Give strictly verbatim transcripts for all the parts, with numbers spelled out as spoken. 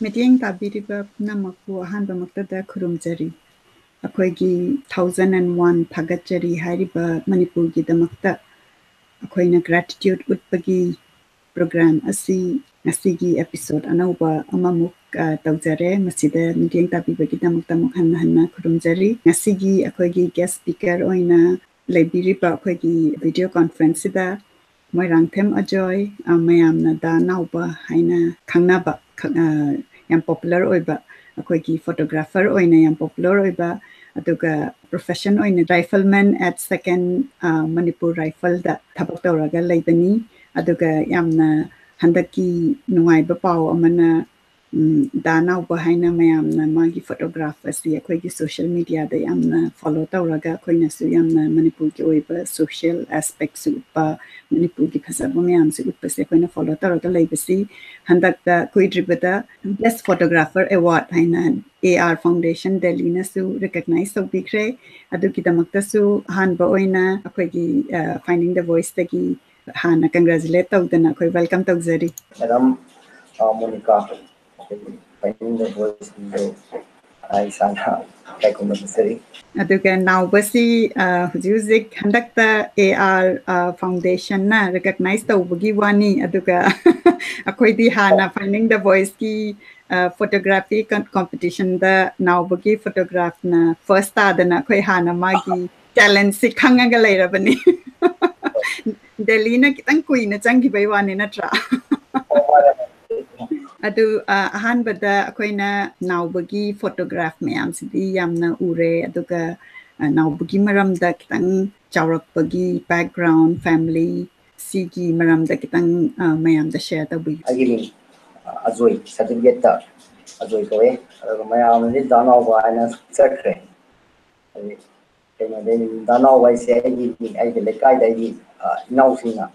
ꯃꯤꯠꯌꯦꯡ ꯇꯥꯕꯤꯔꯤꯕ ꯄꯨꯝꯅꯃꯛꯄꯨ ꯑꯍꯥꯟꯕꯃꯛꯇꯗ ꯈꯨꯔꯨꯝꯖꯔꯤ꯫ ꯑꯩꯈꯣꯏꯒꯤ Thousand and One ꯊꯥꯒꯠꯆꯔꯤ ꯍꯥꯏꯔꯤꯕ ꯃꯅꯤꯄꯨꯔꯒꯤꯗꯃꯛꯇ ꯑꯩꯈꯣꯏꯅ gratitude ꯎꯠꯄꯒꯤ program ꯑꯁꯤ ꯉꯁꯤꯒꯤ episode ꯑꯅꯧꯕ ꯑꯃꯃꯨꯛ, ꯑ, ꯇꯧꯖꯔꯦ꯫ ꯃꯁꯤꯗ ꯃꯤꯠꯌꯦꯡ ꯇꯥꯕꯤꯕꯒꯤꯗꯃꯛꯇ ꯑꯃꯨꯛ ꯍꯟꯅ ꯍꯟꯅ ꯈꯨꯔꯨꯝꯖꯔꯤ꯫ ꯉꯁꯤꯒꯤ ꯑꯩꯈꯣꯏꯒꯤ guest speaker ꯑꯣꯏꯅ ꯂꯩꯕꯤꯔꯤꯕ ꯑꯩꯈꯣꯏꯒꯤ video conference ꯁꯤꯗ ꯃꯣꯏꯔꯥꯡꯊꯦꯝ ꯑꯖꯣꯏ, ꯑ, ꯃꯌꯥꯝꯅ ꯗꯥ ꯅꯥꯎꯕ ꯍꯥꯏꯅ ꯈꯪꯅꯕ, ꯈ-, ꯑ, ꯌꯥꯝ popular ꯑꯣꯏꯕ, ꯑꯩꯈꯣꯏꯒꯤ photographer ꯑꯣꯏꯅ ꯌꯥꯝ popular ꯑꯣꯏꯕ, ꯑꯗꯨꯒ profession ꯑꯣꯏꯅ rifleman at Second, ꯑ, Manipur Rifle ꯗ ꯊꯕꯛ ꯇꯧꯔꯒ ꯂꯩꯕꯅꯤ꯫ ꯑꯗꯨꯒ ꯌꯥꯝꯅ ꯍꯟꯗꯛꯀꯤ ꯅꯨꯡꯉꯥꯏꯕ ꯄꯥꯎ ꯑꯃꯅ, ꯎꯝ, ꯗꯥ ꯅꯥꯎꯕ ꯍꯥꯏꯅ ꯃꯌꯥꯝꯅ ꯃꯥꯒꯤ photograph ꯑꯁꯤ ꯑꯩꯈꯣꯏꯒꯤ social media ꯗ ꯌꯥꯝꯅ follow ꯇꯧꯔꯒ ꯑꯩꯈꯣꯏꯅꯁꯨ ꯌꯥꯝꯅ ꯃꯅꯤꯄꯨꯔꯒꯤ ꯑꯣꯏꯕ social aspect ꯁꯨ ꯎꯠꯄ, ꯃꯅꯤꯄꯨꯔꯒꯤ ꯐꯖꯕ ꯃꯌꯥꯝꯁꯤ ꯎꯠꯄꯁꯦ ꯑꯩꯈꯣꯏꯅ follow ꯇꯧꯔꯒ ꯂꯩꯕꯁꯤ ꯍꯟꯗꯛꯇ ꯀꯨꯏꯗ꯭ꯔꯤꯕꯗ Best Photographer Award ꯍꯥꯏꯅ A R Foundation Delhi ꯅꯁꯨ recognize ꯇꯧꯕꯤꯈ꯭ꯔꯦ꯫ ꯑꯗꯨꯒꯤꯗꯃꯛꯇꯁꯨ ꯑꯍꯥꯟꯕ ꯑꯣꯏꯅ ꯑꯩꯈꯣꯏꯒꯤ, ꯑ, Finding the Voice ꯇꯒꯤ ꯍꯥꯟꯅ congratulate ꯇꯧꯗꯅ ꯑꯩꯈꯣꯏ welcome ꯇꯧꯖꯔꯤ꯫ Madam, ꯑ, ꯃꯣꯅꯤꯀꯥ, ꯑꯩꯈꯣꯏꯒꯤ Finding the Voice ꯁꯤꯡꯗꯣ ꯑꯩ ꯏꯁꯥꯅ ꯏꯀꯥꯏ ꯈꯨꯝꯅꯕ ꯆꯠꯆꯔꯤ꯫ ꯑꯗꯨꯒ ꯅꯥꯎꯕꯁꯤ, ꯑ, ꯍꯧꯖꯤꯛ ꯍꯧꯖꯤꯛ ꯍꯟꯗꯛꯇ A R, ꯑ, Foundation ꯅ recognize ꯇꯧꯕꯒꯤ ꯋꯥꯅꯤ, ꯑꯗꯨꯒ ꯑꯩꯈꯣꯏꯗꯤ ꯍꯥꯟꯅ Finding the Voice ꯀꯤ, ꯑ, photography con-, competition ꯗ ꯅꯥꯎꯕꯒꯤ photograph ꯅ first ꯇꯥꯗꯅ ꯑꯩꯈꯣꯏ ꯍꯥꯟꯅ ꯃꯥꯒꯤ talent ꯁꯤ ꯈꯪꯉꯒ ꯂꯩꯔꯕꯅꯤ꯫ ꯗꯦꯜꯂꯤꯅ ꯈꯤꯇꯪ ꯀꯨꯏꯅ ꯆꯪꯈꯤꯕꯩ ꯋꯥꯅꯤ ꯅꯠꯇ꯭ꯔꯥ? ꯑꯗꯨ, ꯑ, ꯑꯍꯥꯟꯕꯗ ꯑꯩꯈꯣꯏꯅ ꯅꯥꯎꯕꯒꯤ photograph ꯃꯌꯥꯝꯁꯤꯗꯤ ꯌꯥꯝꯅ ꯎꯔꯦ, ꯑꯗꯨꯒ, ꯑ, ꯅꯥꯎꯕꯒꯤ ꯃꯔꯝꯗ ꯈꯤꯇꯪ ꯆꯥꯎꯔꯛꯄꯒꯤ background, family ꯁꯤꯒꯤ ꯃꯔꯝꯗ ꯈꯤꯇꯪ, ꯑ, ꯃꯌꯥꯝꯗ share ꯇꯧꯕꯤꯌꯨ꯫ ꯑꯩꯒꯤ ꯃꯤꯡ, ꯑ, ꯑꯖꯣꯏ, certificate ꯇ ꯑꯖꯣꯏ ꯀꯧꯋꯦ꯫ ꯑꯗꯨꯒ ꯃꯌꯥꯝꯅꯗꯤ ꯗꯥ ꯅꯥꯎꯕ ꯍꯥꯏꯅ ꯆꯠꯈ꯭ꯔꯦ꯫ ꯍꯥꯏꯗꯤ ꯀꯩꯅꯣꯗꯩ ꯗꯥ ꯅꯥꯎꯕ ꯍꯥꯏꯁꯦ ꯑꯩꯒꯤ, ꯑꯩꯒꯤ ꯂꯩꯀꯥꯏꯗ ꯑꯩꯒꯤ, ꯑ, ꯏꯅꯥꯎꯁꯤꯡꯅ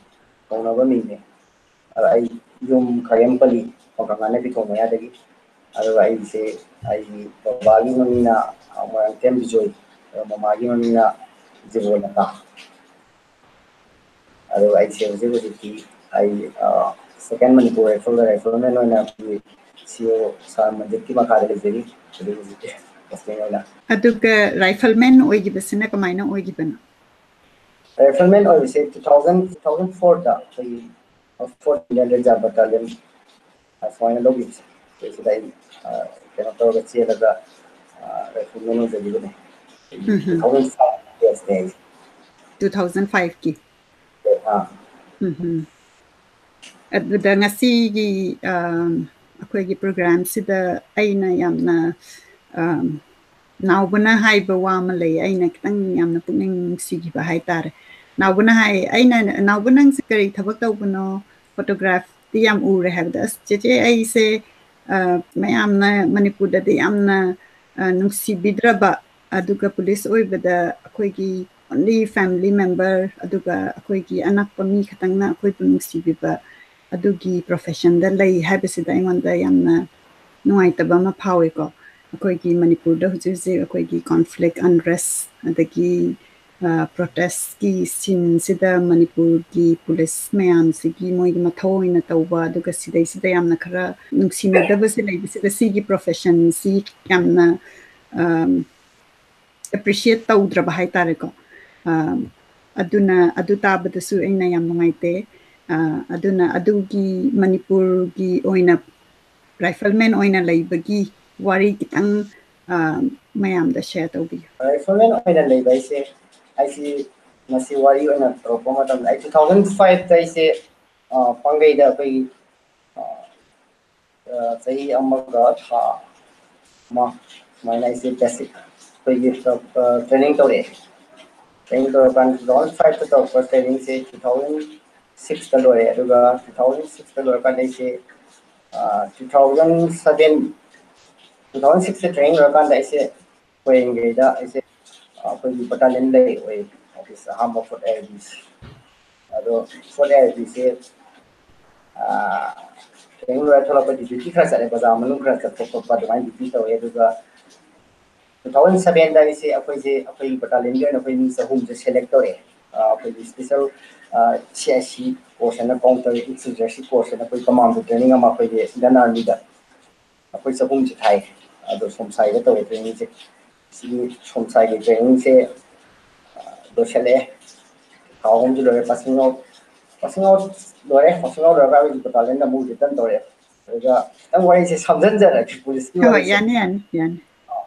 ꯀꯧꯅꯕ ꯃꯤꯡꯅꯦ꯫ ꯑꯗ ꯑꯩ ꯌꯨꯝ ꯈꯥꯏꯔꯦꯝ ꯄꯜꯂꯤ, ꯈꯣꯡꯀꯥꯝ ꯉꯥꯅ ꯄꯤꯊꯣꯛ ꯃꯌꯥꯗꯒꯤ꯫ ꯑꯗꯨꯒ ꯑꯩꯁꯦ, ꯑꯩꯒꯤ ꯕꯕꯥꯒꯤ ꯃꯃꯤꯡꯅ, ꯑ, ꯃꯣꯏꯔꯥꯡꯊꯦꯝ ꯕꯤꯖꯣꯏ, ꯑꯗꯨꯒ ꯃꯃꯥꯒꯤ ꯃꯃꯤꯡꯅ ꯖꯤꯕꯣꯂꯇꯥ꯫ ꯑꯗꯨꯒ ꯑꯩꯁꯦ ꯍꯧꯖꯤꯛ ꯍꯧꯖꯤꯛꯇꯤ ꯑꯩ, ꯑ, Second Manipur Rifle ꯗ rifleman ꯑꯣꯏꯅ ꯑꯩꯈꯣꯏꯒꯤ ꯁꯤ ꯑꯣ ꯁꯥꯔ ꯃꯟꯖꯤꯠꯀꯤ ꯃꯈꯥꯗ ꯂꯩꯖꯔꯤ ꯍꯧꯖꯤꯛ ꯍꯧꯖꯤꯛꯀꯤ ꯄꯣꯁꯇꯤꯡ ꯑꯣꯏꯅ꯫ ꯑꯗꯨꯒ ꯔꯥꯏꯐꯜꯃꯦꯟ ꯑꯣꯏꯈꯤꯕꯁꯤꯅ ꯀꯃꯥꯏꯅ ꯑꯣꯏꯈꯤꯕꯅꯣ? ꯔꯥꯏꯐꯜꯃꯦꯟ ꯑꯣꯏꯕꯁꯦ two thousand two thousand fourꯗ ꯑꯩꯈꯣꯏꯒꯤ fourth Indian Reserve Battalion ꯑꯁꯨꯃꯥꯏꯅ ꯂꯧꯈꯤꯕꯁꯦ, ꯁꯤꯗ ꯑꯩ ꯀꯩꯅꯣ ꯇꯧꯔꯒ ꯆꯦꯜꯂꯒ ꯔꯥꯏꯐꯜꯃꯦꯟ ꯑꯣꯏꯖꯈꯤꯕꯅꯦ꯫ ꯎꯝ꯫ Two thousand five batchꯅꯦ ꯑꯩꯁꯦ꯫ Two thousand fiveꯀꯤ꯫ ꯑꯥ꯫ ꯎꯝ꯫ ꯑꯗꯨꯗ ꯉꯁꯤꯒꯤ ꯑꯩꯈꯣꯏꯒꯤ ꯄ꯭ꯔꯣꯒ꯭ꯔꯥꯝꯁꯤꯗ ꯑꯩꯅ ꯌꯥꯝꯅ ꯅꯥꯎꯕꯅ ꯍꯥꯏꯕ ꯋꯥ ꯑꯃ ꯂꯩ, ꯑꯩꯅ ꯈꯤꯇꯪ ꯌꯥꯝꯅ ꯄꯨꯛꯅꯤꯡ ꯅꯨꯡꯁꯤꯈꯤꯕ ꯍꯥꯏꯇꯥꯔꯦ꯫ ꯅꯥꯎꯕꯅ ꯍꯥꯏ, ꯑꯩꯅ, "ꯅꯥꯎꯕ, ꯅꯪꯁꯦ ꯀꯔꯤ ꯊꯕꯛ ꯇꯧꯕꯅꯣ? ꯐꯣꯇꯣꯒ꯭ꯔꯥꯐꯇꯤ ꯌꯥꯝ ꯎꯔꯦ" ꯍꯥꯏꯕꯗ, "ꯑꯁ ꯆꯦꯆꯦ, ꯑꯩꯁꯦ ꯃꯌꯥꯝꯅ ꯃꯅꯤꯄꯨꯔꯗꯗꯤ ꯌꯥꯝꯅ ꯅꯨꯡꯁꯤꯕꯤꯗ꯭ꯔꯕ, ꯑꯗꯨꯒ ꯄꯨꯂꯤꯁ ꯑꯣꯏꯕꯗ ꯑꯩꯈꯣꯏꯒꯤ only family member, ꯑꯗꯨꯒ ꯑꯩꯈꯣꯏꯒꯤ ꯑꯅꯛꯄ ꯃꯤ ꯈꯛꯇꯪꯅ ꯑꯩꯈꯣꯏꯕꯨ ꯅꯨꯡꯁꯤꯕꯤꯕ ꯑꯗꯨꯒꯤ professionꯗ ꯂꯩ ꯍꯥꯏꯕꯁꯤꯗ ꯑꯩꯉꯣꯟꯗ ꯌꯥꯝꯅ ꯅꯨꯡꯉꯥꯏꯇꯕ ꯑꯃ ꯐꯥꯎꯏꯀꯣ꯫ ꯑꯩꯈꯣꯏꯒꯤ ꯃꯅꯤꯄꯨꯔꯗ ꯍꯧꯖꯤꯛ ꯍꯧꯖꯤꯛ ꯑꯩꯈꯣꯏꯒꯤ conflict, unrest, ꯑꯗꯒꯤ protestꯀꯤ sceneꯁꯤꯗ ꯃꯅꯤꯄꯨꯔꯒꯤ ꯄꯨꯂꯤꯁ ꯃꯌꯥꯝꯁꯤꯒꯤ ꯃꯣꯏꯒꯤ ꯃꯊꯧ ꯑꯣꯏꯅ ꯇꯧꯕ, ꯑꯗꯨꯒ ꯁꯤꯗꯩꯁꯤꯗ ꯌꯥꯝꯅ ꯈꯔ ꯅꯨꯡꯁꯤꯅꯗꯕꯁꯦ ꯂꯩꯕꯁꯤꯗ ꯁꯤꯒꯤ professionꯁꯤ ꯌꯥꯝꯅ appreciate ꯇꯧꯗ꯭ꯔꯕ ꯍꯥꯏꯇꯥꯔꯦꯀꯣ꯫ ꯑꯗꯨꯅ ꯑꯗꯨ ꯇꯥꯕꯗꯁꯨ ꯑꯩꯅ ꯌꯥꯝ ꯅꯨꯡꯉꯥꯏꯇꯦ꯫ ꯑꯗꯨꯅ ꯑꯗꯨꯒꯤ ꯃꯅꯤꯄꯨꯔꯒꯤ ꯑꯣꯏꯅ rifleman ꯑꯣꯏꯅ ꯂꯩꯕꯒꯤ ꯋꯥꯔꯤ ꯈꯤꯇꯪ ꯃꯌꯥꯝꯗ share ꯇꯧꯕꯤꯌꯨ꯫ Rifleman ꯑꯣꯏꯅ ꯂꯩꯕ ꯍꯥꯏꯁꯦ, ꯑꯩꯁꯤ ꯃꯁꯤ ꯋꯥꯔꯤ ꯑꯣꯏꯅ ꯇꯧꯔꯛꯄ ꯃꯇꯝꯗ, ꯑꯩ two thousand fiveꯇ ꯑꯩꯁꯦ ꯄꯥꯡꯒꯩꯗ ꯑꯩꯈꯣꯏꯒꯤ ꯆꯍꯤ ꯑꯃꯒ ꯊꯥ ꯑꯃ ꯁꯨꯃꯥꯏꯅ ꯑꯩꯁꯦ basic ꯑꯩꯈꯣꯏꯒꯤ training ꯇꯧꯔꯛꯑꯦ꯫ Training ꯇꯧꯔꯀꯥꯟꯗ two thousand fiveꯇ ꯇꯧꯔꯛꯄ trainingꯁꯦ two thousand sixꯇ ꯂꯣꯏꯔꯦ꯫ ꯑꯗꯨꯒ two thousand sixꯇ ꯂꯣꯏꯔꯀꯥꯟꯗ ꯑꯩꯁꯦ two thousand seven, two thousand sixꯇ training ꯂꯣꯏꯔꯀꯥꯟꯗ ꯑꯩꯁꯦ ꯀꯣꯏꯔꯦꯡꯒꯩꯗ ꯑꯩꯁꯦ ꯑꯩꯈꯣꯏꯒꯤ battalion ꯂꯩ ꯑꯣꯏ, ꯑꯣꯐꯤꯁ ꯑꯍꯥꯟꯕ fourth IRBꯁꯦ꯫ ꯑꯗꯣ fourth IRBꯁꯦ training ꯂꯣꯏꯔ ꯊꯣꯛꯂꯛꯄꯗꯤ duty ꯈꯔ ꯆꯠꯂꯦ, ꯕꯖꯥꯔ ꯃꯅꯨꯡ ꯈꯔ ꯆꯠꯄ ꯈꯣꯠꯄ ꯑꯗꯨꯃꯥꯏꯅ duty ꯇꯧꯋꯦ꯫ ꯑꯗꯨꯒ two thousand sevenꯗ ꯑꯩꯁꯦ ꯑꯩꯈꯣꯏꯁꯦ ꯑꯩꯈꯣꯏꯒꯤ battalionꯒꯤ ꯑꯣꯏꯅ ꯑꯩꯈꯣꯏ ꯃꯤ ꯆꯍꯨꯝꯁꯦ select ꯇꯧꯔꯛꯑꯦ꯫ ꯑꯩꯈꯣꯏꯒꯤ special CIC course ꯍꯥꯏꯅ, counter insurgency course ꯍꯥꯏꯅ ꯑꯩꯈꯣꯏ commando training ꯑꯃ ꯑꯩꯈꯣꯏꯒꯤ Indian Armyꯗ ꯑꯩꯈꯣꯏ ꯆꯍꯨꯝꯁꯦ ꯊꯥꯏ꯫ ꯑꯗꯣ ꯁꯣꯝꯁꯥꯏꯗ ꯇꯧꯋꯦ trainingꯁꯦ꯫ ꯁꯤꯒꯤ ꯁꯣꯝꯁꯥꯏꯒꯤ trainingꯁꯦ ꯂꯣꯏꯁꯤꯜꯂꯛꯑꯦ꯫ ꯊꯥ ꯑꯍꯨꯝꯁꯨ ꯂꯣꯏꯔꯦ꯫ Passing out, passing out ꯂꯣꯏꯔꯦ꯫ Passing out ꯂꯣꯏꯔꯒ ꯑꯩꯈꯣꯏꯒꯤ battalionꯗ ꯑꯃꯨꯛ return ꯇꯧꯔꯛꯑꯦ꯫ ꯑꯗꯨꯒ ꯈꯤꯇꯪ ꯋꯥꯔꯤꯁꯦ ꯁꯝꯖꯤꯟꯖꯔꯒꯦ policeꯀꯤ ꯍꯣꯏ, ꯋꯥꯔꯤꯁꯦ꯫ ꯌꯥꯅꯤ, ꯌꯥꯅꯤ, ꯌꯥꯅꯤ꯫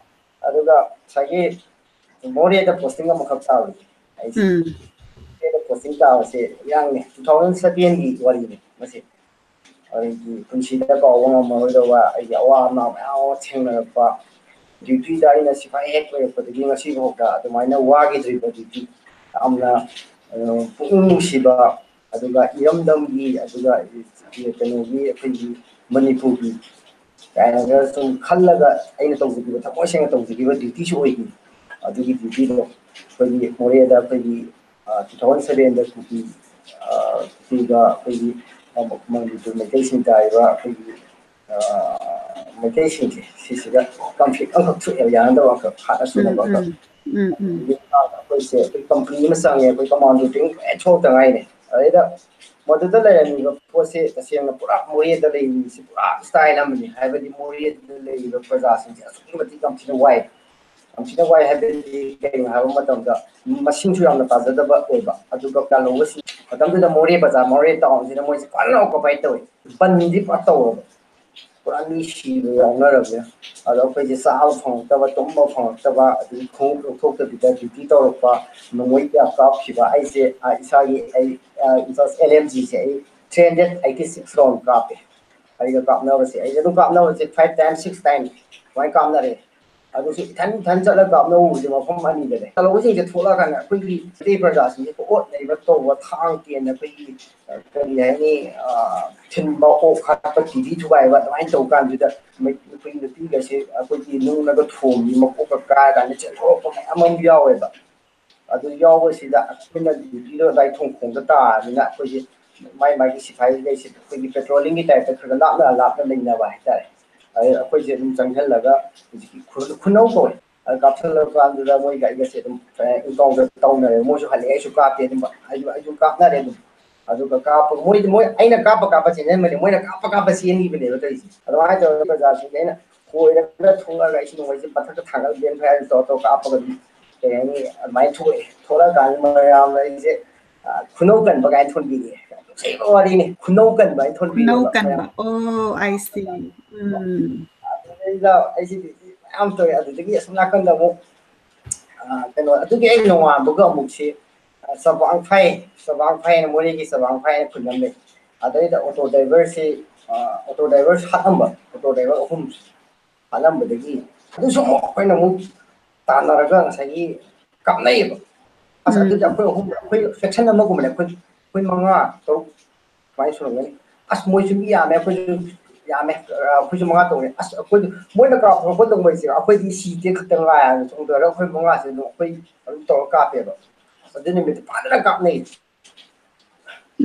ꯑꯗꯨꯒ ꯉꯁꯥꯏꯒꯤ ꯃꯣꯔꯦꯗ posting ꯑꯃꯈꯛ ꯇꯥꯕꯁꯦ ꯑꯩꯁꯦ꯫ ꯎꯝ꯫ ꯃꯣꯔꯦꯗ posting ꯇꯥꯕꯁꯦ ꯏꯔꯥꯡꯅꯦ, two thousand sevenꯒꯤ ꯋꯥꯔꯤꯅꯦ ꯃꯁꯤ꯫ ꯑꯩꯒꯤ ꯄꯨꯟꯁꯤꯗ ꯀꯥꯎꯕ ꯉꯝꯃꯔꯣꯏꯗꯕ ꯑꯩꯒꯤ ꯑꯋꯥ ꯑꯅꯥ ꯃꯌꯥꯝ ꯑꯃ ꯊꯦꯡꯅꯔꯛꯄ, dutyꯗ ꯑꯩꯅ ꯁꯤꯐꯥꯏ ꯍꯦꯛ ꯑꯣꯏꯔꯛꯄꯗꯒꯤ ꯉꯁꯤꯐꯥꯎꯗ ꯑꯗꯨꯃꯥꯏꯅ ꯋꯥꯈꯤꯗ꯭ꯔꯤꯕ duty, ꯌꯥꯝꯅ ꯄꯨꯛꯅꯤꯡ ꯅꯨꯡꯁꯤꯕ, ꯑꯗꯨꯒ ꯏꯔꯝꯗꯝꯒꯤ, ꯑꯗꯨꯒ ꯀꯩꯅꯣꯒꯤ, ꯑꯩꯈꯣꯏꯒꯤ ꯃꯅꯤꯄꯨꯔꯒꯤ ꯀꯥꯏꯅꯒ ꯁꯨꯝ ꯈꯜꯂꯒ ꯑꯩꯅ ꯇꯧꯖꯈꯤꯕ, ꯊꯃꯣꯏ ꯁꯦꯡꯅ ꯇꯧꯖꯈꯤꯕ dutyꯁꯨ ꯑꯣꯏꯈꯤ꯫ ꯑꯗꯨꯒꯤ dutyꯗꯣ ꯑꯩꯈꯣꯏꯒꯤ ꯃꯣꯔꯦꯗ ꯑꯩꯈꯣꯏꯒꯤ two thousand sevenꯗ ꯀꯨꯀꯤ, ꯀꯨꯀꯤꯒ ꯑꯩꯈꯣꯏꯒꯤ ꯃꯅꯤꯄꯨꯔ ꯃꯩꯇꯩꯁꯤꯡ ꯇꯥꯔꯤꯕ ꯑꯩꯈꯣꯏꯒꯤ ꯃꯩꯇꯩꯁꯤꯡꯁꯦ ꯁꯤꯁꯤꯒ conflict ꯑꯃꯈꯛ ꯊꯣꯛꯑꯦꯕ, ꯌꯥꯅꯗꯕ ꯑꯃꯈꯛ ꯍꯥꯠꯅ ꯁꯨꯅꯕ ꯑꯃꯈꯛ꯫ ꯎꯝ, ꯎꯝ꯫ ꯑꯩꯈꯣꯏꯁꯦ ꯑꯩꯈꯣꯏ company ꯑꯃ ꯆꯪꯉꯦ, ꯑꯩꯈꯣꯏ commando training ꯂꯣꯏ ꯊꯣꯛꯇ ꯉꯥꯏꯅꯦ꯫ ꯑꯗꯩꯗ ꯃꯗꯨꯗ ꯂꯩꯔꯝꯃꯤꯕ ꯄꯣꯠꯁꯦ ꯇꯁꯦꯡꯅ ꯄꯨꯔꯥ ꯃꯣꯔꯦꯗ ꯂꯩꯔꯤꯁꯤ ꯄꯨꯔꯥ style ꯑꯃꯅꯤ꯫ ꯍꯥꯏꯕꯗꯤ ꯃꯣꯔꯦꯗ ꯂꯩꯔꯤꯕ ꯄ꯭ꯔꯖꯥꯁꯤꯡꯁꯦ ꯑꯁꯨꯛꯀꯤ ꯃꯇꯤꯛ ꯌꯥꯝ ꯊꯤꯅ ꯋꯥꯏ꯫ ꯌꯥꯝ ꯊꯤꯅ ꯋꯥꯏ ꯍꯥꯏꯕꯗꯤ ꯀꯩꯅꯣ ꯍꯥꯏꯕ ꯃꯇꯝꯗ ꯃꯁꯤꯡꯁꯨ ꯌꯥꯝꯅ ꯇꯥꯖꯗꯕ ꯑꯣꯏꯕ, ꯑꯗꯨꯒ ꯂꯥꯜꯍꯧꯕꯁꯤꯡ ꯃꯇꯝꯗꯨꯗ ꯃꯣꯔꯦ ꯕꯖꯥꯔ, ꯃꯣꯔꯦ townꯁꯤꯗ ꯃꯣꯏꯁꯦ ꯐꯖꯅ occupy ꯇꯧꯋꯤ꯫ ꯕꯟꯗꯤ ꯄꯨꯔꯥ ꯇꯧꯔꯕ, ꯄꯨꯔꯥ ꯃꯤ ꯁꯤꯕ ꯌꯥꯎꯅꯔꯕꯅꯤꯅ꯫ ꯑꯗꯣ ꯑꯩꯈꯣꯏꯁꯦ ꯆꯥꯕ ꯐꯪꯉꯛꯇꯕ, ꯇꯨꯝꯕ ꯐꯪꯉꯛꯇꯕ, ꯑꯗꯒꯤ ꯈꯣꯡꯎꯞ ꯂꯧꯊꯣꯛꯇꯕꯤꯗ duty ꯇꯧꯔꯛꯄ, ꯅꯣꯡꯃꯩ ꯀꯌꯥ ꯀꯥꯞꯈꯤꯕ꯫ ꯑꯩꯁꯦ ꯏꯁꯥꯒꯤ ꯑꯩ LMGꯁꯦ ꯑꯩ three hundred eighty six round ꯀꯥꯞꯄꯦ꯫ ꯑꯩꯒ ꯀꯥꯞꯅꯕꯁꯦ, ꯑꯩꯒ ꯑꯗꯨꯝ ꯀꯥꯞꯅꯕꯁꯦ five times, six times ꯁꯨꯃꯥꯏꯅ ꯀꯥꯞꯅꯔꯦ꯫ ꯑꯗꯨꯁꯨ ꯏꯊꯟ ꯏꯊꯟ ꯆꯠꯂꯒ ꯀꯥꯞꯅꯧꯕꯁꯦ ꯃꯐꯝ ꯑꯅꯤꯗꯅꯦ꯫ ꯂꯥꯜꯍꯧꯕꯁꯤꯡꯁꯦ ꯊꯣꯛꯂꯛꯑꯀꯥꯟꯗ ꯑꯩꯈꯣꯏꯒꯤ ꯃꯩꯇꯩ ꯄ꯭ꯔꯖꯥꯁꯤꯡꯁꯦ ꯄꯣꯠ ꯂꯩꯕ ꯇꯧꯕ, ꯊꯥꯡ ꯇꯦꯟ, ꯑꯩꯈꯣꯏꯒꯤ ꯀꯔꯤ ꯍꯥꯏꯅꯤ, ꯊꯤꯟꯕ, ꯑꯣꯛ ꯍꯥꯠꯄ, ꯀꯤꯗꯤ ꯊꯨꯒꯥꯏꯕ, ꯑꯗꯨꯃꯥꯏꯅ ꯇꯧꯕ ꯀꯥꯟꯁꯤꯗ ꯑꯩꯈꯣꯏ ꯅꯨꯄꯤꯒꯁꯦ ꯑꯩꯈꯣꯏꯒꯤ ꯅꯨꯡꯅꯒ ꯊꯣꯝꯕꯤ, ꯃꯀꯣꯛꯀ ꯀꯥꯏꯔ ꯀꯥꯟꯗ ꯆꯦꯟꯊꯣꯔꯛꯄ ꯃꯌꯥꯝ ꯑꯃ ꯌꯥꯎꯋꯦꯕ꯫ ꯑꯗꯨ ꯌꯥꯎꯕꯁꯤꯗ ꯑꯩꯈꯣꯏꯅ dutyꯗꯣ ꯂꯥꯏꯊꯣꯡ ꯈꯣꯡꯗ ꯇꯥꯔꯕꯅꯤꯅ ꯑꯩꯈꯣꯏꯁꯦ ꯃꯥꯏ ꯃꯥꯏꯒꯤ ꯁꯤꯐꯥꯏꯈꯩꯁꯦ ꯑꯩꯈꯣꯏꯒꯤ patrollingꯒꯤ typeꯇ ꯈꯔ ꯈꯔ ꯂꯥꯞꯅ ꯂꯥꯞꯅ ꯂꯩꯅꯕ ꯍꯥꯏꯇꯥꯔꯦ꯫ ꯑꯗꯩ ꯑꯩꯈꯣꯏꯁꯦ ꯑꯗꯨꯝ ꯆꯪꯁꯤꯜꯂꯒ ꯍꯧꯖꯤꯛꯀꯤ ꯈꯨ-, ꯈꯨꯅꯧ ꯀꯧꯋꯦ꯫ ꯑꯗꯨ ꯀꯥꯞꯁꯤꯜꯂꯛꯄ ꯀꯥꯟꯗꯨꯗ ꯃꯣꯏꯒ ꯑꯩꯒꯁꯦ ꯑꯗꯨꯝ encounter ꯇꯧꯅꯔꯦ꯫ ꯃꯣꯏꯁꯨ ꯍꯜꯂꯛꯑꯦ, ꯑꯩꯁꯨ ꯀꯥꯞꯄꯦ ꯑꯗꯨꯝ, ꯑꯩꯁꯨ, ꯑꯩꯁꯨ ꯀꯥꯞꯅꯔꯦ ꯑꯗꯨꯝ꯫ ꯑꯗꯨꯒ ꯀꯥꯞꯄ ꯃꯣꯏꯗꯤ ꯃꯣꯏ ꯑꯩꯅ ꯀꯥꯞꯄ ꯀꯥꯞꯄ ꯆꯦꯟꯖꯟꯕꯅꯦ, ꯃꯣꯏꯅ ꯀꯥꯞꯄ ꯀꯥꯞꯄ ꯆꯦꯟꯈꯤꯕꯅꯦꯕ ꯇꯧꯔꯤꯁꯦ꯫ ꯑꯗꯨꯃꯥꯏꯅ ꯇꯧꯔꯒ ꯄ꯭ꯔꯖꯥꯁꯤꯡꯁꯦ ꯑꯩꯅ ꯈꯣꯏꯔꯒ ꯊꯣꯛꯂꯒ ꯑꯩꯁꯨ ꯅꯣꯡꯃꯩꯁꯦ ꯃꯊꯛꯇ ꯊꯥꯡꯒꯠꯂ ꯕꯦꯟ ꯐꯥꯏꯔ ꯇꯧꯔ ꯇꯧꯔ ꯀꯥꯞꯄꯒ ꯑꯗꯨꯝ ꯀꯩ ꯍꯥꯏꯅꯤ ꯑꯗꯨꯃꯥꯏꯅ ꯊꯣꯛꯑꯦ꯫ ꯊꯣꯛꯂꯛꯑꯀꯥꯟꯗ ꯃꯌꯥꯝꯅ ꯑꯩꯁꯦ ꯈꯨꯅꯧ ꯀꯟꯕ ꯀꯥꯏꯅ ꯊꯣꯟꯕꯤꯔꯛꯑꯦ꯫ ꯅꯨꯡꯁꯤꯕ ꯋꯥꯔꯤꯅꯤ, ꯈꯨꯅꯧ ꯀꯟꯕ ꯍꯥꯏꯅ ꯊꯣꯟꯕꯤꯔꯛꯑꯦꯕ꯫ ꯈꯨꯅꯧ ꯀꯟꯕ꯫ ꯑꯣ, I see. ꯎꯝ꯫ ꯑꯗꯨꯗꯩꯗ ꯑꯩꯁꯤꯗꯤ ꯃꯌꯥꯝ ꯇꯧꯋꯦ꯫ ꯑꯗꯨꯗꯒꯤ ꯑꯁꯣꯝ ꯅꯥꯀꯟꯗ ꯑꯃꯨꯛ ꯀꯩꯅꯣ, ꯑꯗꯨꯒꯤ ꯑꯩ ꯅꯣꯡꯉꯥꯟꯕꯒ ꯑꯃꯨꯛꯁꯤ ꯆꯕꯥꯡ ꯐꯥꯏ, ꯆꯕꯥꯡ ꯐꯥꯏꯅ ꯃꯣꯔꯦꯒꯤ ꯆꯕꯥꯡ ꯐꯥꯏꯅ ꯈꯨꯟ ꯑꯃ ꯂꯩ꯫ ꯑꯗꯩꯗ ꯑꯣꯇꯣ ꯗ꯭ꯔꯥꯏꯚꯔꯁꯤ, ꯑꯣꯇꯣ ꯗ꯭ꯔꯥꯏꯚꯔ ꯍꯥꯠꯂꯝꯕ, ꯑꯣꯇꯣ ꯗ꯭ꯔꯥꯏꯚꯔ ꯑꯍꯨꯝ ꯍꯥꯠꯂꯝꯕꯗꯒꯤ ꯑꯗꯨꯁꯨ ꯑꯃꯨꯛ ꯑꯩꯈꯣꯏꯅ ꯑꯃꯨꯛ ꯇꯥꯟꯅꯔꯒ ꯉꯁꯥꯏꯒꯤ ꯀꯥꯞꯅꯩꯌꯦꯕ꯫ ꯑꯁ, ꯑꯗꯨꯗꯤ ꯑꯩꯈꯣꯏ ꯑꯍꯨꯝ, ꯑꯩꯈꯣꯏ ꯐꯦꯛꯁꯟ ꯑꯃꯒꯨꯝꯕꯅꯦ, ꯑꯩꯈꯣꯏ ꯑꯩꯈꯣꯏ ꯃꯉꯥ ꯇꯔꯨꯛ ꯁꯨꯃꯥꯏꯅ ꯁꯨꯔꯝꯒꯅꯤ꯫ ꯑꯁ, ꯃꯣꯏꯁꯨ ꯃꯤ ꯌꯥꯝꯃꯦ, ꯑꯩꯈꯣꯏꯁꯨ ꯌꯥꯝꯃꯦ, ꯑꯩꯈꯣꯏꯁꯨ ꯃꯉꯥ ꯇꯧꯔꯦ꯫ ꯑꯁ, ꯑꯩꯈꯣꯏ ꯃꯣꯏꯅ ꯀꯥꯞꯊꯣꯔꯛꯄ ꯅꯣꯡꯃꯩꯁꯦ ꯑꯩꯈꯣꯏꯗꯤ ꯁꯤꯗꯦ ꯈꯛꯇ ꯉꯥꯏꯔꯒ ꯆꯣꯡꯊꯔꯒ ꯑꯩꯈꯣꯏ ꯃꯉꯥꯁꯦ ꯑꯗꯨꯝ ꯑꯩꯈꯣꯏ ꯑꯗꯨꯝ ꯇꯧꯔꯒ ꯀꯥꯞꯄꯦꯕ꯫ ꯑꯗꯨ ꯅꯨꯃꯤꯠꯇꯨ ꯐꯖꯅ ꯀꯥꯞꯅꯩ꯫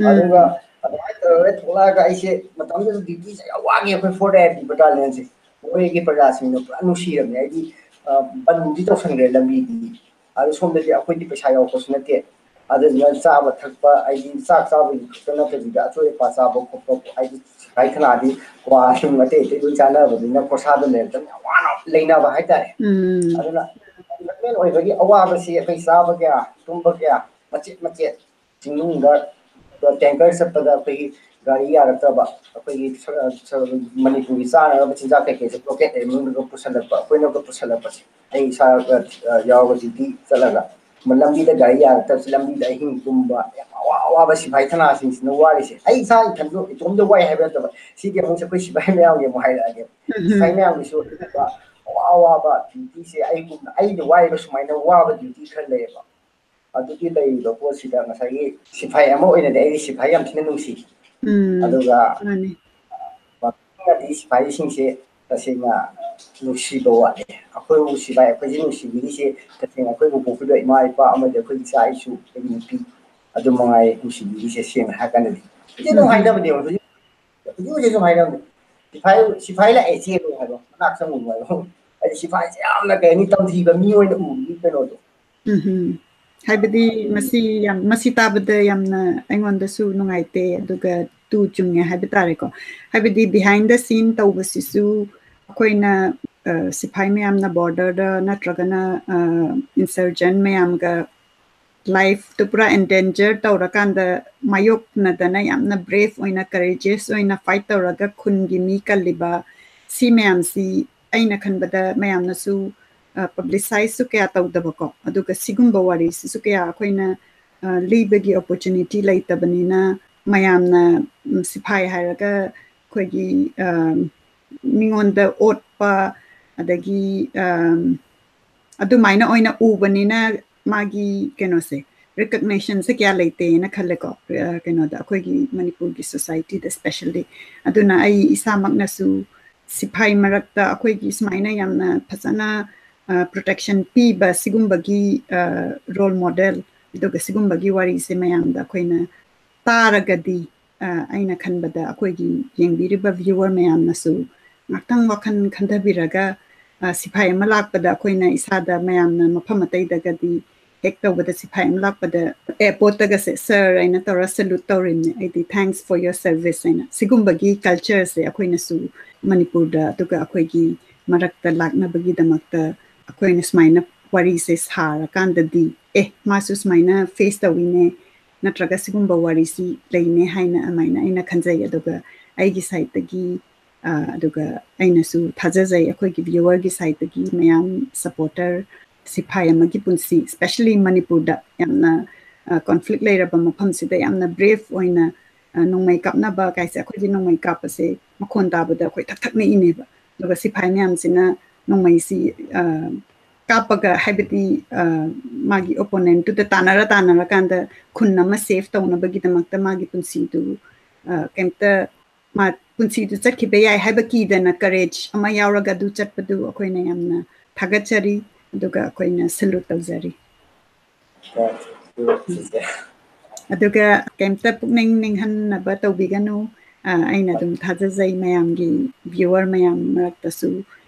ꯑꯗꯨꯒ ꯑꯗꯨꯃꯥꯏꯅ ꯇꯧꯔꯒ ꯊꯣꯛꯂꯛꯑꯒ ꯑꯩꯁꯦ ꯃꯇꯝꯗꯨꯗ ꯗ꯭ꯌꯨꯇꯤꯁꯦ ꯌꯥꯝ ꯋꯥꯡꯉꯦ ꯑꯩꯈꯣꯏ ꯐꯣꯔ ꯑꯦ ꯕꯤ ꯕꯇꯥꯂꯤꯌꯟꯁꯦ꯫ ꯃꯣꯔꯦꯒꯤ ꯄ꯭ꯔꯖꯥꯁꯤꯡꯅ ꯄꯨꯔꯥ ꯅꯨꯡꯁꯤꯔꯕꯅꯦ꯫ ꯍꯥꯏꯗꯤ ꯕꯟꯗꯤ ꯇꯧꯁꯟꯈ꯭ꯔꯦ ꯂꯝꯕꯤꯗꯤ꯫ ꯑꯗꯨ ꯁꯣꯝꯗꯗꯤ ꯑꯩꯈꯣꯏꯗꯤ ꯄꯩꯁꯥ ꯌꯥꯎꯔꯛꯄꯁꯨ ꯅꯠꯇꯦ꯫ ꯑꯗꯨꯗꯨꯅ ꯆꯥꯕ ꯊꯛꯄ ꯍꯥꯏꯗꯤ ꯆꯥꯛ ꯆꯥꯕꯒꯤ ꯈꯛꯇ ꯅꯠꯇꯕꯤꯗ ꯑꯆꯣꯏ ꯑꯄꯥ ꯆꯥꯕ ꯈꯣꯠꯄ ꯍꯥꯏꯗꯤ ꯁꯤꯐꯥꯏ ꯊꯅꯥꯗꯤ ꯀ꯭ꯋꯥ ꯁꯨꯝ ꯑꯇꯩ ꯑꯇꯩ ꯂꯣꯏ ꯆꯥꯅꯕꯅꯤꯅ ꯈꯣꯔꯁꯥꯗ ꯂꯩꯔꯛꯇꯕꯅꯤꯅ ꯌꯥꯝ ꯋꯥꯅ ꯂꯩꯅꯕ ꯍꯥꯏꯇꯥꯔꯦ꯫ ꯑꯗꯨꯅ ꯒꯚꯔꯟꯃꯦꯟ ꯑꯣꯏꯕꯒꯤ ꯑꯋꯥꯕꯁꯤ ꯑꯩꯈꯣꯏ ꯆꯥꯕ ꯀꯌꯥ, ꯇꯨꯝꯕ ꯀꯌꯥ, ꯃꯆꯦꯠ ꯃꯆꯦꯠ ꯆꯤꯡꯅꯨꯡꯗ ꯇꯦꯡꯀꯔ ꯆꯠꯄꯗ ꯑꯩꯈꯣꯏꯒꯤ ꯒꯥꯔꯤ ꯌꯥꯔꯛꯇꯕ, ꯑꯩꯈꯣꯏꯒꯤ ꯃꯅꯤꯄꯨꯔꯒꯤ ꯆꯥꯅꯅꯕ ꯆꯤꯟꯖꯥꯛ ꯀꯩꯀꯩꯁꯦ ꯕ꯭ꯂꯣꯀꯦꯠ ꯃꯅꯨꯡꯗꯒ ꯄꯨꯁꯜꯂꯛꯄ, ꯑꯩꯈꯣꯏꯅꯒ ꯄꯨꯁꯜꯂꯛꯄꯁꯦ ꯑꯩ ꯏꯁꯥꯒ ꯌꯥꯎꯔꯒ ꯗ꯭ꯌꯨꯇꯤ ꯆꯠꯂꯒ ꯂꯝꯕꯤꯗ ꯒꯥꯔꯤ ꯌꯥꯔꯛꯇꯕꯁꯦ, ꯂꯝꯕꯤꯗ ꯑꯍꯤꯡ ꯇꯨꯝꯕ, ꯌꯥꯝ ꯑꯋꯥ ꯑꯋꯥꯕ ꯁꯤꯐꯥꯏ ꯊꯅꯥꯁꯤꯡꯁꯤꯅ ꯋꯥꯔꯤꯁꯦ꯫ ꯑꯩ ꯏꯁꯥ ꯏꯊꯟꯗ ꯏꯇꯣꯝꯇ ꯋꯥꯏ ꯍꯥꯏꯕ ꯅꯠꯇꯕ, ꯁꯤꯗꯤ ꯑꯃꯨꯛꯁꯦ ꯑꯩꯈꯣꯏ ꯁꯤꯐꯥꯏ ꯃꯌꯥꯝꯒꯤ ꯑꯃꯨꯛ ꯍꯥꯏꯔꯛꯑꯒꯦ꯫ ꯁꯤꯐꯥꯏ ꯃꯌꯥꯝꯒꯤꯁꯨ ꯑꯋꯥ ꯑꯋꯥꯕ ꯗ꯭ꯌꯨꯇꯤꯁꯦ ꯑꯩꯒꯨꯝꯅ, ꯑꯩꯅ ꯋꯥꯏꯕ ꯁꯨꯃꯥꯏꯅ ꯋꯥꯕ ꯗ꯭ꯌꯨꯇꯤ ꯈꯔ ꯂꯩꯌꯦꯕ꯫ ꯑꯗꯨꯒꯤ ꯂꯩꯔꯤꯕ ꯄꯣꯠꯁꯤꯗ ꯉꯁꯥꯏꯒꯤ ꯁꯤꯐꯥꯏ ꯑꯃ ꯑꯣꯏꯅꯗꯤ ꯑꯩꯗꯤ ꯁꯤꯐꯥꯏ ꯌꯥꯝ ꯊꯤꯅ ꯅꯨꯡꯁꯤ꯫ ꯑꯗꯨꯒ ꯃꯇꯨꯡꯗꯗꯤ ꯁꯤꯐꯥꯏꯁꯤꯡꯁꯦ ꯇꯁꯦꯡꯅ ꯅꯨꯡꯁꯤꯕ ꯋꯥꯠꯂꯦ꯫ ꯑꯩꯈꯣꯏꯕꯨ ꯁꯤꯐꯥꯏ ꯑꯩꯈꯣꯏꯁꯦ ꯅꯨꯡꯁꯤꯕꯤꯔꯤꯁꯦ ꯇꯁꯦꯡꯅ ꯑꯩꯈꯣꯏꯕꯨ ꯄꯣꯛꯄꯤꯕ ꯏꯃꯥ ꯏꯄꯥ ꯑꯃꯗꯤ ꯑꯩꯈꯣꯏꯒꯤ ꯏꯆꯥ ꯏꯁꯨ, ꯑꯩꯒꯤ ꯅꯨꯄꯤ ꯑꯗꯨ ꯃꯉꯥꯏ ꯅꯨꯡꯁꯤꯕꯤꯔꯤꯁꯦ꯫ ꯁꯦꯡꯅ ꯍꯥꯏꯔ ꯀꯥꯟꯗꯗꯤ ꯍꯧꯖꯤꯛ ꯑꯗꯨꯝ ꯍꯥꯏꯅꯕꯅꯦꯕ, ꯍꯧꯖꯤꯛ ꯍꯧꯖꯤꯛ ꯍꯧꯖꯤꯛ ꯑꯗꯨꯝ ꯍꯥꯏꯅꯕꯅꯦ꯫ ꯁꯤꯐꯥꯏ, ꯁꯤꯐꯥꯏ ꯂꯥꯛꯑꯦ ꯆꯦꯜꯂꯣ ꯍꯥꯏꯕ, ꯃꯅꯥꯛ ꯆꯪꯉꯨꯅꯨ ꯍꯥꯏꯕ꯫ ꯍꯥꯏꯗꯤ ꯁꯤꯐꯥꯏꯁꯦ ꯌꯥꯝꯅ ꯀꯩ ꯍꯥꯏꯅꯤ, ꯇꯝꯊꯤꯕ ꯃꯤ ꯑꯣꯏꯅ ꯎꯕꯒꯤ ꯀꯩꯅꯣꯗꯣ꯫ ꯎꯝ꯫ ꯍꯥꯏꯕꯗꯤ ꯃꯁꯤ ꯌꯥꯝ, ꯃꯁꯤ ꯇꯥꯕꯗ ꯌꯥꯝꯅ ꯑꯩꯉꯣꯟꯗꯁꯨ ꯅꯨꯡꯉꯥꯏꯇꯦ, ꯑꯗꯨꯒ ꯇꯨ ꯆꯨꯡꯉꯦ ꯍꯥꯏꯕ ꯇꯥꯔꯦꯀꯣ꯫ ꯍꯥꯏꯕꯗꯤ behind the scene ꯇꯧꯕꯁꯤꯁꯨ ꯑꯩꯈꯣꯏꯅ, ꯑ, ꯁꯤꯐꯥꯏ ꯃꯌꯥꯝꯅ borderꯗ ꯅꯠꯇ꯭ꯔꯒꯅ, ꯑ, insurgent ꯃꯌꯥꯝꯒ lifeꯇꯨ ꯄꯨꯔꯥ endanger ꯇꯧꯔꯀꯥꯟꯗ ꯃꯥꯌꯣꯛꯅꯗꯅ ꯌꯥꯝꯅ brave ꯑꯣꯏꯅ, courageous ꯑꯣꯏꯅ fight ꯇꯧꯔꯒ ꯈꯨꯟꯒꯤ ꯃꯤ ꯀꯜꯂꯤꯕ ꯁꯤ ꯃꯌꯥꯝꯁꯤ ꯑꯩꯅ ꯈꯟꯕꯗ ꯃꯌꯥꯝꯅꯁꯨ, ꯑ, publicizeꯁꯨ ꯀꯌꯥ ꯇꯧꯗꯕꯀꯣ, ꯑꯗꯨꯒ ꯁꯤꯒꯨꯝꯕ ꯋꯥꯔꯤꯁꯤꯁꯨ ꯀꯌꯥ ꯑꯩꯈꯣꯏꯅ, ꯑ, ꯂꯤꯕꯒꯤ opportunity ꯂꯩꯇꯕꯅꯤꯅ ꯃꯌꯥꯝꯅ, ꯎꯝ, ꯁꯤꯐꯥꯏ ꯍꯥꯏꯔꯒ ꯑꯩꯈꯣꯏꯒꯤ, ꯑ, ꯃꯤꯉꯣꯟꯗ ꯑꯣꯠꯄ, ꯑꯗꯒꯤ, ꯑ, ꯑꯗꯨꯃꯥꯏꯅ ꯑꯣꯏꯅ ꯎꯕꯅꯤꯅ ꯃꯥꯒꯤ ꯀꯩꯅꯣꯁꯦ, recognitionꯁꯦ ꯀꯌꯥ ꯂꯩꯇꯦꯅ ꯈꯜꯂꯦꯀꯣ, ꯑ, ꯀꯩꯅꯣꯗ, ꯑꯩꯈꯣꯏꯒꯤ ꯃꯅꯤꯄꯨꯔꯒꯤ societyꯗ specially꯫ ꯑꯗꯨꯅ ꯑꯩ ꯏꯁꯥꯃꯛꯅꯁꯨ ꯁꯤꯐꯥꯏ ꯃꯔꯛꯇ ꯑꯩꯈꯣꯏꯒꯤ ꯁꯨꯃꯥꯏꯅ ꯌꯥꯝꯅ ꯐꯖꯅ, ꯑ, protection ꯄꯤꯕ ꯁꯤꯒꯨꯝꯕꯒꯤ, ꯑ, role model, ꯑꯗꯨꯒ ꯁꯤꯒꯨꯝꯕꯒꯤ ꯋꯥꯔꯤꯁꯦ ꯃꯌꯥꯝꯗ ꯑꯩꯈꯣꯏꯅ ꯇꯥꯔꯒꯗꯤ, ꯑ, ꯑꯩꯅ ꯈꯟꯕꯗ ꯑꯩꯈꯣꯏꯒꯤ ꯌꯦꯡꯕꯤꯔꯤꯕ viewer ꯃꯌꯥꯝꯅꯁꯨ ꯉꯥꯛꯇꯪ ꯋꯥꯈꯜ ꯈꯟꯊꯕꯤꯔꯒ, ꯑ, ꯁꯤꯐꯥꯏ ꯑꯃ ꯂꯥꯛꯄꯗ ꯑꯩꯈꯣꯏꯅ ꯏꯁꯥꯗ ꯃꯌꯥꯝꯅ ꯃꯐꯝ ꯑꯇꯩꯗꯒꯗꯤ ꯍꯦꯛ ꯇꯧꯕꯗ ꯁꯤꯐꯥꯏ ꯑꯃ ꯂꯥꯛꯄꯗ airportꯇꯒꯁꯦ "Sir" ꯑꯩꯅ ꯇꯧꯔ salute ꯇꯧꯔꯤꯕꯅꯦ꯫ ꯑꯩꯗꯤ "Thanks for your service" ꯍꯥꯏꯅ꯫ ꯁꯤꯒꯨꯝꯕꯒꯤ cultureꯁꯦ ꯑꯩꯈꯣꯏꯅꯁꯨ ꯃꯅꯤꯄꯨꯔꯗ, ꯑꯗꯨꯒ ꯑꯩꯈꯣꯏꯒꯤ ꯃꯔꯛꯇ ꯂꯥꯛꯅꯕꯒꯤꯗꯃꯛꯇ ꯑꯩꯈꯣꯏꯅ ꯁꯨꯃꯥꯏꯅ ꯋꯥꯔꯤꯁꯦ ꯁꯥꯔꯀꯥꯟꯗꯗꯤ, "ꯑꯦ, ꯃꯥꯁꯨ ꯁꯨꯃꯥꯏꯅ face ꯇꯧꯋꯤꯅꯦ, ꯅꯠꯇ꯭ꯔꯒ ꯁꯤꯒꯨꯝꯕ ꯋꯥꯔꯤꯁꯤ ꯂꯩꯅꯦ" ꯍꯥꯏꯅ ꯑꯗꯨꯃꯥꯏꯅ ꯑꯩꯅ ꯈꯟꯖꯩ꯫ ꯑꯗꯨꯒ ꯑꯩꯒꯤ sideꯇꯒꯤ, ꯑ, ꯑꯗꯨꯒ ꯑꯩꯅꯁꯨ ꯊꯥꯖꯖꯩ, ꯑꯩꯈꯣꯏꯒꯤ viewerꯒꯤ sideꯇꯒꯤ ꯃꯌꯥꯝ supporter, ꯁꯤꯐꯥꯏ ꯑꯃꯒꯤ ꯄꯨꯟꯁꯤ, especially ꯃꯅꯤꯄꯨꯔꯗ ꯌꯥꯝꯅ, ꯑ, conflict ꯂꯩꯔꯕ ꯃꯐꯝꯁꯤꯗ ꯌꯥꯝꯅ brave ꯑꯣꯏꯅ, ꯑ, ꯅꯣꯡꯃꯩ ꯀꯥꯞꯅꯕ ꯀꯥꯏꯁꯦ, ꯑꯩꯈꯣꯏꯗꯤ ꯅꯣꯡꯃꯩ ꯀꯥꯞꯄꯁꯦ ꯃꯈꯣꯟ ꯇꯥꯕꯗ ꯑꯩꯈꯣꯏ ꯊꯛ ꯊꯛ ꯅꯤꯛꯏꯅꯦꯕ꯫ ꯑꯗꯨꯒ ꯁꯤꯐꯥꯏ ꯃꯌꯥꯝꯁꯤꯅ ꯅꯣꯡꯃꯩꯁꯤ, ꯑ, ꯀꯥꯞꯄꯒ, ꯍꯥꯏꯕꯗꯤ, ꯑ, ꯃꯥꯒꯤ opponentꯇꯨꯗ ꯇꯥꯟꯅꯔ ꯇꯥꯟꯅꯔꯀꯥꯟꯗ ꯈꯨꯟ ꯑꯃ save ꯇꯧꯅꯕꯒꯤꯗꯃꯛꯇ ꯃꯥꯒꯤ ꯄꯨꯟꯁꯤꯗꯨ, ꯑ, ꯀꯩꯝꯇ, ꯃꯥ ꯄꯨꯟꯁꯤꯗꯨ ꯆꯠꯈꯤꯕ ꯌꯥꯏ ꯍꯥꯏꯕ ꯀꯤꯗꯅ courage ꯑꯃ ꯌꯥꯎꯔꯒ ꯑꯗꯨ ꯆꯠꯄꯗꯨ ꯑꯩꯈꯣꯏꯅ ꯌꯥꯝꯅ ꯊꯥꯒꯠꯆꯔꯤ, ꯑꯗꯨꯒ ꯑꯩꯈꯣꯏꯅ salute ꯇꯧꯖꯔꯤ꯫ ꯑꯗꯨꯒ ꯀꯩꯝꯇ ꯄꯨꯛꯅꯤꯡ ꯅꯤꯡꯍꯟꯅꯕ ꯇꯧꯕꯤꯒꯅꯨ꯫ ꯑ, ꯑꯩꯅ ꯑꯗꯨꯝ ꯊꯥꯖꯖꯩ ꯃꯌꯥꯝꯒꯤ, viewer ꯃꯌꯥꯝ ꯃꯔꯛꯇꯁꯨ,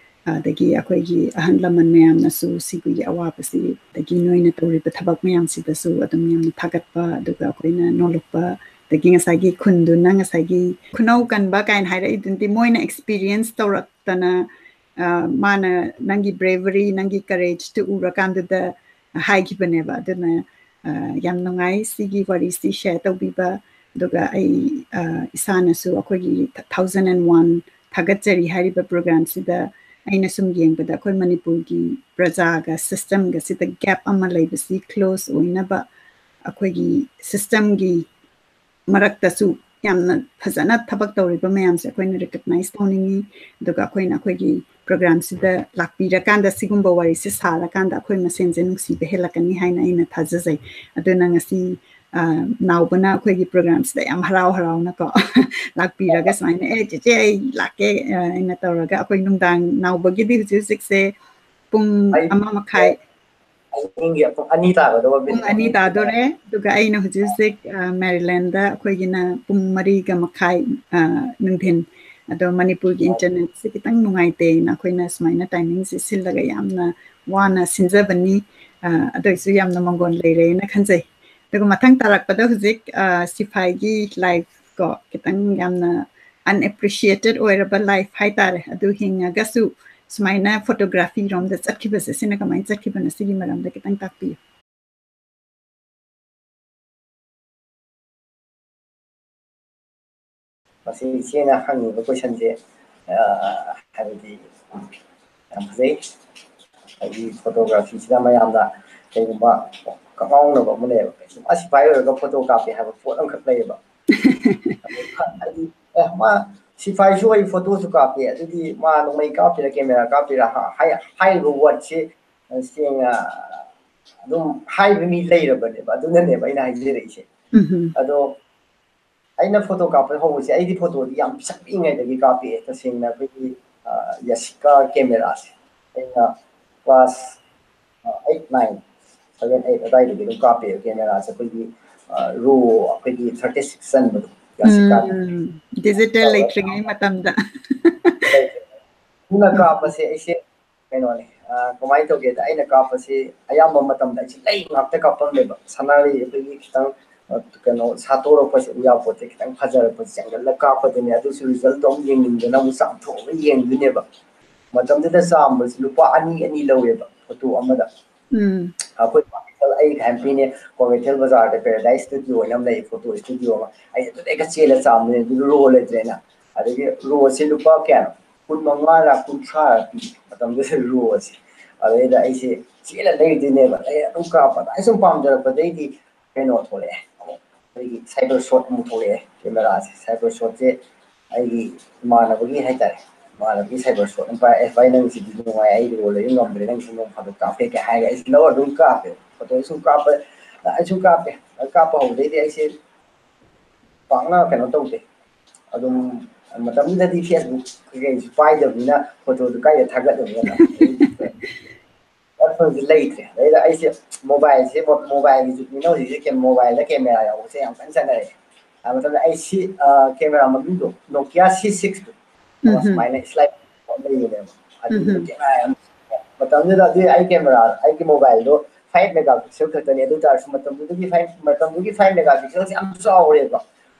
ꯑꯗꯒꯤ ꯑꯩꯈꯣꯏꯒꯤ ꯑꯍꯜ ꯂꯃꯟ ꯃꯌꯥꯝꯅꯁꯨ ꯁꯤꯒꯤ ꯑꯋꯥꯕꯁꯤ, ꯑꯗꯒꯤ ꯅꯣꯏꯅ ꯇꯧꯔꯤꯕ ꯊꯕꯛ ꯃꯌꯥꯝꯁꯤꯗꯁꯨ ꯑꯗꯨꯝ ꯌꯥꯝꯅ ꯊꯥꯒꯠꯄ, ꯑꯗꯨꯒ ꯑꯩꯈꯣꯏꯅ ꯅꯣꯂꯨꯛꯄ, ꯑꯗꯒꯤ ꯉꯁꯥꯏꯒꯤ ꯈꯨꯟꯗꯨꯅ ꯉꯁꯥꯏꯒꯤ ꯈꯨꯅꯧ ꯀꯟꯕ ꯀꯥꯏꯅ ꯍꯥꯏꯔꯛꯏꯗꯨꯗꯤ ꯃꯣꯏꯅ experience ꯇꯧꯔꯛꯇꯅ, ꯑ, ꯃꯥꯅ ꯅꯪꯒꯤ bravery, ꯅꯪꯒꯤ courage ꯇꯨ ꯎꯔꯀꯥꯟꯗꯨꯗ ꯍꯥꯏꯈꯤꯕꯅꯦꯕ꯫ ꯑꯗꯨꯅ, ꯑ, ꯌꯥꯝ ꯅꯨꯡꯉꯥꯏ ꯁꯤꯒꯤ ꯋꯥꯔꯤꯁꯤ share ꯇꯧꯕꯤꯕ꯫ ꯑꯗꯨꯒ ꯑꯩ, ꯑ, ꯏꯁꯥꯅꯁꯨ ꯑꯩꯈꯣꯏꯒꯤ thousand and one ꯊꯥꯒꯠꯆꯔꯤ ꯍꯥꯏꯔꯤꯕ program ꯁꯤꯗ ꯑꯩꯅ ꯁꯨꯝ ꯌꯦꯡꯕꯗ ꯑꯩꯈꯣꯏ ꯃꯅꯤꯄꯨꯔꯒꯤ ꯄ꯭ꯔꯖꯥꯒ system ꯒꯁꯤꯗ gap ꯑꯃ ꯂꯩꯕꯁꯤ close ꯑꯣꯏꯅꯕ ꯑꯩꯈꯣꯏꯒꯤ system ꯒꯤ ꯃꯔꯛꯇꯁꯨ ꯌꯥꯝꯅ ꯐꯖꯅ ꯊꯕꯛ ꯇꯧꯔꯤꯕ ꯃꯌꯥꯝꯁꯦ ꯑꯩꯈꯣꯏꯅ recognize ꯇꯧꯅꯤꯡꯉꯤ꯫ ꯑꯗꯨꯒ ꯑꯩꯈꯣꯏꯅ ꯑꯩꯈꯣꯏꯒꯤ program ꯁꯤꯗ ꯂꯥꯛꯄꯤꯔꯀꯥꯟꯗ ꯁꯤꯒꯨꯝꯕ ꯋꯥꯔꯤꯁꯦ ꯁꯥꯔꯀꯥꯟꯗ ꯑꯩꯈꯣꯏ ꯃꯁꯦꯟꯁꯦ ꯅꯨꯡꯁꯤꯕ ꯍꯦꯜꯂꯛꯀꯅꯤ ꯍꯥꯏꯅ ꯑꯩꯅ ꯊꯥꯖꯖꯩ꯫ ꯑꯗꯨꯅ ꯉꯁꯤ, ꯑ, ꯅꯥꯎꯕꯅ ꯑꯩꯈꯣꯏꯒꯤ program ꯁꯤꯗ ꯌꯥꯝ ꯍꯔꯥꯎ ꯍꯔꯥꯎꯅꯀꯣ ꯂꯥꯛꯄꯤꯔꯒ ꯁꯨꯃꯥꯏꯅ, "ꯑꯦ, ꯆꯦꯆꯦ, ꯑꯩ ꯂꯥꯛꯀꯦ," ꯑ, ꯑꯩꯅ ꯇꯧꯔꯒ ꯑꯩꯈꯣꯏ ꯅꯨꯡꯗꯥꯡ ꯅꯥꯎꯕꯒꯤꯗꯤ ꯍꯧꯖꯤꯛ ꯍꯧꯖꯤꯛꯁꯦ ꯄꯨꯡ ꯑꯩ ꯑꯃ ꯃꯈꯥꯏ ꯑꯍꯤꯡꯒꯤ ꯄꯨꯡ ꯑꯅꯤ ꯇꯥꯒꯗꯧꯕ ꯄꯨꯡ ꯑꯅꯤ ꯇꯥꯗꯣꯔꯦ꯫ ꯑꯗꯨꯒ ꯑꯩꯅ ꯍꯧꯖꯤꯛ ꯍꯧꯖꯤꯛ, ꯑ, ꯃꯦꯔꯤꯂꯦꯟꯗ ꯑꯩꯈꯣꯏꯒꯤꯅ ꯄꯨꯡ ꯃꯔꯤꯒ ꯃꯈꯥꯏ, ꯑ, ꯅꯨꯡꯊꯤꯟ꯫ ꯑꯗꯣ ꯃꯅꯤꯄꯨꯔꯒꯤ internetꯁꯦ ꯈꯤꯇꯪ ꯅꯨꯡꯉꯥꯏꯇꯦꯅ ꯑꯩꯈꯣꯏꯅ ꯁꯨꯃꯥꯏꯅ timingꯁꯦ ꯁꯤꯜꯂꯒ ꯌꯥꯝꯅ ꯋꯥꯅ ꯁꯤꯟꯖꯕꯅꯤ꯫ ꯑ, ꯑꯗꯨ ꯑꯣꯏꯔꯁꯨ ꯌꯥꯝꯅ ꯃꯪꯒꯣꯟ ꯂꯩꯔꯦꯅ ꯈꯟꯖꯩ꯫ ꯑꯗꯨꯒ ꯃꯊꯪ ꯇꯥꯔꯛꯄꯗ ꯍꯧꯖꯤꯛ, ꯑ, ꯁꯤꯐꯥꯏꯒꯤ life ꯀꯣ, ꯈꯤꯇꯪ ꯌꯥꯝꯅ unappreciated ꯑꯣꯏꯔꯕ life ꯍꯥꯏꯇꯥꯔꯦ, ꯑꯗꯨ ꯍꯤꯡꯉꯒꯁꯨ ꯁꯨꯃꯥꯏꯅ photography ꯔꯣꯝꯗ ꯆꯠꯈꯤꯕꯁꯦ, ꯁꯤꯅ ꯀꯃꯥꯏꯅ ꯆꯠꯈꯤꯕꯅꯣ, ꯁꯤꯒꯤ ꯃꯔꯝꯗ ꯈꯤꯇꯪ ꯇꯥꯛꯄꯤꯌꯨ꯫ ꯃꯁꯤ ꯏꯆꯦꯅ ꯍꯪꯉꯤꯕ questionꯁꯦ, ꯑ, ꯍꯥꯏꯕꯗꯤ ꯌꯥꯝ ꯐꯖꯩ꯫ ꯍꯥꯏꯗꯤ photographyꯁꯤꯅ ꯃꯌꯥꯝꯅ ꯀꯩꯒꯨꯝꯕ ꯀꯉꯥꯎꯅꯕ ꯑꯃ ꯂꯩꯌꯦꯕ꯫ ꯀꯩꯒꯨꯝꯕ ꯁꯤꯐꯥꯏ ꯑꯣꯏꯔꯒ photo ꯀꯥꯞꯄꯦ ꯍꯥꯏꯕ ꯄꯣꯠ ꯑꯃꯈꯛ ꯂꯩꯌꯦꯕ꯫ ꯍꯥꯏꯗꯤ, ꯑꯦ, ꯃꯥ ꯁꯤꯐꯥꯏꯁꯨ ꯑꯣꯏ, photoꯁꯨ ꯀꯥꯞꯄꯦ, ꯑꯗꯨꯗꯤ ꯃꯥ ꯅꯣꯡꯃꯩ ꯀꯥꯞꯄꯤꯔ, camera ꯀꯥꯞꯄꯤꯔ, ꯍꯥ-, ꯍꯥꯏ-, ꯍꯥꯏꯔꯤꯕ wordꯁꯦ, ꯑ, ꯁꯦꯡꯅ ꯑꯗꯨꯝ ꯍꯥꯏꯕ ꯃꯤ ꯂꯩꯔꯕꯅꯦꯕ, ꯑꯗꯨꯅꯅꯦꯕ ꯑꯩꯅ ꯍꯥꯏꯖꯔꯛꯏꯁꯦ꯫ ꯎꯝꯍꯨꯝ꯫ ꯑꯗꯣ ꯑꯩꯅ photo ꯀꯥꯞꯄ ꯍꯧꯕꯁꯦ, ꯑꯩꯗꯤ photoꯗꯤ ꯌꯥꯝ ꯄꯤꯁꯛ ꯄꯤꯛꯏꯉꯩꯗꯒꯤ ꯀꯥꯞꯄꯛꯑꯦ꯫ ꯇꯁꯦꯡꯅ ꯑꯩꯈꯣꯏꯒꯤ, ꯑ, ꯌꯥꯁꯤꯀꯥ cameraꯁꯦ ꯑꯩꯅ class, ꯑ, eight, nine, seven, eight ꯑꯗꯨꯋꯥꯏꯗꯒꯤ ꯑꯗꯨꯝ ꯀꯥꯞꯄꯛꯑꯦ cameraꯁꯦ꯫ ꯑꯩꯈꯣꯏꯒꯤ, ꯑ, RAW, ꯑꯩꯈꯣꯏꯒꯤ thirty six ꯆꯟꯕꯗꯣ, ꯌꯥꯁꯤꯀꯥ꯫ ꯎꯝ, digital ꯇꯧꯔꯒ ꯂꯩꯇ꯭ꯔꯤꯉꯩ ꯃꯇꯝꯗ꯫ ꯑꯗꯨꯅ ꯀꯥꯞꯄꯁꯦ ꯑꯩꯁꯦ ꯀꯩꯅꯣꯅꯦ, ꯑ, ꯀꯃꯥꯏꯅ ꯇꯧꯒꯦꯗ, ꯑꯩꯅ ꯀꯥꯞꯄꯁꯤ ꯑꯌꯥꯝꯕ ꯃꯇꯝꯗ ꯑꯩꯁꯦ ꯂꯩ ꯉꯥꯛꯇ ꯀꯥꯞꯄꯝꯃꯦꯕ꯫ ꯁꯅꯥꯔꯩ ꯑꯩꯈꯣꯏꯒꯤ ꯈꯤꯇꯪ, ꯑ, ꯀꯩꯅꯣ, ꯁꯥꯠꯇꯣꯔꯛꯄꯁꯦ ꯎ ꯌꯥꯄꯣꯠꯁꯦ ꯈꯤꯇꯪ ꯐꯖꯔꯛꯄꯁꯦ ꯆꯪꯁꯤꯜꯂ ꯀꯥꯞꯄꯗꯨꯅꯦ꯫ ꯑꯗꯨꯁꯨ ꯔꯤꯖꯜꯇꯣ ꯑꯃꯨꯛ ꯌꯦꯡꯅꯤꯡꯗꯅ ꯑꯃꯨꯛ ꯆꯥꯝꯊꯣꯛꯑꯒ ꯌꯦꯡꯗꯣꯏꯅꯦꯕ꯫ ꯃꯇꯝꯗꯨꯗ ꯆꯥꯝꯕꯁꯤ ꯂꯨꯄꯥ ꯑꯅꯤ ꯑꯅꯤ ꯂꯧꯋꯦꯕ ꯐꯣꯇꯣ ꯑꯃꯗ꯫ ꯎꯝ ꯑꯩꯈꯣꯏ ꯀ꯭ꯋꯥꯀꯩꯊꯦꯜ, ꯑꯩ ꯀꯩ ꯍꯥꯏꯅ ꯄꯤꯅꯦ, ꯀ꯭ꯋꯥꯀꯩꯊꯦꯜ ꯕꯖꯥꯔꯗ ꯄꯦꯔꯥꯗꯥꯏꯁ ꯁ꯭ꯇꯨꯗꯤꯑꯣ ꯍꯥꯏꯅ ꯑꯃ ꯂꯩ, ꯐꯣꯇꯣ ꯁ꯭ꯇꯨꯗꯤꯑꯣ ꯑꯃ꯫ ꯑꯩ ꯑꯗꯨꯗ ꯍꯦꯛꯇ ꯆꯦꯜꯂ ꯆꯥꯝꯕꯅꯦ꯫ ꯑꯗꯨꯗ ꯔꯣ ꯂꯩꯇ꯭ꯔꯦꯅ꯫ ꯑꯗꯒꯤ ꯔꯣꯁꯦ ꯂꯨꯄꯥ ꯀꯌꯥꯅꯣ? ꯀꯨꯟ ꯃꯉꯥꯔ ꯀꯨꯟꯊ꯭ꯔꯥꯔ ꯄꯤ ꯃꯇꯝꯗꯨꯗ ꯔꯣꯁꯦ꯫ ꯑꯗꯩꯗ ꯑꯩꯁꯦ ꯆꯦꯜꯂ ꯂꯩꯗꯣꯏꯅꯦꯕ꯫ ꯑꯩ ꯑꯗꯨꯝ ꯀꯥꯞꯄ ꯑꯗꯨꯃꯥꯏꯅ ꯁꯨꯝ ꯄꯥꯝꯖꯔꯛꯄꯗꯩꯗꯤ ꯀꯩꯅꯣ ꯊꯣꯛꯂꯛꯑꯦ, ꯑꯃꯨꯛ ꯑꯩꯈꯣꯏꯒꯤ ꯁꯥꯏꯕꯔ ꯁꯣꯠ ꯑꯃꯨꯛ ꯊꯣꯛꯂꯛꯑꯦ, ꯀꯦꯃꯦꯔꯥꯁꯦ꯫ ꯁꯥꯏꯕꯔ ꯁꯣꯠꯁꯦ ꯑꯩꯒꯤ ꯏꯃꯥꯟꯅꯕꯒꯤ ꯍꯥꯏꯇꯥꯔꯦ, ꯏꯃꯥꯟꯅꯕꯒꯤ ꯁꯥꯏꯕꯔ ꯁꯣꯠ ꯑꯃ ꯄꯥꯏꯔꯛꯑꯦ꯫ "ꯑꯦ ꯚꯥꯏ, ꯅꯪ ꯁꯤꯗꯤ ꯅꯨꯡꯉꯥꯏ, ꯑꯩ ꯔꯣ ꯂꯩꯕ ꯉꯝꯗ꯭ꯔꯦ, ꯅꯪ ꯁꯤ ꯅꯣꯡ ꯐꯥꯗꯣꯛ ꯀꯥꯞꯀꯦ" ꯀꯥꯏ ꯍꯥꯏꯔꯒ ꯑꯩꯁꯦ ꯂꯧꯔ ꯑꯗꯨꯝ ꯀꯥꯞꯄꯦ꯫ ꯐꯣꯇꯣ ꯁꯨꯝ ꯀꯥꯞꯄ, ꯑꯩ ꯁꯨꯝ ꯀꯥꯞꯄꯦ꯫ ꯑꯗꯨ ꯀꯥꯞꯄ ꯍꯧꯕꯗꯩꯗꯤ ꯑꯩꯁꯦ ꯄꯥꯛꯅ ꯀꯩꯅꯣ ꯇꯧꯗꯦ꯫ ꯑꯗꯨꯝ ꯃꯇꯝꯗꯨꯗꯗꯤ ꯐꯦꯁꯕꯨꯛ ꯀꯩꯀꯩꯁꯨ ꯄꯥꯏꯗꯕꯅꯤꯅ ꯐꯣꯇꯣꯗꯨ ꯀꯥꯏꯗ ꯊꯥꯒꯠꯂꯨꯅꯤ? ꯋꯥꯈꯜꯁꯦ ꯂꯩꯇ꯭ꯔꯦ꯫ ꯑꯗꯩꯗ ꯑꯩꯁꯦ ꯃꯣꯕꯥꯏꯜꯁꯦ, ꯃꯣ-, ꯃꯣꯕꯥꯏꯜꯒꯤ ꯖꯨꯒꯅꯤꯅ ꯍꯧꯖꯤꯛꯁꯦ꯫ ꯀꯦ-, ꯃꯣꯕꯥꯏꯜꯗ ꯀꯦꯃꯦꯔꯥ ꯌꯥꯎꯕꯁꯦ ꯌꯥꯝ ꯀꯟꯅ ꯆꯠꯅꯔꯦ꯫ ꯑꯗꯨ ꯃꯇꯝꯗ ꯑꯩ ꯁꯤ, ꯑ, ꯀꯦꯃꯦꯔꯥ ꯃꯃꯤꯡꯗꯣ Nokia C six ꯇꯣ, ꯑꯃ ꯎꯝ ꯁꯨꯃꯥꯏꯅ slide ꯂꯩꯕꯅꯦꯕ꯫ ꯑꯗꯨꯒꯤꯗꯣ ꯎꯝ ꯀꯦꯃꯦꯔꯥ ꯌꯥꯝ, ꯃꯇꯝꯗꯨꯗ ꯑꯗꯨꯏ ꯑꯩ ꯀꯦꯃꯦꯔꯥ, ꯑꯩꯒꯤ ꯃꯣꯕꯥꯏꯜꯗꯣ five megapixel ꯈꯛꯇꯅꯦ꯫ ꯑꯗꯨ ꯑꯣꯏ ꯇꯥꯔꯁꯨ ꯃꯇꯝꯗꯨꯗꯒꯤ five, ꯃꯇꯝꯗꯨꯒꯤ five megapixelꯁꯦ ꯌꯥꯝ ꯆꯥꯎꯔꯦꯕ꯫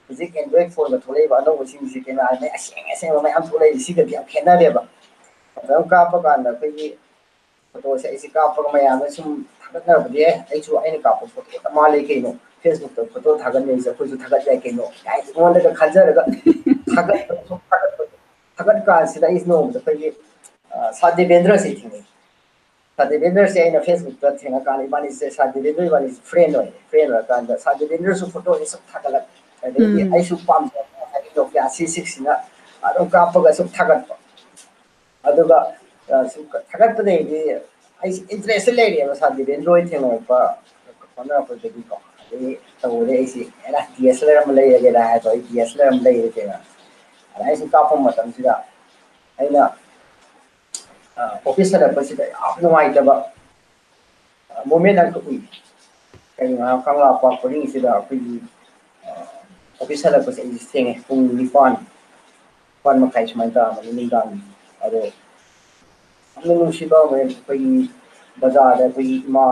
ꯍꯧꯖꯤꯛ Android phoneꯒ ꯊꯣꯛꯂꯛꯏꯕ ꯑꯅꯧꯕꯁꯤꯡꯁꯦ, ꯀꯦꯃꯦꯔꯥ ꯑꯁꯦꯡ ꯑꯁꯦꯡꯕ ꯃꯌꯥꯝ ꯊꯣꯛꯂꯛꯏꯁꯦ, ꯁꯤꯒꯗꯤ ꯌꯥꯝ ꯈꯦꯠꯅꯔꯦꯕ꯫ ꯑꯗꯨꯝ ꯀꯥꯞꯄ ꯀꯥꯟꯗ ꯑꯩꯈꯣꯏꯒꯤ ꯐꯣꯇꯣꯁꯦ ꯑꯩꯁꯦ ꯀꯥꯞꯄꯒ ꯃꯌꯥꯝꯅ ꯁꯨꯝ ꯊꯥꯒꯠꯅꯔꯕꯗꯤ, "ꯑꯦ, ꯑꯩꯁꯨ ꯑꯩꯅ ꯀꯥꯞꯄ ꯐꯣꯇꯣꯗ ꯃꯥꯜꯂꯦ ꯀꯩꯅꯣ, Facebookꯇ ꯐꯣꯇꯣ ꯊꯥꯒꯠꯅꯔꯤꯁꯦ ꯑꯩꯈꯣꯏꯁꯨ ꯊꯥꯒꯠ ꯌꯥꯏ ꯀꯩꯅꯣ" ꯀꯥꯏꯅ ꯑꯩꯉꯣꯟꯗꯒ ꯈꯟꯖꯔꯒ ꯊꯥꯒꯠꯄ, ꯊꯥꯒꯠꯄ, ꯊꯥꯒꯠ ꯀꯥꯟꯁꯤꯗ ꯑꯩꯁꯦ ꯅꯣꯡꯃꯗ ꯑꯩꯈꯣꯏꯒꯤ, ꯑ, ꯁꯥꯔ ꯗꯦꯕꯦꯟꯗ꯭ꯔꯁꯦ ꯊꯦꯡꯅꯩ꯫ ꯁꯥꯔ ꯗꯦꯕꯦꯟꯗ꯭ꯔꯁꯦ ꯑꯩꯅ Facebookꯇ ꯊꯦꯡꯅꯀꯥꯟꯗ ꯏꯕꯥꯅꯤꯁꯦ, ꯁꯥꯔ ꯗꯦꯕꯦꯟꯗ꯭ꯔ ꯏꯕꯥꯅꯤꯁꯦ friend ꯑꯣꯏꯔꯦ꯫ Friend ꯑꯣꯏꯔꯀꯥꯟꯗ ꯁꯥꯔ ꯗꯦꯕꯦꯟꯗ꯭ꯔꯁꯨ ꯐꯣꯇꯣꯁꯦ ꯁꯨꯝ ꯊꯥꯒꯠꯂꯛꯄ꯫ ꯑꯗꯩꯗꯤ ꯎꯝ꯫ ꯑꯩꯁꯨ ꯄꯥꯝꯖꯕ ꯉꯁꯥꯏꯒꯤ Nokia C sixꯁꯤꯅ ꯑꯗꯨꯝ ꯀꯥꯞꯄꯒ ꯁꯨꯝ ꯊꯥꯒꯠꯄ꯫ ꯑꯗꯨꯒ, ꯑ, ꯁꯨꯝ ꯊꯥꯒꯠꯄꯗꯩꯗꯤ ꯑꯩꯁꯦ interest ꯂꯩꯔꯦꯕ ꯁꯥꯔ ꯗꯦꯕꯦꯟꯗ꯭ꯔ ꯍꯣꯏ ꯊꯦꯡꯅꯔꯛꯄ ꯍꯣꯠꯅꯔꯛꯄꯗꯒꯤꯀꯣ꯫ ꯑꯗꯩ ꯇꯧꯕꯗꯩ ꯑꯩꯁꯦ, "ꯑꯦꯔꯥ, D S L R ꯑꯃ ꯂꯩꯔꯒꯦꯗ" ꯍꯥꯏꯕ, ꯑꯩ D S L R ꯑꯃ ꯂꯩꯔꯦ ꯀꯩꯅꯣ꯫ ꯑꯗ ꯑꯩ ꯁꯨꯝ ꯀꯥꯞꯄ ꯃꯇꯝꯁꯤꯗ ꯑꯩꯅ, ꯑ, office ꯍꯜꯂꯛꯄꯁꯤꯗ ꯌꯥꯝ ꯅꯨꯡꯉꯥꯏꯇꯕ, ꯑ, moment ꯑꯃꯈꯛ ꯎꯏ꯫ ꯀꯩꯅꯣ ꯍꯥꯏꯔ, ꯀꯪꯂꯥ ꯄꯥꯔꯛ ꯄꯔꯤꯡꯁꯤꯗ ꯑꯩꯈꯣꯏꯒꯤ, ꯑ, office ꯍꯜꯂꯛꯄꯁꯦ ꯑꯩꯁꯦ ꯊꯦꯡꯉꯦ, ꯄꯨꯡ ꯅꯤꯄꯥꯟ, ꯅꯤꯄꯥꯟ ꯃꯈꯥꯏ ꯁꯨꯃꯥꯏꯅ ꯇꯥꯔꯝꯃꯅꯤ ꯅꯨꯡꯗꯥꯡꯒꯤ꯫ ꯑꯗꯣ ꯌꯥꯝꯅ ꯅꯨꯡꯁꯤꯕ ꯑꯃ ꯑꯩꯈꯣꯏꯒꯤ ꯕꯖꯥꯔꯗ ꯑꯩꯈꯣꯏꯒꯤ ꯏꯃꯥ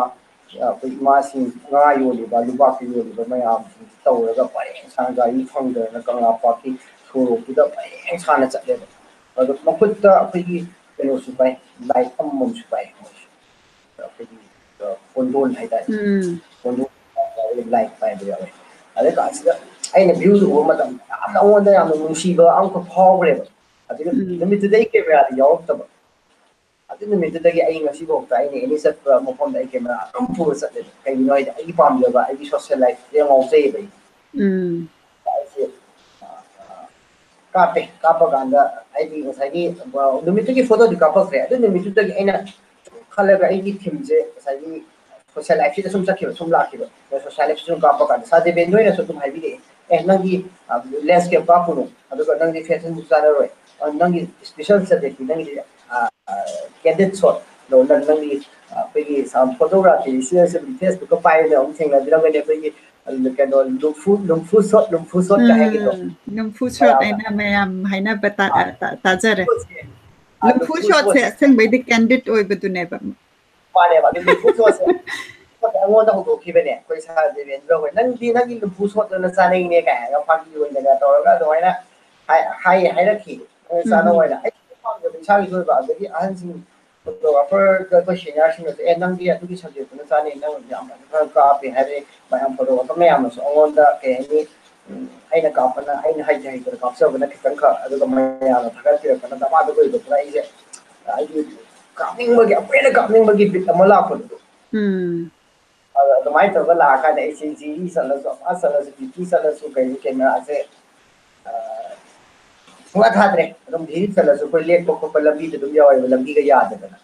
ꯑꯩꯈꯣꯏ ꯏꯃꯥꯁꯤꯡ ꯉꯥ ꯌꯣꯜꯂꯤꯕ, ꯂꯨꯄꯥꯛꯇ ꯌꯣꯜꯂꯤꯕ ꯃꯌꯥꯝꯁꯤꯡ ꯇꯧꯔꯒ ꯄꯔꯦꯡ ꯁꯥꯅ ꯒꯥꯔꯤ ꯐꯪꯗꯗꯅ ꯀꯪꯂꯥ ꯄꯥꯠꯀꯤ ꯁꯣꯔꯣꯛꯇꯨꯗ ꯄꯔꯦꯡ ꯁꯥꯅ ꯆꯠꯂꯦꯕ꯫ ꯑꯗꯣ ꯃꯈꯨꯠꯇ ꯑꯩꯈꯣꯏꯒꯤ ꯀꯩꯅꯣꯁꯨ ꯄꯥꯏ, ꯂꯥꯏꯠ ꯑꯃꯃꯝꯁꯨ ꯄꯥꯏ ꯃꯣꯏꯁꯦ꯫ ꯑꯩꯈꯣꯏꯒꯤ, ꯑ, ꯀꯣꯟꯗꯣꯟ ꯍꯥꯏꯇꯥꯔꯦ꯫ ꯎꯝ꯫ ꯀꯣꯟꯗꯣꯟ ꯄꯥꯏꯕ ꯌꯥꯎꯋꯦ, ꯂꯥꯏꯠ ꯄꯥꯏꯕ ꯌꯥꯎꯋꯦ꯫ ꯑꯗꯨ ꯀꯥꯟꯁꯤꯗ ꯑꯩꯅ ꯚ꯭ꯌꯨꯗꯨ ꯎꯕ ꯃꯇꯝꯗ ꯌꯥꯝꯅ ꯑꯩꯉꯣꯟꯗ ꯌꯥꯝꯅ ꯅꯨꯡꯁꯤꯕ ꯑꯃꯈꯛ ꯐꯥꯎꯈ꯭ꯔꯦꯕ꯫ ꯑꯗꯨꯒ ꯎꯝ꯫ ꯅꯨꯃꯤꯠꯇꯨꯗ ꯑꯩ ꯀꯦꯃꯦꯔꯥꯗꯤ ꯌꯥꯎꯔꯛꯇꯕ꯫ ꯑꯗꯨ ꯅꯨꯃꯤꯠꯇꯨꯗꯒꯤ ꯑꯩ ꯉꯁꯤꯐꯥꯎꯗ ꯑꯩꯅ ꯑꯦꯅꯤ ꯆꯠꯄ ꯃꯐꯝꯗ ꯑꯩ ꯀꯦꯃꯦꯔꯥ ꯑꯗꯨꯝ ꯄꯨꯔ ꯆꯠꯂꯦꯕ꯫ ꯀꯩꯒꯤꯅꯣ ꯍꯥꯏꯗꯤ ꯑꯩꯒꯤ ꯄꯥꯝꯖꯕ, ꯑꯩꯒꯤ ꯁꯣꯁꯦꯜ ꯂꯥꯏꯐꯁꯤꯗ ꯌꯥꯝ ꯉꯥꯎꯖꯩꯌꯦꯕ ꯑꯩ꯫ ꯎꯝ꯫ ꯑꯩꯁꯦ, ꯑ, ꯑ, ꯀꯥꯞꯄꯦ꯫ ꯀꯥꯞꯄ ꯀꯥꯟꯗ ꯑꯩꯗꯤ ꯉꯁꯥꯏꯒꯤ, ꯑ, ꯅꯨꯃꯤꯠꯇꯨꯒꯤ ꯐꯣꯇꯣꯗꯤ ꯀꯥꯞꯄꯛꯇ꯭ꯔꯦ꯫ ꯑꯗꯨ ꯅꯨꯃꯤꯠꯇꯨꯗꯒꯤ ꯑꯩꯅ ꯁꯨꯝ ꯈꯜꯂꯒ ꯑꯩꯒꯤ ꯊꯤꯝꯁꯦ ꯉꯁꯥꯏꯒꯤ ꯁꯣꯁꯦꯜ ꯂꯥꯏꯐꯁꯤꯗ ꯁꯨꯝ ꯆꯠꯈꯤꯕ, ꯁꯨꯝ ꯂꯥꯛꯈꯤꯕ꯫ ꯑꯗ ꯁꯣꯁꯦꯜ ꯂꯥꯏꯐꯁꯤ ꯁꯨꯝ ꯀꯥꯞꯄ ꯀꯥꯟꯗ ꯁꯥꯔ ꯗꯦꯕꯦꯟꯗ꯭ꯔ ꯍꯣꯏꯅꯁꯨ ꯑꯗꯨꯝ ꯍꯥꯏꯕꯤꯔꯛꯑꯦ, "ꯑꯦ, ꯅꯪꯒꯤ, ꯑ, ꯂꯦꯟꯁꯀꯦꯞ ꯀꯥꯞꯄꯨꯅꯣ, ꯑꯗꯨꯒ ꯅꯪꯗꯤ ꯐꯦꯁꯟꯁꯨ ꯆꯥꯟꯅꯔꯣꯏ, ꯑ, ꯅꯪꯒꯤ ꯏꯁꯄꯤꯁꯦꯜ ꯁꯕꯖꯦꯛꯇꯤ ꯅꯪꯒꯤꯗꯤ, ꯑ, ꯑ, ꯀꯦꯟꯗꯤꯠ ꯁꯣꯠ, ꯅꯪ, ꯅꯪꯒꯤ, ꯑ, ꯑꯩꯈꯣꯏꯒꯤ ꯁꯥ-, ꯐꯣꯇꯣꯒ꯭ꯔꯥꯐꯤ ꯁꯤꯗꯁꯨ ꯐꯦꯁꯕꯨꯛꯇ ꯄꯥꯏꯕꯗ ꯑꯃꯨꯛ ꯊꯦꯡꯅꯕꯤꯔꯝꯒꯅꯤ, ꯑꯩꯈꯣꯏꯒꯤ, ꯑ, ꯀꯩꯅꯣ, ꯂꯨꯝꯐꯨ, ꯂꯨꯝꯐꯨ ꯁꯣꯠ, ꯂꯨꯝꯐꯨ ꯁꯣꯠꯀ ꯍꯥꯏꯒꯦꯗꯣ꯫ ꯎꯝ, ꯂꯨꯝꯐꯨ ꯁꯣꯠ ꯃꯌꯥꯝꯅ ꯍꯥꯏꯅ ꯃꯌꯥꯝ ꯍꯥꯏꯅꯕ ꯇꯥ-, ꯑ, ꯑ, ꯇꯥ-, ꯇꯥꯖꯔꯦ꯫ ꯁꯣꯠꯁꯦ꯫ ꯑ, ꯂꯨꯝꯐꯨ ꯂꯨꯝꯐꯨ ꯁꯣꯠꯁꯦ ꯁꯣꯠꯁꯦ꯫ ꯑꯁꯦꯡꯕꯩꯗꯤ ꯀꯦꯟꯗꯤꯠ ꯑꯣꯏꯕꯗꯨꯅꯦꯕ꯫ ꯃꯥꯅꯦꯕ, ꯑꯗꯨ ꯂꯨꯝꯐꯨ ꯁꯣꯠꯁꯦ꯫ ꯁꯣꯠꯁꯦ ꯑꯩꯉꯣꯟꯗ ꯍꯧꯗꯣꯛꯈꯤꯕꯅꯦ꯫ ꯑꯩꯈꯣꯏ ꯁꯥꯔ ꯗꯦꯕꯦꯟꯗ꯭ꯔ ꯍꯣꯏ, "ꯅꯪꯗꯤ ꯅꯪꯒꯤ ꯂꯨꯝꯐꯨ ꯁꯣꯠꯇꯨꯅ ꯆꯥꯅꯩꯅꯦ" ꯀꯥꯏꯅꯒ ꯐꯥꯒꯤ ꯑꯣꯏꯅꯒ ꯇꯧꯔꯒ ꯑꯗꯨꯃꯥꯏꯅ ꯍꯥꯏ-, ꯍꯥꯏ-, ꯍꯥꯏꯔꯛꯈꯤ꯫ ꯑꯩꯅ ꯎꯝ, ꯆꯥꯅꯧ ꯎꯝ꯫ ꯍꯥꯏꯅ꯫ ꯑꯩ ꯄꯥꯝꯖꯕ ꯏꯁꯥꯒꯤꯁꯨ ꯑꯣꯏꯕ, ꯑꯗꯒꯤ ꯑꯍꯟꯁꯤꯡ, ꯐꯣꯇꯣꯒ꯭ꯔꯥꯐꯔꯗ ꯑꯩꯈꯣꯏ ꯁꯦꯅꯤꯌꯔꯁꯤꯡꯅꯁꯨ, "ꯑꯦ, ꯅꯪꯗꯤ ꯑꯗꯨꯒꯤ ꯁꯕꯖꯦꯛꯇꯨꯅ ꯆꯥꯅꯩ, ꯅꯪ ꯌꯥꯝ ꯐꯖꯅ ꯀꯥꯞꯄꯦ" ꯍꯥꯏꯕꯗꯤ ꯃꯌꯥꯝ ꯐꯣꯇꯣꯒ꯭ꯔꯥꯐꯔ ꯃꯌꯥꯝꯅꯁꯨ ꯑꯩꯉꯣꯟꯗ ꯀꯩ ꯍꯥꯏꯅꯤ, ꯎꯝ, ꯑꯩꯅ ꯀꯥꯞꯄꯅ, ꯑꯩꯅ ꯍꯩꯇ ꯍꯩꯇꯅ ꯀꯥꯞꯆꯕꯅ ꯈꯤꯇꯪꯈꯛ, ꯑꯗꯨꯒ ꯃꯌꯥꯝꯅ ꯊꯥꯒꯠꯄꯤꯔꯛꯄꯅ ꯗꯃꯥꯗ ꯑꯣꯏꯕꯗꯨꯅ ꯑꯩꯁꯦ ꯍꯥꯏꯗꯤ ꯀꯥꯞꯅꯤꯡꯕꯒꯤ, ꯑꯃꯨꯛꯀ ꯍꯦꯟꯅ ꯀꯥꯞꯅꯤꯡꯕꯒꯤ ꯕꯤꯠ ꯑꯃ ꯂꯥꯛꯄꯗꯣ꯫ ꯎꯝ꯫ ꯑꯗ ꯑꯗꯨꯃꯥꯏꯅ ꯇꯧꯔꯒ ꯂꯥꯛꯑꯀꯥꯟꯗ ꯑꯩꯁꯦ ꯖꯤꯔꯤ ꯆꯠꯂꯁꯨ, ꯑꯃ ꯆꯠꯂꯁꯨ, ꯕꯤ ꯇꯤ ꯆꯠꯂꯁꯨ, ꯀꯩꯅꯣ, ꯀꯦꯃꯦꯔꯥꯁꯦ, ꯑ, ꯁꯨꯡꯊꯥ ꯊꯥꯗ꯭ꯔꯦ꯫ ꯑꯗꯨꯝ ꯖꯤꯔꯤ ꯆꯠꯂꯁꯨ ꯑꯩꯈꯣꯏ ꯂꯦꯛꯄ ꯈꯣꯠꯄ ꯂꯝꯕꯤꯗ ꯑꯗꯨꯝ ꯌꯥꯎꯋꯦꯕ, ꯂꯝꯕꯤꯒ ꯌꯥꯗꯗꯅ꯫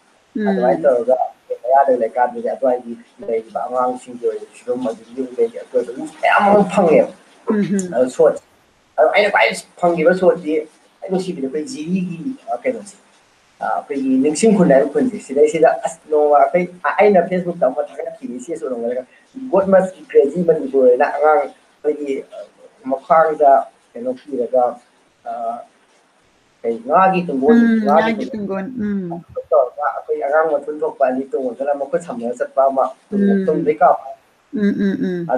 ꯑꯗꯨꯃꯥꯏꯅ ꯎꯝ꯫ ꯇꯧꯔꯒ ꯃꯌꯥꯗ ꯂꯩꯀꯥꯟꯗꯨꯗ ꯑꯗꯨꯋꯥꯏꯒꯤ ꯂꯩꯔꯤꯕ ꯑꯉꯥꯡꯁꯤꯡꯒꯤ ꯑꯣꯏꯕ ꯐꯤꯕꯝ, ꯑꯗꯨꯗꯒꯤ ꯑꯩꯈꯣꯏ ꯑꯗꯨꯝ ꯃꯌꯥꯝ ꯑꯃ ꯐꯪꯉꯦꯕ꯫ ꯎꯝ ꯍꯝ꯫ ꯑꯗꯨ ꯁꯣꯠ ꯑꯗꯣ ꯑꯩꯅ ꯈ꯭ꯋꯥꯏ ꯐꯪꯈꯤꯕ ꯁꯣꯠꯇꯤ ꯑꯩ ꯅꯨꯡꯁꯤꯕꯤꯗ ꯑꯩꯈꯣꯏ ꯖꯤꯔꯤꯒꯤ, ꯑ, ꯀꯩꯅꯣꯁꯦ, ꯑ, ꯑꯩꯈꯣꯏꯒꯤ ꯅꯤꯡꯁꯤꯡ ꯈꯨꯟ ꯍꯥꯏꯕ ꯈꯨꯟꯁꯦ, ꯁꯤꯗꯩꯁꯤꯗ ꯑꯁ ꯅꯣꯡꯃ ꯑꯩꯈꯣꯏ, ꯑ-, ꯑꯩꯅ ꯐꯦꯁꯕꯨꯛꯇ ꯑꯃ ꯊꯥꯒꯠꯈꯤꯕꯅꯤ, ꯁꯤ ꯁꯣꯠ ꯅꯣꯡꯃꯗꯒ "God must be crazy Manipur" ꯍꯥꯏꯅ ꯑꯉꯥꯡ ꯑꯩꯈꯣꯏꯒꯤ, ꯑ, ꯃꯈ꯭ꯋꯥꯡꯗ ꯀꯩꯅꯣ ꯀꯤꯔꯒ, ꯑ, ꯀꯩ ꯉꯥꯒꯤ ꯇꯨꯡꯒꯣꯟ, ꯎꯝ, ꯉꯥꯒꯤ ꯉꯥꯒꯤ ꯇꯨꯡꯒꯣꯟ, ꯎꯝ, ꯇꯧꯔꯒ ꯑꯩꯈꯣꯏ ꯑꯉꯥꯡ ꯃꯊꯨꯟ ꯊꯣꯛꯄ ꯑꯅꯤ ꯇꯣꯡꯉꯒꯅ ꯃꯈꯨꯠ ꯁꯝꯅꯔ ꯆꯠꯄ ꯑꯃ, ꯇꯨꯡ-, ꯎꯝ꯫ ꯇꯨꯡꯗꯩ ꯀꯥꯞꯄ꯫ ꯎꯝ, ꯎꯝ, ꯎꯝ꯫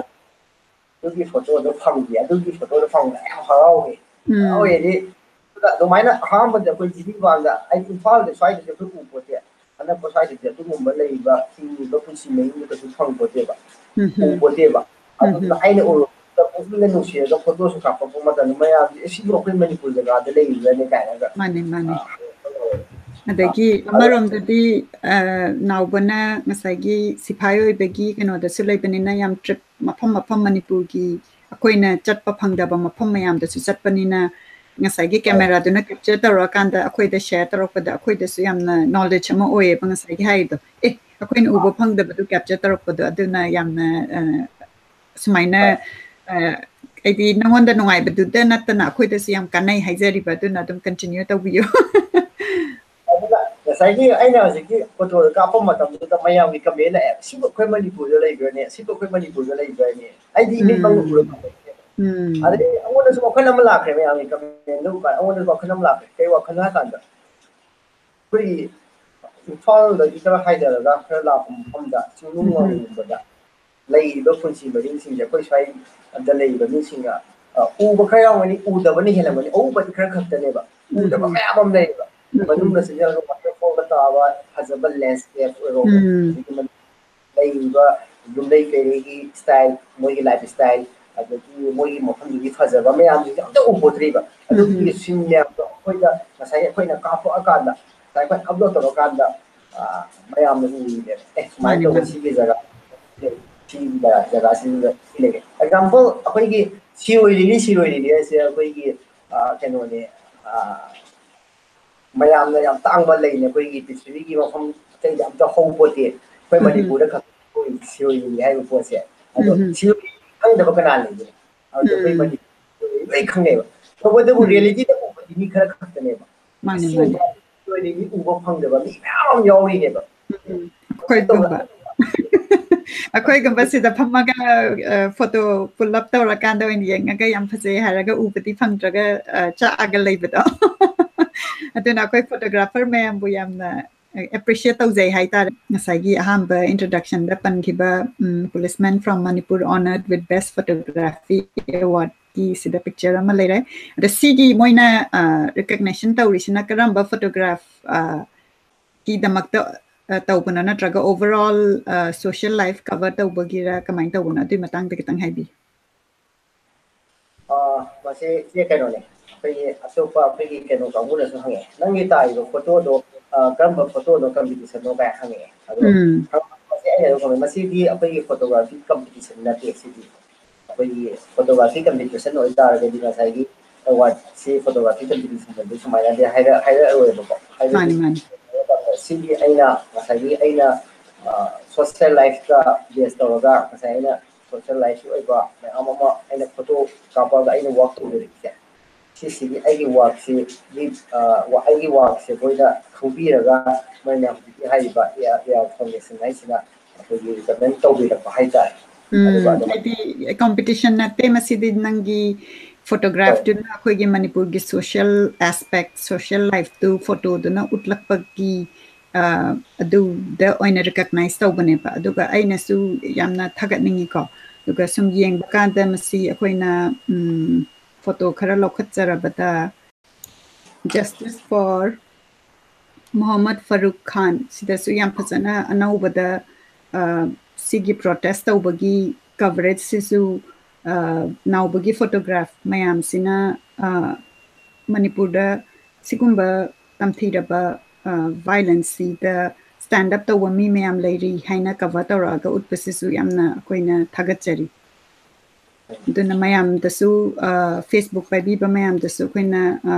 ꯑꯗꯨꯒꯤ ꯐꯣꯇꯣꯗꯣ ꯐꯪꯈꯤ, ꯑꯗꯨꯒꯤ ꯐꯣꯇꯣꯗꯣ ꯐꯪꯕꯗ ꯌꯥꯝ ꯍꯔꯥꯎꯋꯦ꯫ ꯎꯝ꯫ ꯍꯔꯥꯎꯋꯦꯗꯤ, ꯑꯗꯨꯒ ꯑꯗꯨꯃꯥꯏꯅ ꯑꯍꯥꯟꯕꯗ ꯑꯩꯈꯣꯏ ꯖꯤꯔꯤꯕꯥꯝꯗ, ꯑꯩ ꯏꯝꯐꯥꯜꯗ ꯁ꯭ꯋꯥꯏꯗꯗꯤ ꯑꯩꯈꯣꯏ ꯎ ꯄꯣꯠꯇꯦ, ꯑꯅꯛꯄ ꯁ꯭ꯋꯥꯏꯗꯗꯤ ꯑꯗꯨꯒꯨꯝꯕ ꯂꯩꯔꯤꯕ ꯍꯤꯡꯉꯤꯕ ꯄꯨꯟꯁꯤ ꯃꯍꯤꯡꯗꯣ ꯀꯩꯁꯨ ꯐꯪ ꯄꯣꯠꯇꯦꯕ, ꯎꯝ, ꯎ ꯎꯝ꯫ ꯄꯣꯠꯇꯦꯕ꯫ ꯎꯝ, ꯑꯗꯨꯅ ꯎꯝ꯫ ꯑꯩꯅ ꯎꯔꯨꯕꯗ ꯄꯨꯛꯅꯤꯡꯅ ꯅꯨꯡꯁꯤꯔꯒ ꯐꯣꯇꯣꯁꯨ ꯀꯥꯞꯄꯛꯄ ꯃꯇꯝꯗ ꯃꯌꯥꯝꯁꯦ, "ꯑꯦ, ꯁꯤꯕꯨ ꯑꯩꯈꯣꯏ ꯃꯅꯤꯄꯨꯔ ꯖꯒꯥꯗ ꯂꯩꯔꯤꯕ꯭ꯔꯅꯦ?" ꯀꯥꯏꯅꯒ꯫ ꯃꯥꯅꯦ, ꯃꯥꯅꯦ꯫ ꯑꯥ, ꯑꯗꯒꯤ ꯑꯗꯣ ꯑꯃꯔꯣꯝꯗꯗꯤ, ꯑ, ꯅꯥꯎꯕꯅ ꯉꯁꯥꯏꯒꯤ ꯁꯤꯐꯥꯏ ꯑꯣꯏꯕꯒꯤ ꯀꯩꯅꯣꯗꯁꯨ ꯂꯩꯕꯅꯤꯅ ꯌꯥꯝ ꯇ꯭ꯔꯤꯞ ꯃꯐꯝ ꯃꯐꯝ ꯃꯅꯤꯄꯨꯔꯒꯤ ꯑꯩꯈꯣꯏꯅ ꯆꯠꯄ ꯐꯪꯗꯕ ꯃꯐꯝ ꯃꯌꯥꯝꯗꯁꯨ ꯆꯠꯄꯅꯤꯅ ꯉꯁꯥꯏꯒꯤ ꯍꯣꯏ꯫ ꯀꯦꯃꯦꯔꯥꯗꯨꯅ ꯀꯦꯞꯆꯔ ꯇꯧꯔꯀꯥꯟꯗ ꯑꯩꯈꯣꯏꯗ ꯁꯦꯌꯔ ꯇꯧꯔꯛꯄꯗ ꯑꯩꯈꯣꯏꯗꯁꯨ ꯌꯥꯝꯅ ꯅꯣꯂꯦꯖ ꯑꯃ ꯑꯣꯏꯌꯦꯕ ꯉꯁꯥꯏꯒꯤ ꯍꯥꯏꯔꯤꯗꯣ꯫ ꯑꯦ, ꯑꯩꯈꯣꯏꯅ ꯎꯕ ꯑꯥ꯫ ꯐꯪꯗꯕꯗꯨ ꯀꯦꯞꯆꯔ ꯇꯧꯔꯛꯄꯗꯣ ꯑꯗꯨꯅ ꯌꯥꯝꯅ, ꯑ, ꯁꯨꯃꯥꯏꯅ, ꯍꯣꯏ꯫ ꯑ, ꯍꯥꯏꯗꯤ ꯅꯉꯣꯟꯗ ꯅꯨꯡꯉꯥꯏꯕꯗꯨꯗ ꯅꯠꯇꯅ ꯑꯩꯈꯣꯏꯗꯁꯨ ꯌꯥꯝ ꯀꯥꯟꯅꯩ ꯍꯥꯏꯖꯔꯤꯕ, ꯑꯗꯨꯅ ꯑꯗꯨꯝ ꯀꯟꯇꯤꯅ꯭ꯌꯨ ꯇꯧꯕꯤꯌꯨ꯫ ꯑꯗꯨꯒ ꯉꯁꯥꯏꯒꯤ ꯑꯩꯅ ꯍꯧꯖꯤꯛꯀꯤ ꯐꯣꯇꯣꯗꯣ ꯀꯥꯞꯄ ꯃꯇꯝꯗꯨꯗ ꯃꯌꯥꯝꯒꯤ ꯀꯃꯦꯟ ꯂꯥꯛꯑꯦ, "ꯁꯤꯕꯨ ꯑꯩꯈꯣꯏ ꯃꯅꯤꯄꯨꯔꯗ ꯂꯩꯕ꯭ꯔꯅꯦ? ꯁꯤꯕꯨ ꯑꯩꯈꯣꯏ ꯃꯅꯤꯄꯨꯔꯗ ꯂꯩꯕ꯭ꯔꯅꯦ?" ꯑꯩꯗꯤ ꯏꯃꯤꯠꯃꯛꯅ ꯎꯝ꯫ ꯎꯔꯕ ꯄꯣꯠꯅꯦꯕ꯫ ꯎꯝ꯫ ꯑꯗꯩ ꯑꯩꯉꯣꯟꯗꯁꯨ ꯋꯥꯈꯜ ꯑꯃ ꯂꯥꯛꯈ꯭ꯔꯦ, ꯃꯌꯥꯝꯒꯤ ꯀꯃꯦꯟꯗꯣ ꯎꯕ ꯀꯥꯟꯗ ꯑꯩꯉꯣꯟꯗꯁꯨ ꯋꯥꯈꯜ ꯑꯃ ꯂꯥꯛꯈ꯭ꯔꯦ꯫ ꯀꯩ ꯋꯥꯈꯜꯅꯣ ꯍꯥꯏ ꯀꯥꯟꯗ, ꯑꯩꯈꯣꯏꯒꯤ ꯏꯝꯐꯥꯜꯗꯒꯤ ꯈꯔ ꯍꯥꯏꯊꯔꯒ ꯈꯔ ꯂꯥꯞꯄ ꯃꯐꯝꯗ, ꯆꯤꯡꯅꯨꯡ ꯎꯝ꯫ ꯃꯥꯅꯨꯡꯒꯨꯝꯕꯗ ꯂꯩꯔꯤꯕ ꯄꯨꯟꯁꯤ ꯃꯍꯤꯡꯁꯤꯡꯁꯦ, ꯑꯩꯈꯣꯏ ꯁ꯭ꯋꯥꯏꯗ ꯂꯩꯔꯤꯕ ꯃꯤꯁꯤꯡꯅ, ꯑ, ꯎꯕ ꯈꯔ ꯌꯥꯎꯒꯅꯤ, ꯎꯗꯕꯅ ꯍꯦꯜꯂꯝꯒꯅꯤ, ꯑꯎꯕꯗꯤ ꯈꯔ ꯈꯛꯇꯅꯦꯕ꯫ ꯎꯝ, ꯎꯗꯕ ꯎꯝ꯫ ꯃꯌꯥꯝ ꯑꯃ ꯂꯩꯌꯦꯕ꯫ ꯎꯝ, ꯎꯝ꯫ ꯃꯅꯨꯡꯗ ꯆꯪꯁꯤꯜꯂꯒ ꯋꯥꯇꯔꯐꯣꯜꯒ ꯇꯥꯕ ꯐꯖꯕ ꯂꯦꯟꯁꯀꯦꯞ ꯑꯣꯏꯔꯣ, ꯎꯝ꯫ ꯑꯗꯒꯤ ꯂꯩꯔꯤꯕ ꯌꯨꯝꯂꯩ ꯀꯩꯔꯩꯒꯤ ꯁ꯭ꯇꯥꯏꯜ, ꯃꯣꯏꯒꯤ ꯂꯥꯏꯐ ꯁ꯭ꯇꯥꯏꯜ, ꯑꯗꯒꯤ ꯃꯣꯏꯒꯤ ꯃꯐꯝꯗꯨꯒꯤ ꯐꯖꯕ ꯃꯌꯥꯝꯁꯤꯡꯁꯦ ꯑꯝꯇ ꯎꯄꯣꯠꯇ꯭ꯔꯤꯕ꯫ ꯑꯗꯨꯒꯤ ꯎꯝ꯫ ꯁꯤꯟ ꯃꯌꯥꯝꯗꯣ ꯑꯩꯈꯣꯏꯗ ꯉꯁꯥꯏ ꯑꯩꯈꯣꯏꯅ ꯀꯥꯞꯊꯣꯛꯑꯀꯥꯟꯗ, ꯉꯁꯥꯏ ꯑꯩꯈꯣꯏꯅ ꯑꯞꯂꯣꯗ ꯇꯧꯔꯀꯥꯟꯗ, ꯑ, ꯃꯌꯥꯝꯅ ꯎꯔꯤꯅꯦꯕ꯫ "ꯑꯦ, ꯁꯨꯃꯥꯏꯅ ꯃꯥꯅꯤ, ꯇꯧꯕ ꯃꯥꯅꯤ꯫ ꯁꯤꯒꯤ ꯖꯒꯥ, ꯁꯤꯒꯤ ꯖꯒꯥꯁꯤꯗ ꯁꯤ ꯂꯩꯔꯦ"꯫ ꯑꯦꯛꯖꯥꯝꯄꯜ, ꯑꯩꯈꯣꯏꯒꯤ ꯁꯤꯔꯣꯏ ꯂꯤꯂꯤ, ꯁꯤꯔꯣꯏ ꯂꯤꯂꯤ ꯍꯥꯏꯁꯦ ꯑꯩꯈꯣꯏꯒꯤ, ꯑ, ꯀꯩꯅꯣꯅꯦ, ꯑ, ꯃꯌꯥꯝꯅ ꯌꯥꯝ ꯇꯥꯡꯕ ꯂꯩꯅꯦ, ꯑꯩꯈꯣꯏꯒꯤ ꯄ꯭ꯔꯤꯊꯤꯕꯤꯒꯤ ꯃꯐꯝ ꯑꯇꯩꯗ ꯑꯝꯇ ꯍꯧꯄꯣꯠꯇꯦ, ꯑꯩꯈꯣꯏ ꯎꯝ꯫ ꯃꯅꯤꯄꯨꯔꯗ ꯈꯛꯇ ꯍꯧꯔꯤꯕ ꯁꯤꯔꯣꯏ ꯂꯤꯂꯤ ꯍꯥꯏꯔꯤꯕ ꯄꯣꯠꯁꯦ꯫ ꯑꯗꯣ ꯎꯝ꯫ ꯁꯤꯔꯣꯏ ꯂꯤꯂꯤ ꯈꯪꯗꯕ ꯀꯅꯥ ꯂꯩꯒꯦ? ꯑꯗꯨꯗꯤ ꯑꯩꯈꯣꯏ ꯎꯝ꯫ ꯃꯅꯤꯄꯨꯔ ꯂꯣꯏ ꯈꯪꯉꯦꯕ꯫ ꯇꯧꯕꯇꯕꯨ ꯎꯝ꯫ ꯔꯤꯌꯦꯂꯤꯇꯤꯗ ꯎꯕꯗꯤ ꯃꯤ ꯈꯔ ꯈꯛꯇꯅꯦꯕ꯫ ꯃꯥꯅꯦ, ꯑꯁꯤꯒꯨꯝꯕ ꯃꯥꯅꯦ꯫ ꯁꯤꯔꯣꯏ ꯂꯤꯂꯤ ꯎꯕ ꯐꯪꯗꯕ ꯃꯤ ꯃꯌꯥꯝ ꯑꯃ ꯌꯥꯎꯔꯤꯅꯦꯕ꯫ ꯎꯝ, ꯎꯝ꯫ ꯑꯩꯈꯣꯏꯒꯨꯝꯕ꯫ ꯑꯩꯈꯣꯏꯒꯨꯝꯕ ꯁꯤꯗ ꯐꯝꯃꯒ, ꯑ, ꯐꯣꯇꯣ ꯄꯨꯜ ꯑꯞ ꯇꯧꯔꯀꯥꯟꯗ ꯑꯣꯏꯅ ꯌꯦꯡꯉꯒ ꯌꯥꯝ ꯐꯖꯩ ꯍꯥꯏꯔꯒ ꯎꯕꯗꯤ ꯐꯪꯗ꯭ꯔꯒ, ꯑ, ꯆꯥꯛꯑꯒ ꯂꯩꯕꯗꯣ꯫ ꯑꯗꯨꯅ ꯑꯩꯈꯣꯏ photographer ꯃꯌꯥꯝꯕꯨ ꯌꯥꯝꯅ appreciate ꯇꯧꯖꯩ ꯍꯥꯏꯇꯥꯔꯦ꯫ ꯉꯁꯥꯏꯒꯤ ꯑꯍꯥꯟꯕ introduction the ꯄꯟꯈꯤꯕ, um, Policeman from Manipur honored with best photography award ꯀꯤ ꯁꯤꯗ picture ꯑꯃ ꯂꯩꯔꯦ꯫ ꯑꯗ ꯁꯤꯒꯤ ꯃꯣꯏꯅ, ꯑ, recognition ꯇꯧꯔꯤꯁꯤꯅ ꯀꯔꯝꯕ photograph, ꯑ, ꯀꯤꯗꯃꯛꯇ, ꯑ, ꯇꯧꯕꯅꯣ, ꯅꯠꯇ꯭ꯔꯒ overall, ꯑ, social life cover ꯇꯧꯕꯒꯤꯔ, ꯀꯃꯥꯏꯅ ꯇꯧꯕꯅꯣ? ꯑꯗꯨꯒꯤ ꯃꯇꯥꯡꯗ ꯈꯤꯇꯪ ꯍꯥꯏꯕꯤꯌꯨ꯫ ꯑ, ꯃꯁꯤ ꯏꯆꯦ ꯀꯩꯅꯣꯅꯦ, ꯑꯩꯈꯣꯏꯒꯤ ꯑꯇꯣꯞꯄ ꯑꯩꯈꯣꯏꯒꯤ ꯀꯩꯅꯣ ꯀꯥꯡꯕꯨꯅꯁꯨ ꯍꯪꯉꯛꯑꯦ, "ꯅꯪꯒꯤ ꯇꯥꯔꯤꯕ photo ꯗꯣ, ꯑ, ꯀꯔꯝꯕ photo ꯅꯣ, competition ꯅꯣ?" ꯀꯥꯏꯅ ꯍꯪꯉꯛꯑꯦ꯫ ꯑꯗꯣ ꯎꯝ꯫ ꯃꯁꯤ ꯑꯩꯅ ꯑꯗꯨꯝ ꯈꯪꯉꯦ, ꯃꯁꯤꯗꯤ ꯑꯩꯈꯣꯏꯒꯤ photography competition ꯅꯠꯇꯦ꯫ ꯁꯤꯗꯤ ꯑꯩꯈꯣꯏꯒꯤ photography competition ꯑꯣꯏꯇꯥꯔꯒꯗꯤ ꯉꯁꯥꯏꯒꯤ award ꯁꯤ photography competition ꯗꯗꯤ ꯁꯨꯃꯥꯏꯅꯗꯤ ꯍꯥꯏꯔꯛ-, ꯍꯥꯏꯔꯛꯑꯔꯣꯏꯕꯀꯣ꯫ ꯍꯥꯏꯕꯗꯤ ꯃꯥꯅꯤ, ꯃꯥꯅꯤ꯫ ꯁꯤꯗꯤ ꯑꯩꯅ ꯉꯁꯥꯏꯒꯤ ꯑꯩꯅ, ꯑ, social life ꯇ base ꯇꯧꯔꯒ ꯉꯁꯥꯏ ꯑꯩꯅ social life ꯀꯤ ꯑꯣꯏꯕ ꯃꯌꯥꯝ ꯑꯃ ꯑꯩꯅ photo ꯀꯥꯞꯄꯒ ꯑꯩꯅ work ꯇꯧꯖꯔꯤꯁꯦ꯫ ꯁꯤꯁꯤꯒꯤ ꯑꯩꯒꯤ work ꯁꯤ, ꯑ, ꯋꯥ-, ꯑꯩꯒꯤ work ꯁꯦ ꯃꯣꯏꯅ ꯈꯪꯕꯤꯔꯒ ꯃꯣꯏꯅ ꯍꯧꯖꯤꯛꯀꯤ ꯍꯥꯏꯔꯤꯕ A R, A R Foundation ꯍꯥꯏꯁꯤꯅ ꯑꯩꯈꯣꯏꯒꯤ recommend ꯇꯧꯕꯤꯔꯛꯄ ꯍꯥꯏꯇꯥꯔꯦ꯫ ꯎꯝ, ꯑꯗꯨꯒ ꯑꯗꯨꯝ ꯍꯥꯏꯗꯤ competition ꯅꯠꯇꯦ, ꯃꯁꯤꯗꯤ ꯅꯪꯒꯤ photograph ꯇꯨꯅ ꯑꯩꯈꯣꯏꯒꯤ ꯃꯅꯤꯄꯨꯔꯒꯤ social aspect, social life two photo ꯗꯨꯅ ꯎꯠꯂꯛꯄꯒꯤ, ꯑ, ꯑꯗꯨꯗ ꯑꯣꯏꯅ recognize ꯇꯧꯕꯅꯦꯕ꯫ ꯑꯗꯨꯒ ꯑꯩꯅꯁꯨ ꯌꯥꯝꯅ ꯊꯥꯒꯠꯅꯤꯡꯉꯤꯀꯣ꯫ ꯑꯗꯨꯒ ꯁꯨꯝ ꯌꯦꯡꯕ ꯀꯥꯟꯗ ꯃꯁꯤ ꯑꯩꯈꯣꯏꯅ, ꯎꯝ, photo ꯈꯔ ꯂꯧꯈꯠꯆꯔꯕꯗ, Justice for Mohammad Farooq Khan ꯁꯤꯗꯁꯨ ꯌꯥꯝ ꯐꯖꯅ ꯑꯅꯧꯕꯗ, ꯑ, ꯁꯤꯒꯤ protest ꯇꯧꯕꯒꯤ coverage ꯁꯤꯁꯨ, ꯑ, ꯅꯥꯎꯕꯒꯤ photograph ꯃꯌꯥꯝꯁꯤꯅ, ꯑ, ꯃꯅꯤꯄꯨꯔꯗ ꯁꯤꯒꯨꯝꯕ ꯇꯝꯊꯤꯔꯕ, ꯑ, violence ꯁꯤꯗ stand up ꯇꯧꯕ ꯃꯤ ꯃꯌꯥꯝ ꯂꯩꯔꯤ ꯍꯥꯏꯅ cover ꯇꯧꯔꯛꯑꯒ ꯎꯠꯄꯁꯤꯁꯨ ꯌꯥꯝꯅ ꯑꯩꯈꯣꯏꯅ ꯊꯥꯒꯠꯆꯔꯤ꯫ ꯑꯗꯨꯅ ꯃꯌꯥꯝꯗꯁꯨ, ꯑ, Facebook ꯄꯥꯏꯕꯤꯕ ꯃꯌꯥꯝꯗꯁꯨ ꯑꯩꯈꯣꯏꯅ, ꯑ,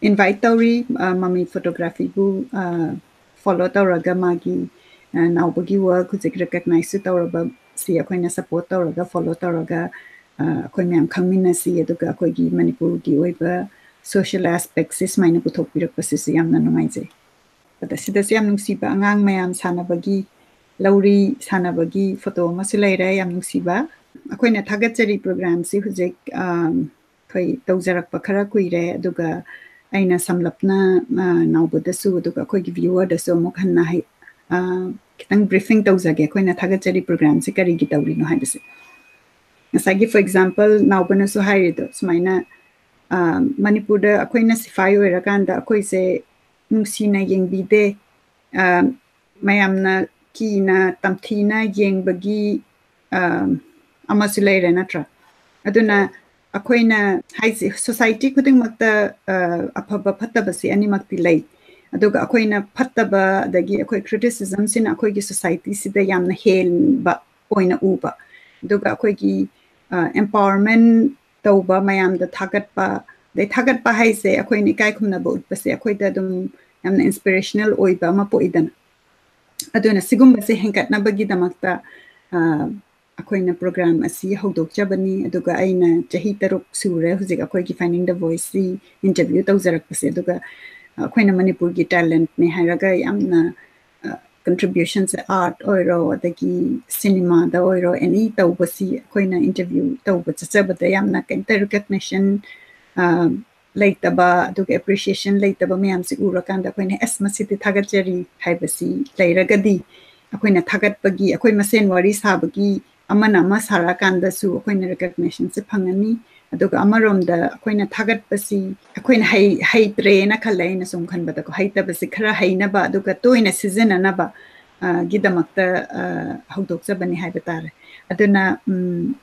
invite ꯇꯧꯔꯤ, ꯑ, ꯃꯃꯤ photography ꯕꯨ, ꯑ, follow ꯇꯧꯔꯒ ꯃꯥꯒꯤ, ꯑ, ꯅꯥꯎꯕꯒꯤ work ꯍꯧꯖꯤꯛ recognize ꯁꯨ ꯇꯧꯔꯕ ꯁꯤ ꯑꯩꯈꯣꯏꯅ support ꯇꯧꯔꯒ, follow ꯇꯧꯔꯒ, ꯑ, ꯑꯩꯈꯣꯏ ꯃꯌꯥꯝ ꯈꯪꯃꯤꯟꯅꯁꯤ꯫ ꯑꯗꯨꯒ ꯑꯩꯈꯣꯏꯒꯤ ꯃꯅꯤꯄꯨꯔꯒꯤ ꯑꯣꯏꯕ social aspect ꯁꯤ ꯁꯨꯃꯥꯏꯅ ꯄꯨꯊꯣꯛꯄꯤꯔꯛꯄꯁꯤꯁꯨ ꯌꯥꯝꯅ ꯅꯨꯡꯉꯥꯏꯖꯩ꯫ ꯑꯗ ꯁꯤꯗꯁꯨ ꯌꯥꯝ ꯅꯨꯡꯁꯤꯕ ꯑꯉꯥꯡ ꯃꯌꯥꯝ ꯁꯥꯟꯅꯕꯒꯤ, ꯂꯧꯔꯤ ꯁꯥꯟꯅꯕꯒꯤ photo ꯑꯃꯁꯨ ꯂꯩꯔꯦ, ꯌꯥꯝ ꯅꯨꯡꯁꯤꯕ꯫ ꯑꯩꯈꯣꯏꯅ ꯊꯥꯒꯠꯆꯔꯤ program ꯁꯤ ꯍꯧꯖꯤꯛ, ꯑꯝ, ꯑꯩꯈꯣꯏ ꯇꯧꯖꯔꯛꯄ ꯈꯔ ꯀꯨꯏꯔꯦ, ꯑꯗꯨꯒ ꯑꯩꯅ ꯁꯝꯂꯞꯅ, ꯑ, ꯅꯥꯎꯕꯗꯁꯨ ꯑꯗꯨꯒ ꯑꯩꯈꯣꯏꯒꯤ viewerꯗꯁꯨ ꯑꯃꯨꯛ ꯍꯟꯅ ꯍꯥꯏ-, ꯑ, ꯈꯤꯇꯪ briefing ꯇꯧꯖꯒꯦ, ꯑꯩꯈꯣꯏꯅ ꯊꯥꯒꯠꯆꯔꯤ programꯁꯦ ꯀꯔꯤꯒꯤ ꯇꯧꯔꯤꯅꯣ ꯍꯥꯏꯕꯁꯦ꯫ ꯉꯁꯥꯏꯒꯤ, for example, ꯅꯥꯎꯕꯅꯁꯨ ꯍꯥꯏꯔꯤꯗꯣ ꯁꯨꯃꯥꯏꯅ, ꯑ, ꯃꯅꯤꯄꯨꯔꯗ ꯑꯩꯈꯣꯏꯅ ꯁꯤꯐꯥꯏ ꯑꯣꯏꯔꯀꯥꯟꯗ ꯑꯩꯈꯣꯏꯁꯦ ꯅꯨꯡꯁꯤꯅ ꯌꯦꯡꯕꯤꯗꯦ, ꯑ, ꯃꯌꯥꯝꯅ ꯀꯤꯅ ꯇꯝꯊꯤꯅ ꯌꯦꯡꯕꯒꯤ, ꯑ, ꯑꯃꯁꯨ ꯂꯩꯔꯦ, ꯅꯠꯇ꯭ꯔꯥ? ꯑꯗꯨꯅ ꯑꯩꯈꯣꯏꯅ ꯍꯥꯏꯁꯦ society ꯈꯨꯗꯤꯡꯃꯛꯇ, ꯑ, ꯑꯐꯕ ꯐꯠꯇꯕꯁꯦ ꯑꯅꯤꯃꯛꯇꯤ ꯂꯩ꯫ ꯑꯗꯨꯒ ꯑꯩꯈꯣꯏꯅ ꯐꯠꯇꯕ ꯑꯗꯒꯤ ꯑꯩꯈꯣꯏ criticismꯁꯤꯅ ꯑꯩꯈꯣꯏꯒꯤ societyꯁꯤꯗ ꯌꯥꯝꯅ ꯍꯦꯟꯕ ꯑꯣꯏꯅ ꯎꯕ꯫ ꯑꯗꯨꯒ ꯑꯩꯈꯣꯏꯒꯤ, ꯑ, empowerment ꯇꯧꯕ, ꯃꯌꯥꯝꯗ ꯊꯥꯒꯠꯄ, ꯑꯗꯩ ꯊꯥꯒꯠꯄ ꯍꯥꯏꯁꯦ ꯑꯩꯈꯣꯏꯅ ꯏꯀꯥꯏ ꯈꯨꯝꯅꯕ ꯎꯠꯄꯁꯦ ꯑꯩꯈꯣꯏꯗ ꯑꯗꯨꯝ ꯌꯥꯝꯅ inspirational ꯑꯣꯏꯕ ꯑꯃ ꯄꯣꯛꯏꯗꯅ꯫ ꯑꯗꯨꯅ ꯁꯤꯒꯨꯝꯕꯁꯦ ꯍꯦꯟꯒꯠꯅꯕꯒꯤꯗꯃꯛꯇ, ꯑ, ꯑꯩꯈꯣꯏꯅ program ꯑꯁꯤ ꯍꯧꯗꯣꯛꯆꯕꯅꯤ꯫ ꯑꯗꯨꯒ ꯑꯩꯅ ꯆꯍꯤ ꯇꯔꯨꯛ ꯁꯨꯔꯦ ꯍꯧꯖꯤꯛ ꯑꯩꯈꯣꯏꯒꯤ Finding the Voiceꯁꯤ interview ꯇꯧꯖꯔꯛꯄꯁꯦ꯫ ꯑꯗꯨꯒ ꯑꯩꯈꯣꯏꯅ ꯃꯅꯤꯄꯨꯔꯒꯤ talentꯅꯦ ꯍꯥꯏꯔꯒ ꯌꯥꯝꯅ, ꯑ, contributionꯁꯦ, art ꯑꯣꯏꯔꯣ, ꯑꯗꯒꯤ cinemaꯗ ꯑꯣꯏꯔꯣ, any ꯇꯧꯕꯁꯤ ꯑꯩꯈꯣꯏꯅ interview ꯇꯧꯕ ꯆꯠꯆꯕꯗ ꯌꯥꯝꯅ ꯀꯩꯝꯇ recognition, ꯑ, ꯂꯩꯇꯕ, ꯑꯗꯨꯒ appreciation ꯂꯩꯇꯕ ꯃꯌꯥꯝꯁꯤ ꯎꯔꯀꯥꯟꯗ ꯑꯩꯈꯣꯏꯅ, "ꯑꯁ, ꯃꯁꯤꯗꯤ ꯊꯥꯒꯠꯆꯔꯤ" ꯍꯥꯏꯕꯁꯤ ꯂꯩꯔꯒꯗꯤ, ꯑꯩꯈꯣꯏꯅ ꯊꯥꯒꯠꯄꯒꯤ, ꯑꯩꯈꯣꯏ ꯃꯁꯦꯟ ꯋꯥꯔꯤ ꯁꯥꯕꯒꯤ, ꯑꯃꯅ ꯑꯃ ꯁꯥꯔꯛꯑꯀꯥꯟꯗꯁꯨ ꯑꯩꯈꯣꯏꯅ recognitionꯁꯦ ꯐꯪꯉꯅꯤ꯫ ꯑꯗꯨꯒ ꯑꯃꯔꯣꯝꯗ ꯑꯩꯈꯣꯏꯅ ꯊꯥꯒꯠꯄꯁꯤ ꯑꯩꯈꯣꯏꯅ ꯍꯩ-, ꯍꯩꯇ꯭ꯔꯦꯅ ꯈꯜꯂꯦ, ꯑꯩꯅ ꯁꯨꯝ ꯈꯟꯕꯗꯀꯣ, ꯍꯩꯇꯕꯁꯤ ꯈꯔ ꯍꯩꯅꯕ ꯑꯗꯨꯒ ꯇꯣꯏꯅ ꯁꯤꯖꯤꯟꯅꯅꯕ, ꯑ, ꯒꯤꯗꯃꯛꯇ, ꯑ, ꯍꯧꯗꯣꯛꯆꯕꯅꯤ ꯍꯥꯏꯕ ꯇꯥꯔꯦ꯫ ꯑꯗꯨꯅ, ꯎꯝ,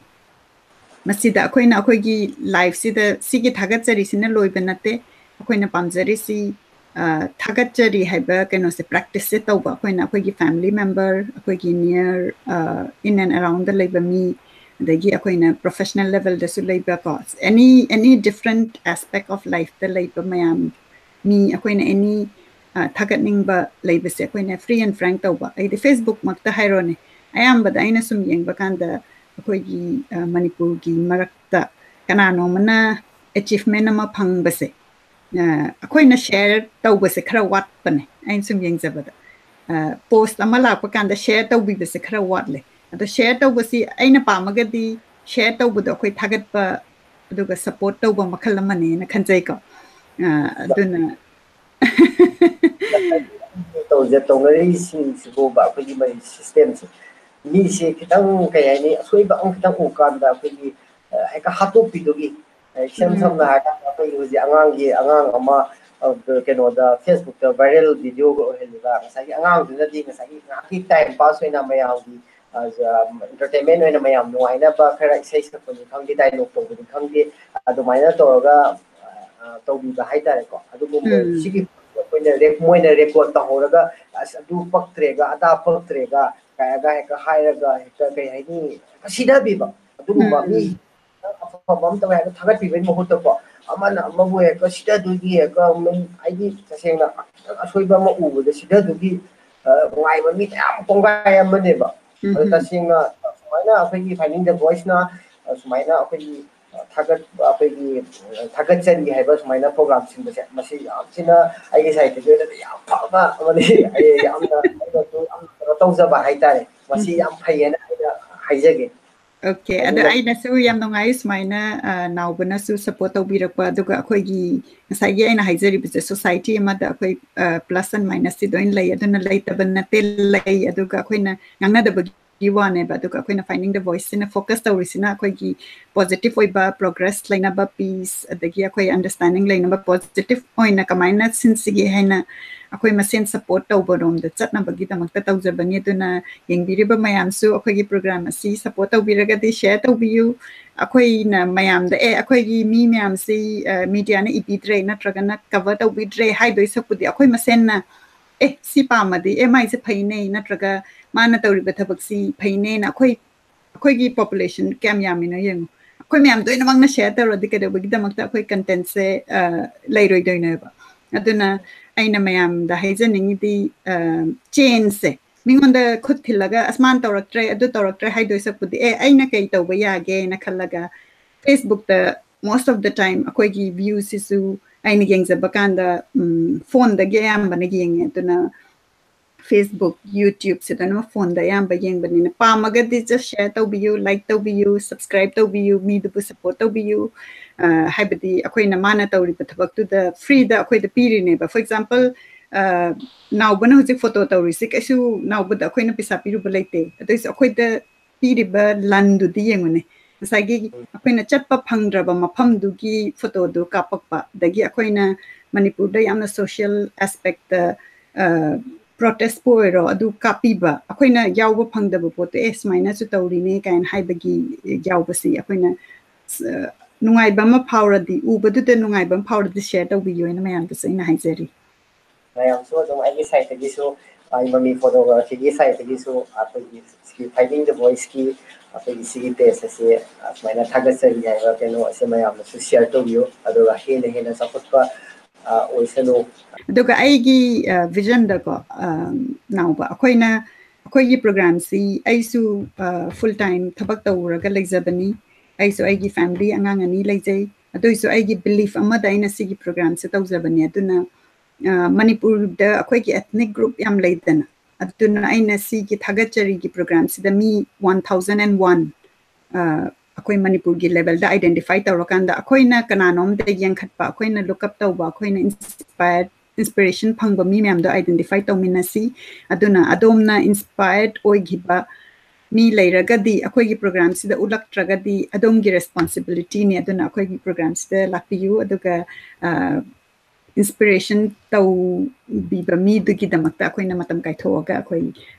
ꯃꯁꯤꯗ ꯑꯩꯈꯣꯏꯅ ꯑꯩꯈꯣꯏꯒꯤ lifeꯁꯤꯗ ꯁꯤꯒꯤ ꯊꯥꯒꯠꯆꯔꯤꯁꯤꯅ ꯂꯣꯏꯕ ꯅꯠꯇꯦ꯫ ꯑꯩꯈꯣꯏꯅ ꯄꯥꯝꯖꯔꯤꯁꯤ, ꯑ, ꯊꯥꯒꯠꯆꯔꯤ ꯍꯥꯏꯕ ꯀꯩꯅꯣꯁꯦ practiceꯁꯦ ꯇꯧꯕ꯫ ꯑꯩꯈꯣꯏꯅ ꯑꯩꯈꯣꯏꯒꯤ family member, ꯑꯩꯈꯣꯏꯒꯤ near, ꯑ, in and aroundꯗ ꯂꯩꯕ ꯃꯤ, ꯑꯗꯒꯤ ꯑꯩꯈꯣꯏꯅ professional levelꯗꯁꯨ ꯂꯩꯕ ꯀꯣ, any, any different aspect of lifeꯇ ꯂꯩꯕ ꯃꯌꯥꯝ, ꯃꯤ ꯑꯩꯈꯣꯏꯅ any, ꯑ, ꯊꯥꯒꯠꯅꯤꯡꯕ ꯂꯩꯕꯁꯦ ꯑꯩꯈꯣꯏꯅ free and frank ꯇꯧꯕ꯫ ꯑꯩꯗꯤ Facebookꯃꯛꯇ ꯍꯥꯏꯔꯣꯅꯦ, ꯑꯌꯥꯝꯕꯗ ꯑꯩꯅ ꯁꯨꯝ ꯌꯦꯡꯕ ꯀꯥꯟꯗ ꯑꯩꯈꯣꯏꯒꯤ, ꯑ, ꯃꯅꯤꯄꯨꯔꯒꯤ ꯃꯔꯛꯇ ꯀꯅꯥꯅꯣꯝꯃꯅ achievement ꯑꯃ ꯐꯪꯕꯁꯦ, ꯑ, ꯑꯩꯈꯣꯏꯅ share ꯇꯧꯕꯁꯦ ꯈꯔ ꯋꯥꯠꯄꯅꯦ ꯑꯩꯅ ꯁꯨꯝ ꯌꯦꯡꯖꯕꯗ꯫ ꯑ, post ꯑꯃ ꯂꯥꯛꯄ ꯀꯥꯟꯗ share ꯇꯧꯕꯤꯕꯁꯦ ꯈꯔ ꯋꯥꯠꯂꯦ꯫ ꯑꯗꯣ share ꯇꯧꯕꯁꯤ ꯑꯩꯅ ꯄꯥꯝꯃꯒꯗꯤ share ꯇꯧꯕꯗꯣ ꯑꯩꯈꯣꯏ ꯊꯥꯒꯠꯄ ꯑꯗꯨꯒ support ꯇꯧꯕ ꯃꯈꯜ ꯑꯃꯅꯦꯅ ꯈꯟꯖꯩꯀꯣ꯫ ꯑ, ꯑꯗꯨꯅ ꯇꯧꯖ ꯇꯧꯅꯔꯤꯁꯤꯡꯁꯤꯕꯨꯕ ꯑꯩꯈꯣꯏꯒꯤ ꯃꯅꯤ system ꯁꯦ, ꯃꯤꯁꯦ ꯈꯤꯇꯪ, ꯀꯩ ꯍꯥꯏꯅꯤ, ꯑꯁꯣꯏꯕ ꯑꯃ ꯈꯤꯇꯪ ꯎꯀꯥꯟꯗ ꯑꯩꯈꯣꯏꯒꯤ, ꯑ, ꯍꯦꯛꯇ ꯍꯥꯠꯇꯣꯛꯄꯤꯗꯨꯒꯤ, ꯑ, ꯏꯁꯝ ꯎꯝ꯫ ꯁꯝꯅ ꯍꯥꯏꯔꯀꯥꯟꯗ ꯑꯩꯈꯣꯏꯒꯤ ꯍꯧꯖꯤꯛ ꯑꯉꯥꯡꯒꯤ, ꯑꯉꯥꯡ ꯑꯃ, ꯑ, ꯀꯩꯅꯣꯗ, Facebook ꯇ viral video ꯒ ꯑꯣꯏꯍꯜꯂꯤꯕ, ꯉꯁꯥꯏꯒꯤ ꯑꯉꯥꯡꯗꯨꯅꯗꯤ ꯉꯁꯥꯏꯒꯤ ꯉꯥꯏꯍꯥꯛꯀꯤ time pass ꯑꯣꯏꯅ ꯃꯌꯥꯝꯒꯤ, ꯑ, entertainment ꯑꯣꯏꯅ ꯃꯌꯥꯝ ꯅꯨꯡꯉꯥꯏꯅꯕ ꯈꯔ ꯏꯁꯩ ꯁꯛꯄꯅꯤ ꯈꯪꯗꯦ, dialogue ꯇꯧꯕꯅꯤ ꯈꯪꯗꯦ, ꯑꯗꯨꯃꯥꯏꯅ ꯇꯧꯔꯒ, ꯑ, ꯇꯧꯕꯤꯕ ꯍꯥꯏꯇꯥꯔꯦꯀꯣ꯫ ꯑꯗꯨꯒꯨꯝꯕ ꯎꯝ꯫ ꯁꯤꯒꯤ ꯑꯩꯈꯣꯏꯅ ꯔꯦꯞ-, ꯃꯣꯏꯅ record ꯇꯧꯍꯧꯔꯒ, "ꯑꯁ, ꯑꯗꯨ ꯄꯛꯇ꯭ꯔꯦꯒ, ꯑꯗꯥ ꯄꯛꯇ꯭ꯔꯦꯒ" ꯀꯥꯏꯅꯒ ꯍꯦꯛꯇ ꯍꯥꯏꯔꯒ, ꯍꯦꯛꯇ, ꯀꯩ ꯍꯥꯏꯅꯤ, ꯁꯤꯊꯕꯤꯕ꯫ ꯑꯗꯨꯒꯨꯝꯕ ꯃꯤ ꯎꯝ꯫ ꯑꯐꯕ ꯑꯃ ꯇꯧꯋꯦ ꯍꯥꯏꯅ ꯊꯥꯒꯠꯄꯤꯕꯒꯤ ꯃꯍꯨꯠꯇꯀꯣ, ꯑꯃꯅ ꯑꯃꯕꯨ ꯍꯦꯛꯇ ꯁꯤꯊꯗꯣꯏꯒꯤ, ꯍꯦꯛꯇ ꯃꯤ, ꯍꯥꯏꯗꯤ, ꯇꯁꯦꯡꯅ ꯈꯤꯇꯪ ꯑꯁꯣꯏꯕ ꯑꯃ ꯎꯕꯗ ꯁꯤꯊꯗꯣꯏꯒꯤ, ꯑ, ꯅꯨꯡꯉꯥꯏꯕ ꯃꯤ ꯃꯌꯥꯝ ꯀꯣꯡꯒꯥꯏ ꯑꯃꯅꯦꯕ꯫ ꯑꯗꯣ ꯎꯝ꯫ ꯇꯁꯦꯡꯅ ꯁꯨꯃꯥꯏꯅ ꯑꯩꯈꯣꯏꯒꯤ Finding the Voice ꯅ, ꯑ, ꯁꯨꯃꯥꯏꯅ ꯑꯩꯈꯣꯏꯒꯤ, ꯑ, ꯊꯥꯒꯠ-, ꯑꯩꯈꯣꯏꯒꯤ, ꯑ, ꯊꯥꯒꯠꯆꯔꯤ ꯍꯥꯏꯕ ꯁꯨꯃꯥꯏꯅ program ꯁꯤꯟꯕꯁꯦ, ꯃꯁꯤ ꯌꯥꯝ ꯊꯤꯅ ꯑꯩꯒꯤ ꯁꯥꯏꯠꯇꯒꯤ ꯑꯣꯏꯅꯗꯤ ꯌꯥꯝ ꯐꯕ ꯑꯃꯅꯤ꯫ ꯑꯩ ꯌꯥꯝꯅ, ꯑꯩꯅꯁꯨ ꯌꯥꯝ ꯀꯩꯅꯣ ꯇꯧꯖꯕ ꯍꯥꯏꯇꯥꯔꯦ꯫ ꯃꯁꯤ ꯎꯝ꯫ ꯌꯥꯝ ꯐꯩꯌꯦꯅ ꯑꯩꯅ ꯍꯥꯏꯖꯒꯦ꯫ Okay, ꯑꯗꯣ ꯑꯗꯨꯅ ꯑꯩꯅꯁꯨ ꯌꯥꯝ ꯅꯨꯡꯉꯥꯏ ꯁꯨꯃꯥꯏꯅ, ꯑ, ꯅꯥꯎꯕꯅꯁꯨ support ꯇꯧꯕꯤꯔꯛꯄ, ꯑꯗꯨꯒ ꯑꯩꯈꯣꯏꯒꯤ ꯉꯁꯥꯏꯒꯤ ꯑꯩꯅ ꯍꯥꯏꯖꯔꯤꯕꯁꯦ, society ꯑꯃꯗ ꯑꯩꯈꯣꯏ, ꯑ, plus and minus ꯁꯤ ꯂꯣꯏꯅ ꯂꯩ, ꯑꯗꯨꯅ ꯂꯩꯇꯕ ꯅꯠꯇꯦ, ꯂꯩ, ꯑꯗꯨꯒ ꯑꯩꯈꯣꯏꯅ ꯉꯥꯡꯅꯗꯕꯒꯤ ꯋꯥꯅꯦꯕ, ꯑꯗꯨꯒ ꯑꯩꯈꯣꯏꯅ Finding the Voice ꯁꯤꯅ focus ꯇꯧꯔꯤꯁꯤꯅ ꯑꯩꯈꯣꯏꯒꯤ positive ꯑꯣꯏꯕ, progress ꯂꯩꯅꯕ, peace, ꯑꯗꯒꯤ ꯑꯩꯈꯣꯏ understanding ꯂꯩꯅꯕ, positive ꯑꯣꯏꯅ ꯀꯃꯥꯏꯅ ꯁꯤꯟꯁꯤꯒꯦ ꯍꯥꯏꯅ ꯑꯩꯈꯣꯏ ꯃꯁꯦꯟ support ꯇꯧꯕꯔꯣꯝꯗ ꯆꯠꯅꯕꯒꯤꯗꯃꯛꯇ ꯇꯧꯖꯕꯅꯤ꯫ ꯑꯗꯨꯅ ꯌꯦꯡꯕꯤꯔꯤꯕ ꯃꯌꯥꯝꯁꯨ ꯑꯩꯈꯣꯏꯒꯤ program ꯑꯁꯤ support ꯇꯧꯕꯤꯔꯒꯗꯤ share ꯇꯧꯕꯤꯌꯨ꯫ ꯑꯩꯈꯣꯏꯅ ꯃꯌꯥꯝꯗ, "ꯑꯦ, ꯑꯩꯈꯣꯏꯒꯤ ꯃꯤ ꯃꯌꯥꯝꯁꯤ, ꯑ, media ꯅ ꯏꯕꯤꯗ꯭ꯔꯦ ꯅꯠꯇ꯭ꯔꯒꯅ cover ꯇꯧꯕꯤꯗ꯭ꯔꯦ" ꯍꯥꯏꯗꯣꯏ ꯁꯔꯨꯛꯄꯨꯗꯤ, ꯑꯩꯈꯣꯏ ꯃꯁꯦꯟꯅ, "ꯑꯦ, ꯁꯤ ꯄꯥꯝꯃꯗꯤ, ꯑꯦ, ꯃꯥꯏꯁꯦ ꯐꯩꯅꯦ, ꯅꯠꯇ꯭ꯔꯒ ꯃꯥꯅ ꯇꯧꯔꯤꯕ ꯊꯕꯛꯁꯤ ꯐꯩꯅꯦꯅ" ꯑꯩꯈꯣꯏ, ꯑꯩꯈꯣꯏꯒꯤ population ꯀꯌꯥꯝ ꯌꯥꯝꯃꯤꯅꯣ ꯌꯦꯡꯉꯨ꯫ ꯑꯩꯈꯣꯏ ꯃꯌꯥꯝ ꯂꯣꯏꯅꯃꯛꯅ share ꯇꯧꯔꯗꯤ ꯀꯩꯗꯧꯕꯒꯤꯗꯃꯛꯇ ꯑꯩꯈꯣꯏ content ꯁꯦ, ꯑ, ꯂꯩꯔꯣꯏꯗꯣꯏꯅꯦꯕ? ꯑꯗꯨꯅ ꯑꯩꯅ ꯃꯌꯥꯝꯗ ꯍꯥꯏꯖꯅꯤꯡꯉꯤꯗꯤ, ꯑ, change ꯁꯦ, ꯃꯤꯉꯣꯟꯗ ꯈꯨꯠ ꯊꯤꯜꯂꯒ, "ꯑꯁ, ꯃꯥꯅ ꯇꯧꯔꯛꯇ꯭ꯔꯦ, ꯑꯗꯨ ꯇꯧꯔꯛꯇ꯭ꯔꯦ" ꯍꯥꯏꯗꯣꯏ ꯁꯔꯨꯛꯄꯨꯗꯤ, "ꯑꯦ, ꯑꯩꯅ ꯀꯩ ꯇꯧꯕ ꯌꯥꯒꯦꯅ" ꯈꯜꯂꯒ, Facebook ꯇ most of the time ꯑꯩꯈꯣꯏꯒꯤ view ꯁꯤꯁꯨ ꯑꯩꯅ ꯌꯦꯡꯖꯕ ꯀꯥꯟꯗ, ꯎꯝ, phone ꯗꯒꯤ ꯑꯌꯥꯝꯕꯅ ꯌꯦꯡꯉꯦ꯫ ꯑꯗꯨꯅ Facebook, YouTube ꯁꯤꯗꯅ phone ꯗ ꯑꯌꯥꯝꯕ ꯌꯦꯡꯕꯅꯤꯅ, ꯄꯥꯝꯃꯒꯗꯤ just share ꯇꯧꯕꯤꯌꯨ, like ꯇꯧꯕꯤꯌꯨ, subscribe ꯇꯧꯕꯤꯌꯨ, ꯃꯤꯗꯨꯕꯨ support ꯇꯧꯕꯤꯌꯨ꯫ ꯍꯥꯏꯕꯗꯤ ꯑꯩꯈꯣꯏꯅ ꯃꯥꯅ ꯇꯧꯔꯤꯕ ꯊꯕꯛꯇꯨꯗ ꯐ꯭ꯔꯤꯗ ꯑꯩꯈꯣꯏꯗ ꯄꯤꯔꯤꯅꯦꯕ꯫ For example, ꯅꯥꯎꯕꯅ ꯍꯧꯖꯤꯛ ꯐꯣꯇꯣ ꯇꯧꯔꯤꯁꯤ ꯀꯩꯁꯨ ꯅꯥꯎꯕꯗ ꯑꯩꯈꯣꯏꯅ ꯄꯩꯁꯥ ꯄꯤꯔꯨꯕ ꯂꯩꯇꯦ꯫ ꯑꯗꯨꯏꯁꯨ ꯑꯩꯈꯣꯏꯗ ꯄꯤꯔꯤꯕ ꯂꯟꯗꯨꯗꯤ ꯌꯦꯡꯉꯨꯅꯦ꯫ ꯉꯁꯥꯏꯒꯤ ꯑꯩꯈꯣꯏꯅ ꯆꯠꯄ ꯐꯪꯗ꯭ꯔꯕ ꯃꯐꯝꯗꯨꯒꯤ ꯐꯣꯇꯣꯗꯨ ꯀꯥꯞꯄꯛꯄ, ꯑꯗꯒꯤ ꯑꯩꯈꯣꯏꯅ ꯃꯅꯤꯄꯨꯔꯗ ꯌꯥꯝꯅ social aspectꯇ protestꯄꯨ ꯑꯣꯏꯔꯣ, ꯑꯗꯨ ꯀꯥꯞꯄꯤꯕ, ꯑꯩꯈꯣꯏꯅ ꯌꯥꯎꯕ ꯐꯪꯗꯕ ꯄꯣꯠꯇꯣ, "ꯑꯦ, ꯁꯨꯃꯥꯏꯅꯁꯨ ꯇꯧꯔꯤꯅꯦ" ꯀꯥꯏꯅ ꯍꯥꯏꯕꯒꯤ ꯌꯥꯎꯕꯁꯤ ꯑꯩꯈꯣꯏꯅ ꯅꯨꯡꯉꯥꯏꯕ ꯑꯃ ꯐꯥꯎꯔꯗꯤ, ꯎꯕꯗꯨꯗ ꯅꯨꯡꯉꯥꯏꯕ ꯑꯃ ꯐꯥꯎꯔꯗꯤ share ꯇꯧꯕꯤꯌꯨ ꯍꯥꯏꯅ ꯃꯌꯥꯝꯗꯁꯨ ꯑꯩꯅ ꯍꯥꯏꯖꯔꯤ꯫ ꯃꯌꯥꯝꯁꯨ ꯑꯗꯨꯝ ꯑꯩꯒꯤ sideꯇꯒꯤꯁꯨ, ꯃꯃꯤ photographyꯒꯤ sideꯇꯒꯤꯁꯨ ꯑꯩꯈꯣꯏꯒꯤ ꯁꯤꯒꯤ Finding the Voiceꯀꯤ ꯑꯩꯈꯣꯏꯒꯤ ꯁꯤꯒꯤ page ꯑꯁꯤ ꯑꯁꯨꯃꯥꯏꯅ ꯊꯥꯒꯠꯆꯔꯤ ꯍꯥꯏꯕ ꯀꯩꯅꯣ ꯑꯁꯤ ꯃꯌꯥꯝꯅꯁꯨ share ꯇꯧꯕꯤꯌꯨ, ꯑꯗꯨꯒ ꯍꯦꯟꯅ ꯍꯦꯟꯅ ꯆꯥꯎꯈꯠꯄ ꯑꯣꯏꯁꯅꯨ꯫ ꯑꯗꯨꯒ ꯑꯩꯒꯤ visionꯗꯀꯣ, ꯅꯥꯎꯕ, ꯑꯩꯈꯣꯏꯅ, ꯑꯩꯈꯣꯏꯒꯤ programꯁꯤ ꯑꯩꯁꯨ full time ꯊꯕꯛ ꯇꯧꯔꯒ ꯂꯩꯖꯕꯅꯤ꯫ ꯑꯩꯁꯨ ꯑꯩꯒꯤ family, ꯑꯉꯥꯡ ꯑꯅꯤ ꯂꯩꯖꯩ꯫ ꯑꯗꯨꯏꯁꯨ ꯑꯩꯒꯤ belief ꯑꯃꯗ ꯑꯩꯅ ꯁꯤꯒꯤ programꯁꯦ ꯇꯧꯖꯕꯅꯤ꯫ ꯑꯗꯨꯅ ꯃꯅꯤꯄꯨꯔꯗ ꯑꯩꯈꯣꯏꯒꯤ ethnic group ꯌꯥꯝ ꯂꯩꯗꯅ, ꯑꯗꯨꯅ ꯑꯩꯅ ꯁꯤꯒꯤ ꯊꯥꯒꯠꯆꯔꯤꯒꯤ programꯁꯤꯗ ꯃꯤ one thousand and one ꯑꯩꯈꯣꯏ ꯃꯅꯤꯄꯨꯔꯒꯤ levelꯗ identify ꯇꯧꯔꯀꯥꯟꯗ ꯑꯩꯈꯣꯏꯅ ꯀꯅꯥꯅꯣꯝꯗ ꯌꯦꯡꯈꯠꯄ, ꯑꯩꯈꯣꯏꯅ look up ꯇꯧꯕ, ꯑꯩꯈꯣꯏꯅ inspire, inspiration ꯐꯪꯕ ꯃꯤ ꯃꯌꯥꯝꯗꯣ identify ꯇꯧꯃꯤꯟꯅꯁꯤ꯫ ꯑꯗꯨꯅ ꯑꯗꯣꯝꯅ inspired ꯑꯣꯏꯈꯤꯕ ꯃꯤ ꯂꯩꯔꯒꯗꯤ, ꯑꯩꯈꯣꯏꯒꯤ programꯁꯤꯗ ꯎꯠꯂꯛꯇ꯭ꯔꯒꯗꯤ ꯑꯗꯣꯝꯒꯤ responsibilityꯅꯤ꯫ ꯑꯗꯨꯅ ꯑꯩꯈꯣꯏꯒꯤ programꯁꯤꯗ ꯂꯥꯛꯄꯤꯌꯨ, ꯑꯗꯨꯒ inspiration ꯇꯧꯕꯤꯕ ꯃꯤꯗꯨꯒꯤꯗꯃꯛꯇ ꯑꯩꯈꯣꯏꯅ ꯃꯇꯝ ꯀꯥꯏꯊꯣꯛꯑꯒ ꯑꯩꯈꯣꯏ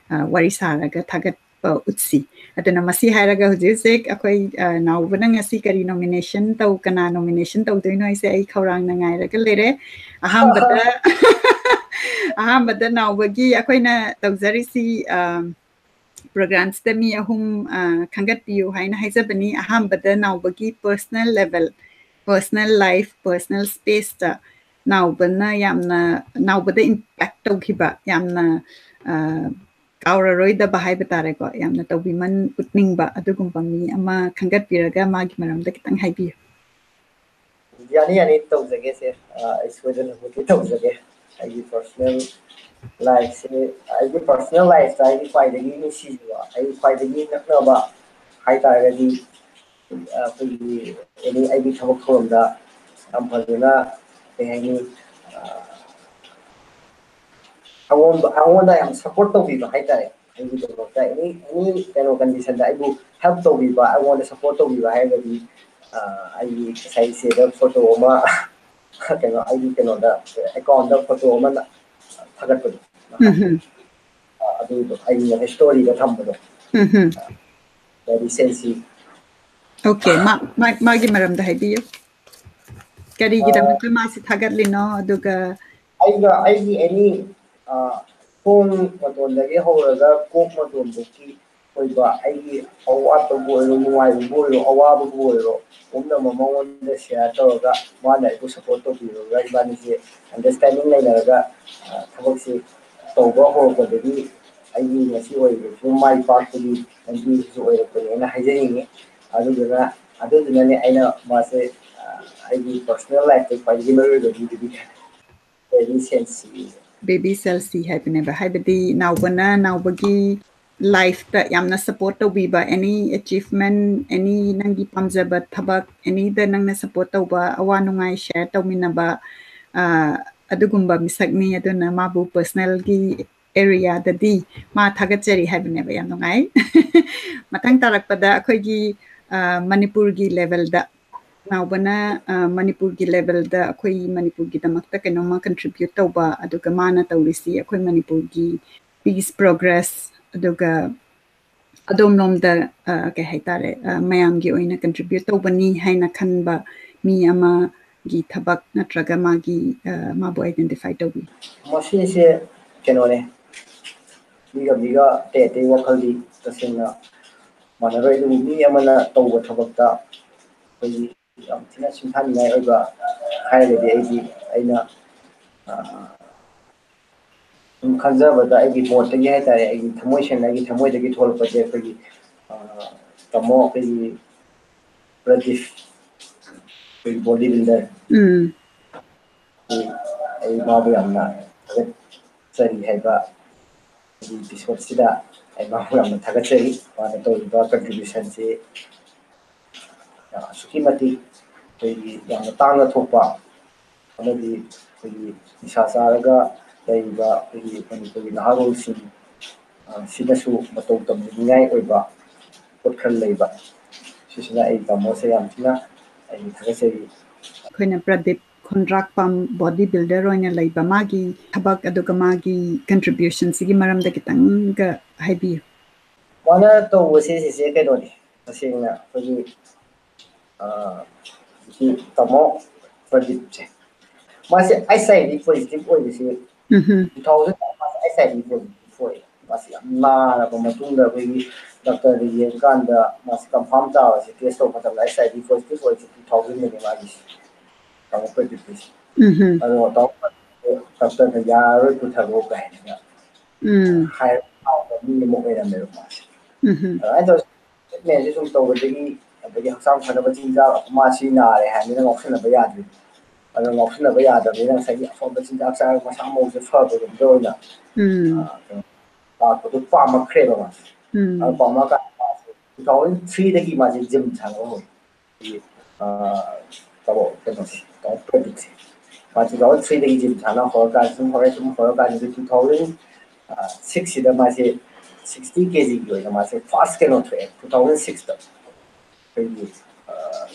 ꯋꯥꯔꯤ ꯁꯥꯔꯒ ꯊꯥꯒꯠꯄ ꯎꯠꯁꯤ꯫ ꯑꯗꯨꯅ ꯃꯁꯤ ꯍꯥꯏꯔꯒ ꯍꯧꯖꯤꯛ ꯍꯧꯖꯤꯛ ꯑꯩꯈꯣꯏ ꯅꯥꯎꯕꯅ ꯉꯁꯤ ꯀꯔꯤ nomination ꯇꯧ, ꯀꯅꯥ nomination ꯇꯧꯗꯣꯏꯅꯣ ꯍꯥꯏꯁꯦ ꯑꯩ ꯈꯧꯔꯥꯡꯅ ꯉꯥꯏꯔꯒ ꯂꯩꯔꯦ꯫ ꯑꯍꯥꯟꯕꯗ ꯑꯍꯥꯟꯕꯗ ꯅꯥꯎꯕꯒꯤ ꯑꯩꯈꯣꯏꯅ ꯇꯧꯖꯔꯤꯁꯤ programꯁꯤꯗ ꯃꯤ ꯑꯍꯨꯝ ꯈꯟꯒꯠꯄꯤꯌꯨ ꯍꯥꯏꯅ ꯍꯥꯏꯖꯕꯅꯤ꯫ ꯑꯍꯥꯟꯕꯗ ꯅꯥꯎꯕꯒꯤ personal level, personal life, personal spaceꯇ ꯅꯥꯎꯕꯅ ꯌꯥꯝꯅ, ꯅꯥꯎꯕꯗ impact ꯇꯧꯈꯤꯕ, ꯌꯥꯝꯅ ꯀꯥꯎꯔꯔꯣꯏꯗꯕ ꯍꯥꯏꯕ ꯇꯥꯔꯦꯀꯣ, ꯌꯥꯝꯅ ꯇꯧꯕꯤꯃꯟ ꯎꯠꯅꯤꯡꯕ ꯑꯗꯨꯒꯨꯝꯕ ꯃꯤ ꯑꯃ ꯈꯟꯒꯠꯄꯤꯔꯒ ꯃꯥꯒꯤ ꯃꯔꯝꯗ ꯈꯤꯇꯪ ꯍꯥꯏꯕꯤꯌꯨ꯫ ꯌꯥꯅꯤ, ꯌꯥꯅꯤ, ꯇꯧꯖꯒꯦꯁꯦ꯫ ꯑꯩ ꯁꯣꯏꯗꯅꯃꯛꯀꯤ ꯇꯧꯖꯒꯦ꯫ ꯑꯩꯒꯤ personal lifeꯁꯦ, ꯑꯩꯒꯤ personal lifeꯇ ꯑꯩꯒꯤ ꯈ꯭ꯋꯥꯏꯗꯒꯤ ꯅꯨꯡꯁꯤꯖꯕ, ꯑꯩꯒꯤ ꯈ꯭ꯋꯥꯏꯗꯒꯤ ꯅꯛꯅꯕ ꯍꯥꯏꯇꯥꯔꯒꯗꯤ ꯑꯩꯈꯣꯏꯒꯤ ꯑꯦꯅꯤ ꯑꯩꯒꯤ ꯊꯕꯛ ꯊꯧꯔꯝꯗ ꯌꯥꯝ ꯐꯖꯅ, ꯀꯩ ꯍꯥꯏꯅꯤ, ꯑꯩꯉꯣꯟꯗ ꯑꯩꯉꯣꯟꯗ ꯌꯥꯝ ꯁꯞꯄꯣꯔꯠ ꯇꯧꯕꯤꯕ ꯍꯥꯏꯇꯥꯔꯦ꯫ ꯑꯩꯒꯤꯗꯃꯛꯇ ꯑꯦꯅꯤ ꯑꯦꯅꯤ ꯀꯩꯅꯣ ꯀꯟꯗꯤꯁꯟꯗ ꯑꯩꯕꯨ ꯍꯦꯜꯞ ꯇꯧꯕꯤꯕ, ꯑꯩꯉꯣꯟꯗ ꯁꯞꯄꯣꯔꯠ ꯇꯧꯕꯤꯕ ꯍꯥꯏꯔꯒꯗꯤ, ꯑꯩꯒꯤ ꯉꯁꯥꯏ ꯆꯦꯗ ꯐꯣꯇꯣ ꯑꯃ, ꯀꯩꯅꯣ, ꯑꯩꯒꯤ ꯀꯩꯅꯣꯗ, ꯑꯦꯀꯥꯎꯟꯗ ꯐꯣꯇꯣ ꯑꯃ ꯊꯥꯒꯠꯄꯗꯣ, ꯑꯗꯨꯗꯣ ꯑꯩꯒꯤ ꯍꯤꯁꯇꯣꯔꯤꯗ ꯊꯝꯕꯗꯣ꯫ ꯎꯝ ꯍꯝ꯫ ꯔꯤꯁꯦꯟꯁꯤ꯫ ꯑꯣꯀꯦ, ꯃꯥ ꯃꯥ- ꯃꯥꯒꯤ ꯃꯔꯝꯗ ꯍꯥꯏꯕꯤꯌꯨ꯫ ꯀꯔꯤꯒꯤꯗꯃꯛꯇ ꯃꯥꯁꯤ ꯊꯥꯒꯠꯂꯤꯅꯣ? ꯑꯗꯨꯒ ꯑꯩꯒ ꯑꯩꯒꯤ ꯑꯦꯅꯤ ꯈꯣꯡ ꯃꯇꯣꯟꯗꯒꯤ ꯍꯧꯔꯒ ꯀꯣꯛ ꯃꯇꯣꯟꯗꯒꯤ ꯑꯣꯏꯕ ꯑꯩꯒꯤ ꯑꯋꯥꯠꯄꯕꯨ ꯑꯣꯏꯔꯣ, ꯅꯨꯡꯉꯥꯏꯕꯕꯨ ꯑꯣꯏꯔꯣ, ꯑꯋꯥꯕꯕꯨ ꯑꯣꯏꯔꯣ, ꯄꯨꯝꯅꯃꯛ ꯃꯉꯣꯟꯗ ꯁꯤꯌꯥꯔ ꯇꯧꯔꯒ ꯃꯥꯅ ꯑꯩꯕꯨ ꯁꯞꯄꯣꯔꯠ ꯇꯧꯕꯤꯔꯒ ꯏꯕꯥꯅꯤꯁꯦ ꯑꯟꯗꯔꯁꯇꯦꯟꯗꯤꯡ ꯂꯩꯅꯔꯒ ꯊꯕꯛꯁꯦ ꯇꯧꯕ ꯍꯧꯔꯛꯄꯗꯒꯤ ꯑꯩꯒꯤ ꯉꯁꯤ ꯑꯣꯏꯔꯤꯕꯁꯨ ꯃꯥꯏ ꯄꯥꯛꯄꯒꯤ ꯂꯝꯕꯤꯁꯨ ꯑꯣꯏꯔꯛꯄꯅꯦꯅ ꯍꯥꯏꯖꯅꯤꯡꯉꯤ꯫ ꯑꯗꯨꯗꯨꯅ ꯑꯗꯨꯗꯨꯅꯅꯦ ꯑꯩꯅ ꯃꯥꯁꯦ ꯑꯩꯒꯤ ꯄꯔꯁꯣꯅꯦꯜ ꯂꯥꯏꯐꯇ ꯈ꯭ꯋꯥꯏꯗꯒꯤ ꯃꯔꯨꯑꯣꯏꯕ ꯃꯤꯗꯨꯗꯤ ꯕꯦꯕꯤ ꯁꯦꯜꯁꯤ꯫ ꯕꯦꯕꯤ ꯁꯦꯜꯁꯤ ꯍꯥꯏꯕꯅꯦꯕ, ꯍꯥꯏꯕꯗꯤ ꯅꯥꯎꯕꯅ ꯅꯥꯎꯕꯒꯤ ꯂꯥꯏꯐꯇ ꯌꯥꯝꯅ ꯁꯞꯄꯣꯔꯠ ꯇꯧꯕꯤꯕ, ꯑꯦꯅꯤ ꯑꯦꯆꯤꯞꯃꯦꯟ, ꯑꯦꯅꯤ ꯅꯪꯒꯤ ꯄꯥꯝꯖꯕ ꯊꯕꯛ, ꯑꯦꯅꯤꯗ ꯅꯪꯅ ꯁꯞꯄꯣꯔꯠ ꯇꯧꯕ, ꯑꯋꯥ ꯅꯨꯡꯉꯥꯏ ꯁꯤꯌꯔ ꯇꯧꯃꯤꯟꯅꯕ, ꯑꯗꯨꯒꯨꯝꯕ ꯃꯤꯁꯛꯅꯤ꯫ ꯑꯗꯨꯅ ꯃꯥꯕꯨ ꯄꯔꯁꯅꯦꯜꯒꯤ ꯑꯦꯔꯤꯌꯥꯗꯗꯤ ꯃꯥ ꯊꯥꯒꯠꯆꯔꯤ ꯍꯥꯏꯕꯅꯦꯕ꯫ ꯌꯥꯝ ꯅꯨꯡꯉꯥꯏ꯫ ꯃꯊꯪ ꯇꯥꯔꯛꯄꯗ ꯑꯩꯈꯣꯏꯒꯤ ꯃꯅꯤꯄꯨꯔꯒꯤ ꯂꯦꯕꯦꯜꯗ ꯅꯥꯎꯕꯅ ꯃꯅꯤꯄꯨꯔꯒꯤ ꯂꯦꯕꯦꯜꯗ ꯑꯩꯈꯣꯏ ꯃꯅꯤꯄꯨꯔꯒꯤꯗꯃꯛꯇ ꯀꯩꯅꯣꯝꯃ ꯀꯟꯇ꯭ꯔꯤꯕ꯭ꯌꯨꯠ ꯇꯧꯕ, ꯑꯗꯨꯒ ꯃꯥꯅ ꯇꯧꯔꯤꯁꯤ ꯑꯩꯈꯣꯏ ꯃꯅꯤꯄꯨꯔꯒꯤ ꯄꯤꯁ ꯄ꯭ꯔꯣꯒ꯭ꯔꯦꯁ, ꯑꯗꯨꯒ ꯑꯗꯣꯝꯂꯣꯝꯗ ꯀꯩ ꯍꯥꯏꯇꯥꯔꯦ, ꯃꯌꯥꯝꯒꯤ ꯑꯣꯏꯅ ꯀꯟꯇ꯭ꯔꯤꯕ꯭ꯌꯨꯠ ꯇꯧꯕꯅꯤ ꯍꯥꯏꯅ ꯈꯟꯕ ꯃꯤ ꯑꯃꯒꯤ ꯊꯕꯛ ꯅꯠꯇ꯭ꯔꯒ ꯃꯥꯒꯤ ꯃꯥꯕꯨ ꯑꯥꯏꯗꯦꯟꯇꯤꯐꯥꯏ ꯇꯧꯕꯤ꯫ ꯃꯁꯤꯁꯦ ꯀꯩꯅꯣꯅꯦ, ꯃꯤꯒ ꯃꯤꯒ ꯑꯇꯩ ꯑꯇꯩ ꯋꯥꯈꯜꯗꯤ ꯇꯁꯦꯡꯅ ꯃꯥꯟꯅꯔꯣꯏ, ꯑꯗꯨꯕꯨ ꯃꯤ ꯑꯃꯅ ꯇꯧꯕ ꯊꯕꯛꯇ ꯑꯩꯈꯣꯏꯒꯤ ꯌꯥꯝ ꯊꯤꯅ ꯁꯤꯡꯊꯥꯅꯤꯡꯉꯥꯏ ꯑꯣꯏꯕ ꯍꯥꯏꯔꯒꯗꯤ ꯑꯩꯗꯤ ꯑꯩꯅ ꯁꯨꯝ ꯈꯟꯖꯕꯗ ꯑꯩꯒꯤ ꯃꯣꯠꯇꯒꯤ ꯍꯥꯏꯇꯥꯔꯦ, ꯑꯩꯒꯤ ꯊꯃꯣꯏ ꯁꯦꯡꯅ ꯑꯩꯒꯤ ꯊꯃꯣꯏꯗꯒꯤ ꯊꯣꯛꯂꯛꯄꯁꯦ ꯑꯩꯈꯣꯏꯒꯤ ꯇꯥꯃꯣ ꯑꯩꯈꯣꯏꯒꯤ ꯄ꯭ꯔꯗꯤꯞ, ꯑꯩꯈꯣꯏꯒꯤ ꯕꯣꯗꯤ ꯕꯤꯜꯗꯔ, ꯎꯝ ꯑꯩ ꯃꯥꯕꯨ ꯌꯥꯝꯅ ꯊꯥꯒꯠꯆꯔꯤ ꯍꯥꯏꯕ ꯑꯩꯒꯤ ꯏꯄꯤꯁꯣꯠꯁꯤꯗ ꯑꯩ ꯃꯥꯕꯨ ꯌꯥꯝꯅ ꯊꯥꯒꯠꯆꯔꯤ꯫ ꯃꯥꯅ ꯇꯧꯔꯤꯕ ꯀꯟꯇ꯭ꯔꯤꯕ꯭ꯌꯨꯁꯟꯁꯤ ꯑꯁꯨꯛꯀꯤ ꯃꯇꯤꯛ ꯑꯩꯈꯣꯏꯒꯤ ꯌꯥꯝꯅ ꯇꯥꯡꯅ ꯊꯣꯛꯄ ꯑꯃꯗꯤ ꯑꯩꯈꯣꯏꯒꯤ ꯅꯤꯁꯥ ꯆꯥꯔꯒ ꯂꯩꯔꯤꯕ ꯑꯩꯈꯣꯏꯒꯤ ꯃꯅꯤꯄꯨꯔꯒꯤ ꯅꯍꯥꯔꯣꯜꯁꯤꯡ ꯁꯤꯅꯁꯨ ꯃꯇꯧ ꯇꯝꯅꯤꯡꯉꯥꯏ ꯑꯣꯏꯕ ꯄꯣꯠ ꯈꯔ ꯂꯩꯕ꯫ ꯁꯤꯁꯤꯅ ꯑꯩ ꯇꯥꯃꯣꯁꯦ ꯌꯥꯝ ꯊꯤꯅ ꯑꯩ ꯊꯥꯒꯠꯆꯔꯤ꯫ ꯑꯩꯈꯣꯏꯅ ꯄ꯭ꯔꯗꯤꯞ ꯈꯣꯟꯗ꯭ꯔꯥꯛꯄꯝ ꯕꯣꯗꯤ ꯕꯤꯜꯗꯔ ꯑꯣꯏꯅ ꯂꯩꯕ ꯃꯥꯒꯤ ꯊꯕꯛ ꯑꯗꯨꯒ ꯃꯥꯒꯤ ꯀꯟꯇ꯭ꯔꯤꯕ꯭ꯌꯨꯁꯟꯁꯤꯒꯤ ꯃꯔꯝꯗ ꯈꯤꯇꯪꯒ ꯍꯥꯏꯕꯤꯌꯨ꯫ ꯃꯥꯅ ꯇꯧꯕꯁꯦ ꯁꯤꯁꯦ ꯀꯩꯅꯣꯅꯤ, ꯇꯁꯦꯡꯅ ꯑꯩꯈꯣꯏꯒꯤ ꯇꯥꯃꯣ ꯄ꯭ꯔꯗꯤꯞꯁꯦ, ꯃꯥꯁꯦ ꯑꯩꯆ ꯑꯥꯏ ꯚꯤ ꯄꯣꯖꯤꯇꯤꯚ ꯑꯣꯏꯕꯁꯤ ꯇꯨ ꯊꯥꯎꯖꯟ ꯃꯥꯁꯦ ꯑꯩꯆ ꯑꯥꯏ ꯚꯤ ꯄꯣꯖꯤꯇꯤꯚ ꯑꯣꯏ꯫ ꯃꯥꯁꯤ ꯌꯥꯝ ꯅꯥꯔꯕ ꯃꯇꯨꯡꯗ ꯑꯩꯈꯣꯏꯒꯤ ꯗꯣꯛꯇꯔꯗ ꯌꯦꯡꯀꯥꯟꯗ ꯃꯥꯁꯤ ꯀꯟꯐꯥꯔꯝ ꯇꯥꯕꯁꯦ, ꯇꯦꯁ ꯇꯧꯕ ꯃꯇꯝꯗ ꯑꯩꯆ ꯑꯥꯏ ꯚꯤ ꯄꯣꯖꯤꯇꯤꯚ ꯑꯣꯏꯕꯁꯦ ꯇꯨ ꯊꯥꯎꯖꯟꯗꯅꯤ ꯃꯥꯒꯤꯁꯦ, ꯇꯥꯃꯣ ꯄ꯭ꯔꯗꯤꯞꯀꯤꯁꯦ꯫ ꯑꯗꯣ ꯇꯥꯃꯣ ꯗꯣꯛꯇꯔꯅ ꯌꯥꯔꯔꯣꯏ ꯄꯨꯊꯔꯣ ꯀꯥꯏꯅꯒ ꯍꯥꯏꯔꯒ ꯃꯤ ꯑꯃ ꯑꯣꯏꯔꯝꯃꯦꯕ ꯃꯥꯁꯦ꯫ ꯑꯗꯨꯃꯥꯏꯅ ꯇꯧꯔ ꯇ꯭ꯔꯤꯠꯃꯦꯟꯁꯦ ꯁꯨꯝ ꯇꯧꯕꯗꯒꯤ, ꯑꯗꯒꯤ ꯍꯛꯆꯥꯡ ꯐꯅꯕ ꯆꯤꯟꯖꯥꯛ, ꯃꯥꯁꯤ ꯅꯥꯔꯦ ꯍꯥꯏꯕꯅꯤꯅ ꯉꯥꯎꯁꯟꯅꯕ ꯌꯥꯗ꯭ꯔꯤ꯫ ꯑꯗꯣ ꯉꯥꯎꯁꯟꯅꯕ ꯌꯥꯗꯕꯅꯤꯅ ꯉꯁꯥꯏꯒꯤ ꯑꯐꯕ ꯆꯤꯟꯖꯥꯛ ꯆꯥꯔꯒ ꯃꯁꯥ ꯃꯎꯁꯦ ꯐꯕꯔꯣꯝꯗ ꯑꯣꯏꯅ ꯎꯝ꯫ ꯑ, ꯀꯩꯅꯣ, ꯂꯥꯛꯄꯗꯣ ꯄꯥꯝꯃꯛꯈ꯭ꯔꯦꯕ ꯃꯥꯁꯦ꯫ ꯎꯝ꯫ ꯑꯗꯣ ꯄꯥꯝꯃꯛꯑꯀꯥꯟꯗ ꯃꯥꯁꯦ ꯇꯨ ꯊꯥꯎꯖꯟ ꯊ꯭ꯔꯤꯗꯒꯤ ꯃꯥꯁꯦ ꯖꯤꯝ ꯁꯥꯟꯅꯕ ꯍꯧꯔꯦ꯫ ꯑ, ꯀꯩꯅꯣ, ꯀꯩꯅꯣꯁꯦ, ꯀꯩꯅꯣ, ꯄ꯭ꯔꯗꯤꯞꯁꯦ꯫ ꯃꯥ ꯇꯨ ꯊꯥꯎꯖꯟ ꯊ꯭ꯔꯤꯗꯒꯤ ꯖꯤꯝ ꯁꯥꯟꯅ ꯍꯧꯔꯀꯥꯟꯗ ꯁꯨꯝ ꯍꯧꯔꯦ, ꯁꯨꯝ ꯍꯧꯔꯀꯥꯟꯗ ꯇꯨ ꯊꯥꯎꯖꯟ ꯁꯤꯛꯁꯁꯤꯗ ꯃꯥꯁꯦ ꯁꯤꯛꯁꯇꯤ ꯀꯦꯖꯤꯒꯤ ꯑꯣꯏꯅ ꯃꯥꯁꯦ ꯐꯥꯔꯁ ꯀꯩꯅꯣ ꯊꯣꯛꯑꯦ, ꯇꯨ ꯊꯥꯎꯖꯟ ꯁꯤꯛꯁꯇ꯫ ꯑꯩꯈꯣꯏꯒꯤ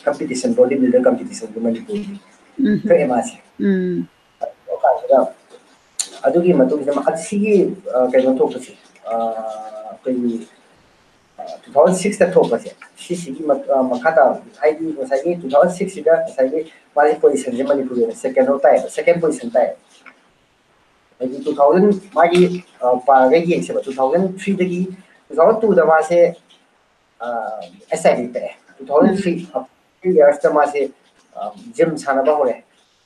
ꯀꯝꯄꯤꯇꯤꯁꯟ, ꯕꯣꯗꯤ ꯕꯤꯜꯗꯔ ꯀꯝꯄꯤꯇꯤꯁꯟꯒꯤ ꯃꯅꯤꯄꯨꯔꯒꯤ ꯎꯝ꯫ ꯊꯣꯛꯑꯦ ꯃꯥꯁꯦ꯫ ꯎꯝ꯫ ꯑꯗꯨ ꯀꯥꯟꯁꯤꯗ ꯑꯗꯨꯒꯤ ꯃꯇꯨꯡꯁꯤꯗ ꯃꯥ-, ꯑꯁꯤꯒꯤ, ꯑ, ꯀꯩꯅꯣ ꯊꯣꯛꯄꯁꯦ, ꯑ, ꯑꯩꯈꯣꯏꯒꯤ, ꯑ, ꯇꯨ ꯊꯥꯎꯖꯟ ꯁꯤꯛꯁꯇ ꯊꯣꯛꯄꯁꯦ, ꯁꯤꯁꯤꯒꯤ ꯃ-, ꯑ, ꯃꯈꯥ ꯇꯥꯕ, ꯍꯥꯏꯗꯤ ꯉꯁꯥꯏꯒꯤ ꯇꯨ ꯊꯥꯎꯖꯟ ꯁꯤꯛꯁꯁꯤꯗ ꯉꯁꯥꯏꯒꯤ ꯃꯥꯒꯤ ꯄꯣꯖꯤꯁꯟꯁꯦ ꯃꯅꯤꯄꯨꯔꯒꯤ ꯑꯣꯏꯅ ꯁꯦꯀꯦꯟ ꯇꯥꯏꯌꯦꯕ, ꯁꯦꯀꯦꯟ ꯄꯣꯖꯤꯁꯟ ꯇꯥꯏꯌꯦꯕ꯫ ꯍꯥꯏꯗꯤ ꯇꯨ ꯊꯥꯎꯖꯟ ꯃꯥꯒꯤ, ꯑ, ꯄꯥꯔꯒ ꯌꯦꯡꯁꯦꯕ, ꯇꯨ ꯊꯥꯎꯖꯟ ꯊ꯭ꯔꯤꯗꯒꯤ ꯇꯨ ꯊꯥꯎꯖꯟ ꯇꯨꯗ ꯃꯥꯁꯦ, ꯑ, ꯑꯩꯆ ꯑꯥꯏ ꯚꯤ ꯄꯛꯑꯦ꯫ ꯇꯨ ꯊꯥꯎꯖꯟ ꯊ꯭ꯔꯤ, ꯎꯝ꯫ ꯊ꯭ꯔꯤ ꯌꯔꯁꯇ ꯃꯥꯁꯦ, ꯑ, ꯖꯤꯝ ꯁꯥꯟꯅꯕ ꯍꯧꯔꯦ꯫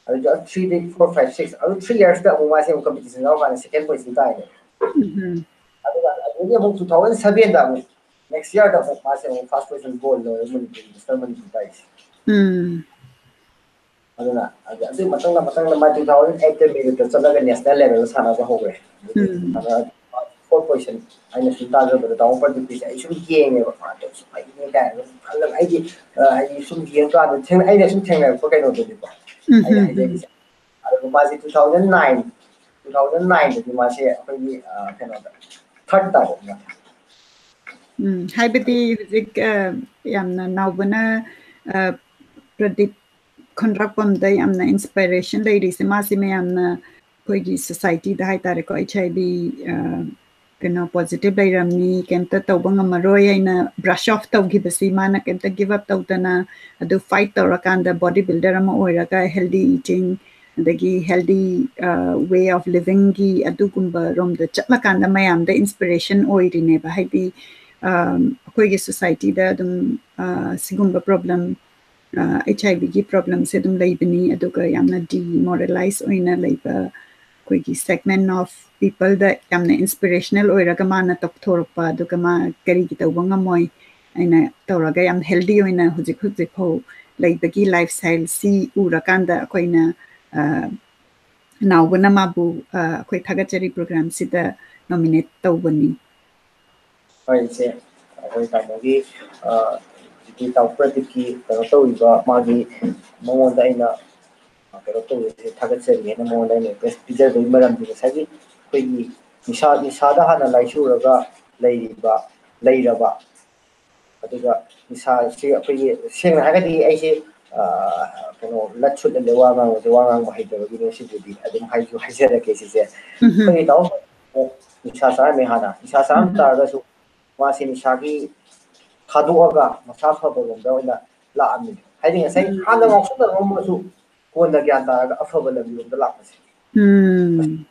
ꯑꯗꯨꯒ ꯊ꯭ꯔꯤꯗꯒꯤ ꯐꯣꯔ, ꯐꯥꯏꯚ, ꯁꯤꯛꯁ, ꯑꯗꯨ ꯊ꯭ꯔꯤ ꯌꯔꯁꯇ ꯑꯃꯨꯛ ꯃꯥꯁꯦ ꯑꯃꯨꯛ ꯀꯝꯄꯤꯇꯤꯁꯟ ꯌꯥꯎꯔꯀꯥꯟꯗ ꯁꯦꯀꯦꯟ ꯄꯣꯖꯤꯁꯟ ꯇꯥꯏꯅꯦ꯫ ꯎꯝ꯫ ꯑꯗꯨꯒ ꯑꯗꯨꯗꯒꯤ ꯑꯃꯨꯛ ꯇꯨ ꯊꯥꯎꯖꯟ ꯁꯚꯦꯟꯗ ꯑꯃꯨꯛ, ꯅꯦꯛꯁ ꯌꯔꯗ ꯑꯃꯨꯛ ꯃꯥꯁꯦ ꯑꯃꯨꯛ ꯐꯥꯔꯁ ꯄꯣꯖꯤꯁꯟ ꯒꯣꯜ ꯂꯧꯔꯦ ꯃꯅꯤꯄꯨꯔꯒꯤ ꯃꯤꯁꯇꯔ ꯃꯅꯤꯄꯨꯔ ꯇꯥꯏꯁꯦ꯫ ꯎꯝ꯫ ꯑꯗꯨꯅ ꯑꯗꯨ, ꯑꯗꯨꯒꯤ ꯃꯊꯪꯗ, ꯃꯊꯪꯗ ꯃꯥ ꯇꯨ ꯊꯥꯎꯖꯟ ꯑꯩꯠꯇ ꯃꯦꯔꯤꯠꯇ ꯆꯠꯂꯒ ꯅꯦꯁꯅꯦꯜ ꯂꯦꯚꯦꯜꯗ ꯁꯥꯟꯅꯕ ꯍꯧꯈ꯭ꯔꯦ꯫ ꯎꯝ꯫ ꯑꯗ ꯀꯣꯏꯁꯟ ꯑꯩꯅ ꯁꯨꯝ ꯇꯥꯖꯕꯗ ꯗꯥꯎꯟ ꯄ꯭ꯔꯗꯤꯞꯀꯤꯁꯦ ꯑꯩ ꯁꯨꯝ ꯌꯦꯡꯉꯦꯕ, ꯃꯥꯗꯣ ꯁꯨꯝ ꯐꯩꯅꯦ ꯀꯥꯏꯅ ꯁꯨꯝ ꯈꯜꯂꯒ ꯑꯩꯗꯤ, ꯑ, ꯑꯩ ꯁꯨꯝ ꯌꯦꯡꯀꯥꯟꯗ ꯊꯦꯡꯅ-, ꯑꯩꯅ ꯁꯨꯝ ꯊꯦꯡꯅꯔꯛꯄ ꯀꯩꯅꯣꯗꯨꯅꯤꯀꯣ꯫ ꯎꯝ, ꯑꯩꯅ ꯎꯝ, ꯎꯝ꯫ ꯍꯥꯏꯖꯔꯤꯁꯦ꯫ ꯑꯗꯨꯒ ꯃꯥꯁꯦ two thousand nine, two thousand nineꯗꯗꯤ ꯃꯥꯁꯦ ꯑꯩꯈꯣꯏꯒꯤ, ꯑ, ꯀꯩꯅꯣꯗ ꯊꯥꯔꯠ ꯇꯥꯕ꯫ ꯎꯝ, ꯍꯥꯏꯕꯗꯤ ꯍꯧꯖꯤꯛ, ꯑ, ꯌꯥꯝꯅ ꯅꯥꯎꯕꯅ, ꯑ, ꯄ꯭ꯔꯗꯤꯞ ꯈꯣꯟꯗ꯭ꯔꯥꯛꯄꯝꯗ ꯌꯥꯝꯅ ꯏꯟꯁꯄꯥꯏꯔꯦꯁꯟ ꯂꯩꯔꯤꯁꯦ, ꯃꯥꯁꯤ ꯃꯌꯥꯝꯅ ꯑꯩꯈꯣꯏꯒꯤ ꯁꯣꯁꯥꯏꯇꯤꯗ ꯍꯥꯏꯇꯥꯔꯦꯀꯣ, HIV, ꯑ, ꯀꯩꯅꯣ, ꯄꯣꯖꯤꯇꯤꯚ ꯂꯩꯔꯝꯃꯤ, ꯀꯩꯝꯇ ꯇꯧꯕ ꯉꯝꯃꯔꯣꯏ ꯍꯥꯏꯅ ꯕ꯭ꯔꯁ ꯑꯣꯐ ꯇꯧꯈꯤꯕꯁꯤ, ꯃꯥꯅ ꯀꯩꯝꯇ ꯒꯤꯚ ꯑꯞ ꯇꯧꯗꯅ ꯑꯗꯨ ꯐꯥꯏꯠ ꯇꯧꯔꯀꯥꯟꯗ ꯕꯣꯗꯤ ꯕꯤꯜꯗꯔ ꯑꯃ ꯑꯣꯏꯔꯒ healthy eating, ꯑꯗꯒꯤ healthy, ꯑ, way of livingꯒꯤ ꯑꯗꯨꯒꯨꯝꯕ ꯔꯣꯝꯗ ꯆꯠꯂꯀꯥꯟꯗ ꯃꯌꯥꯝꯗ ꯏꯟꯁꯄꯤꯔꯦꯁꯟ ꯑꯣꯏꯔꯤꯅꯦꯕ꯫ ꯍꯥꯏꯗꯤ, ꯑ, ꯑꯩꯈꯣꯏꯒꯤ ꯁꯣꯁꯥꯏꯇꯤꯗ ꯑꯗꯨꯝ, ꯑ, ꯁꯤꯒꯨꯝꯕ ꯄ꯭ꯔꯣꯕ꯭ꯂꯦꯝ, ꯑ, HIVꯒꯤ ꯄ꯭ꯔꯣꯕ꯭ꯂꯦꯝꯁꯦ ꯑꯗꯨꯝ ꯂꯩꯕꯅꯤ, ꯑꯗꯨꯒ ꯌꯥꯝꯅ ꯗꯤꯃꯣꯔꯦꯂꯥꯏꯁ ꯑꯣꯏꯅ ꯂꯩꯕ ꯑꯩꯈꯣꯏꯒꯤ segment of peopleꯗ ꯌꯥꯝꯅ ꯏꯟꯁꯄꯤꯔꯦꯁꯅꯦꯜ ꯑꯣꯏꯔꯒ ꯃꯥꯅ ꯇꯧꯊꯣꯔꯛꯄ, ꯑꯗꯨꯒ ꯃꯥ ꯀꯔꯤꯒꯤ ꯇꯧꯕ ꯉꯝꯃꯣꯏ ꯍꯥꯏꯅ ꯇꯧꯔꯒ ꯌꯥꯝ ꯍꯦꯜꯗꯤ ꯑꯣꯏꯅ ꯍꯧꯖꯤꯛ ꯍꯧꯖꯤꯛ ꯐꯥꯎ ꯂꯩꯕꯒꯤ ꯂꯥꯏꯐ ꯁ꯭ꯇꯥꯏꯜꯁꯤ ꯎꯔꯀꯥꯟꯗ ꯑꯩꯈꯣꯏꯅ, ꯑ, ꯅꯥꯎꯕꯅ ꯃꯥꯕꯨ, ꯑ, ꯑꯩꯈꯣꯏ ꯊꯥꯒꯠꯆꯔꯤ ꯄ꯭ꯔꯣꯒ꯭ꯔꯥꯝꯁꯤꯗ ꯅꯣꯃꯤꯅꯦꯠ ꯇꯧꯕꯅꯤ꯫ ꯍꯣꯏ, ꯏꯆꯦ, ꯑꯩꯈꯣꯏ ꯇꯥꯃꯣꯒꯤ, ꯑ, ꯍꯧꯖꯤꯛꯀꯤ ꯇꯥꯃꯣ ꯄ꯭ꯔꯗꯤꯞꯀꯤ ꯀꯩꯅꯣ ꯇꯧꯔꯤꯕ ꯃꯥꯒꯤ ꯃꯉꯣꯟꯗ ꯑꯩꯅ, ꯑ, ꯀꯩꯅꯣ ꯇꯧꯕꯁꯦ ꯊꯥꯒꯠꯆꯔꯤꯅ ꯃꯉꯣꯟꯗ ꯑꯩꯅ ꯔꯤꯀ꯭ꯋꯦꯁ ꯄꯤꯖꯕꯒꯤ ꯃꯔꯝꯗꯤ ꯉꯁꯥꯏꯒꯤ ꯑꯩꯈꯣꯏꯒꯤ ꯅꯤꯁꯥ, ꯅꯤꯁꯥꯗ ꯍꯥꯟꯅ ꯂꯥꯏꯆꯨꯔꯒ ꯂꯩꯔꯤꯕ, ꯂꯩꯔꯕ, ꯑꯗꯨꯒ ꯅꯤꯁꯥꯁꯤ ꯑꯩꯈꯣꯏꯒꯤ ꯁꯦꯡꯅ ꯍꯥꯏꯔꯒꯗꯤ ꯑꯩꯁꯦ, ꯑ, ꯀꯩꯅꯣ, ꯂꯠ ꯁꯨꯠ ꯂꯩ, ꯋꯥ ꯉꯥꯡꯕꯁꯦ, ꯋꯥ ꯉꯥꯡꯕ ꯍꯩꯇꯕꯒꯤꯅꯦ, ꯁꯤꯕꯨꯗꯤ ꯑꯗꯨꯝ ꯍꯥꯏꯁꯨ ꯍꯥꯏꯖꯔꯒꯦ ꯁꯤꯁꯦ꯫ ꯎꯝꯍꯨꯝ꯫ ꯑꯩꯈꯣꯏꯒꯤ ꯇꯥꯃꯣ ꯅꯤꯁꯥ ꯆꯥꯔꯝꯃꯦ ꯍꯥꯟꯅ, ꯅꯤꯁꯥ ꯆꯥꯔꯝ ꯎꯝꯍꯨꯝ꯫ ꯇꯥꯔꯒꯁꯨ ꯃꯥꯁꯦ ꯅꯤꯁꯥꯒꯤ ꯊꯥꯗꯣꯛꯑꯒ ꯃꯁꯥ ꯐꯕꯔꯣꯝꯗ ꯑꯣꯏꯅ ꯂꯥꯛꯑꯝꯃꯤ꯫ ꯍꯥꯏꯗꯤ ꯉꯁꯥꯏ ꯎꯝ꯫ ꯍꯥꯟꯅ ꯉꯥꯎꯁꯟꯅꯔꯝꯃꯁꯨ ꯀꯣꯟꯅ ꯒ꯭ꯌꯥꯟ ꯇꯥꯔꯒ ꯑꯐꯕ ꯂꯝꯕꯤꯔꯣꯝꯗ ꯂꯥꯛꯄꯁꯦ꯫ ꯎꯝ꯫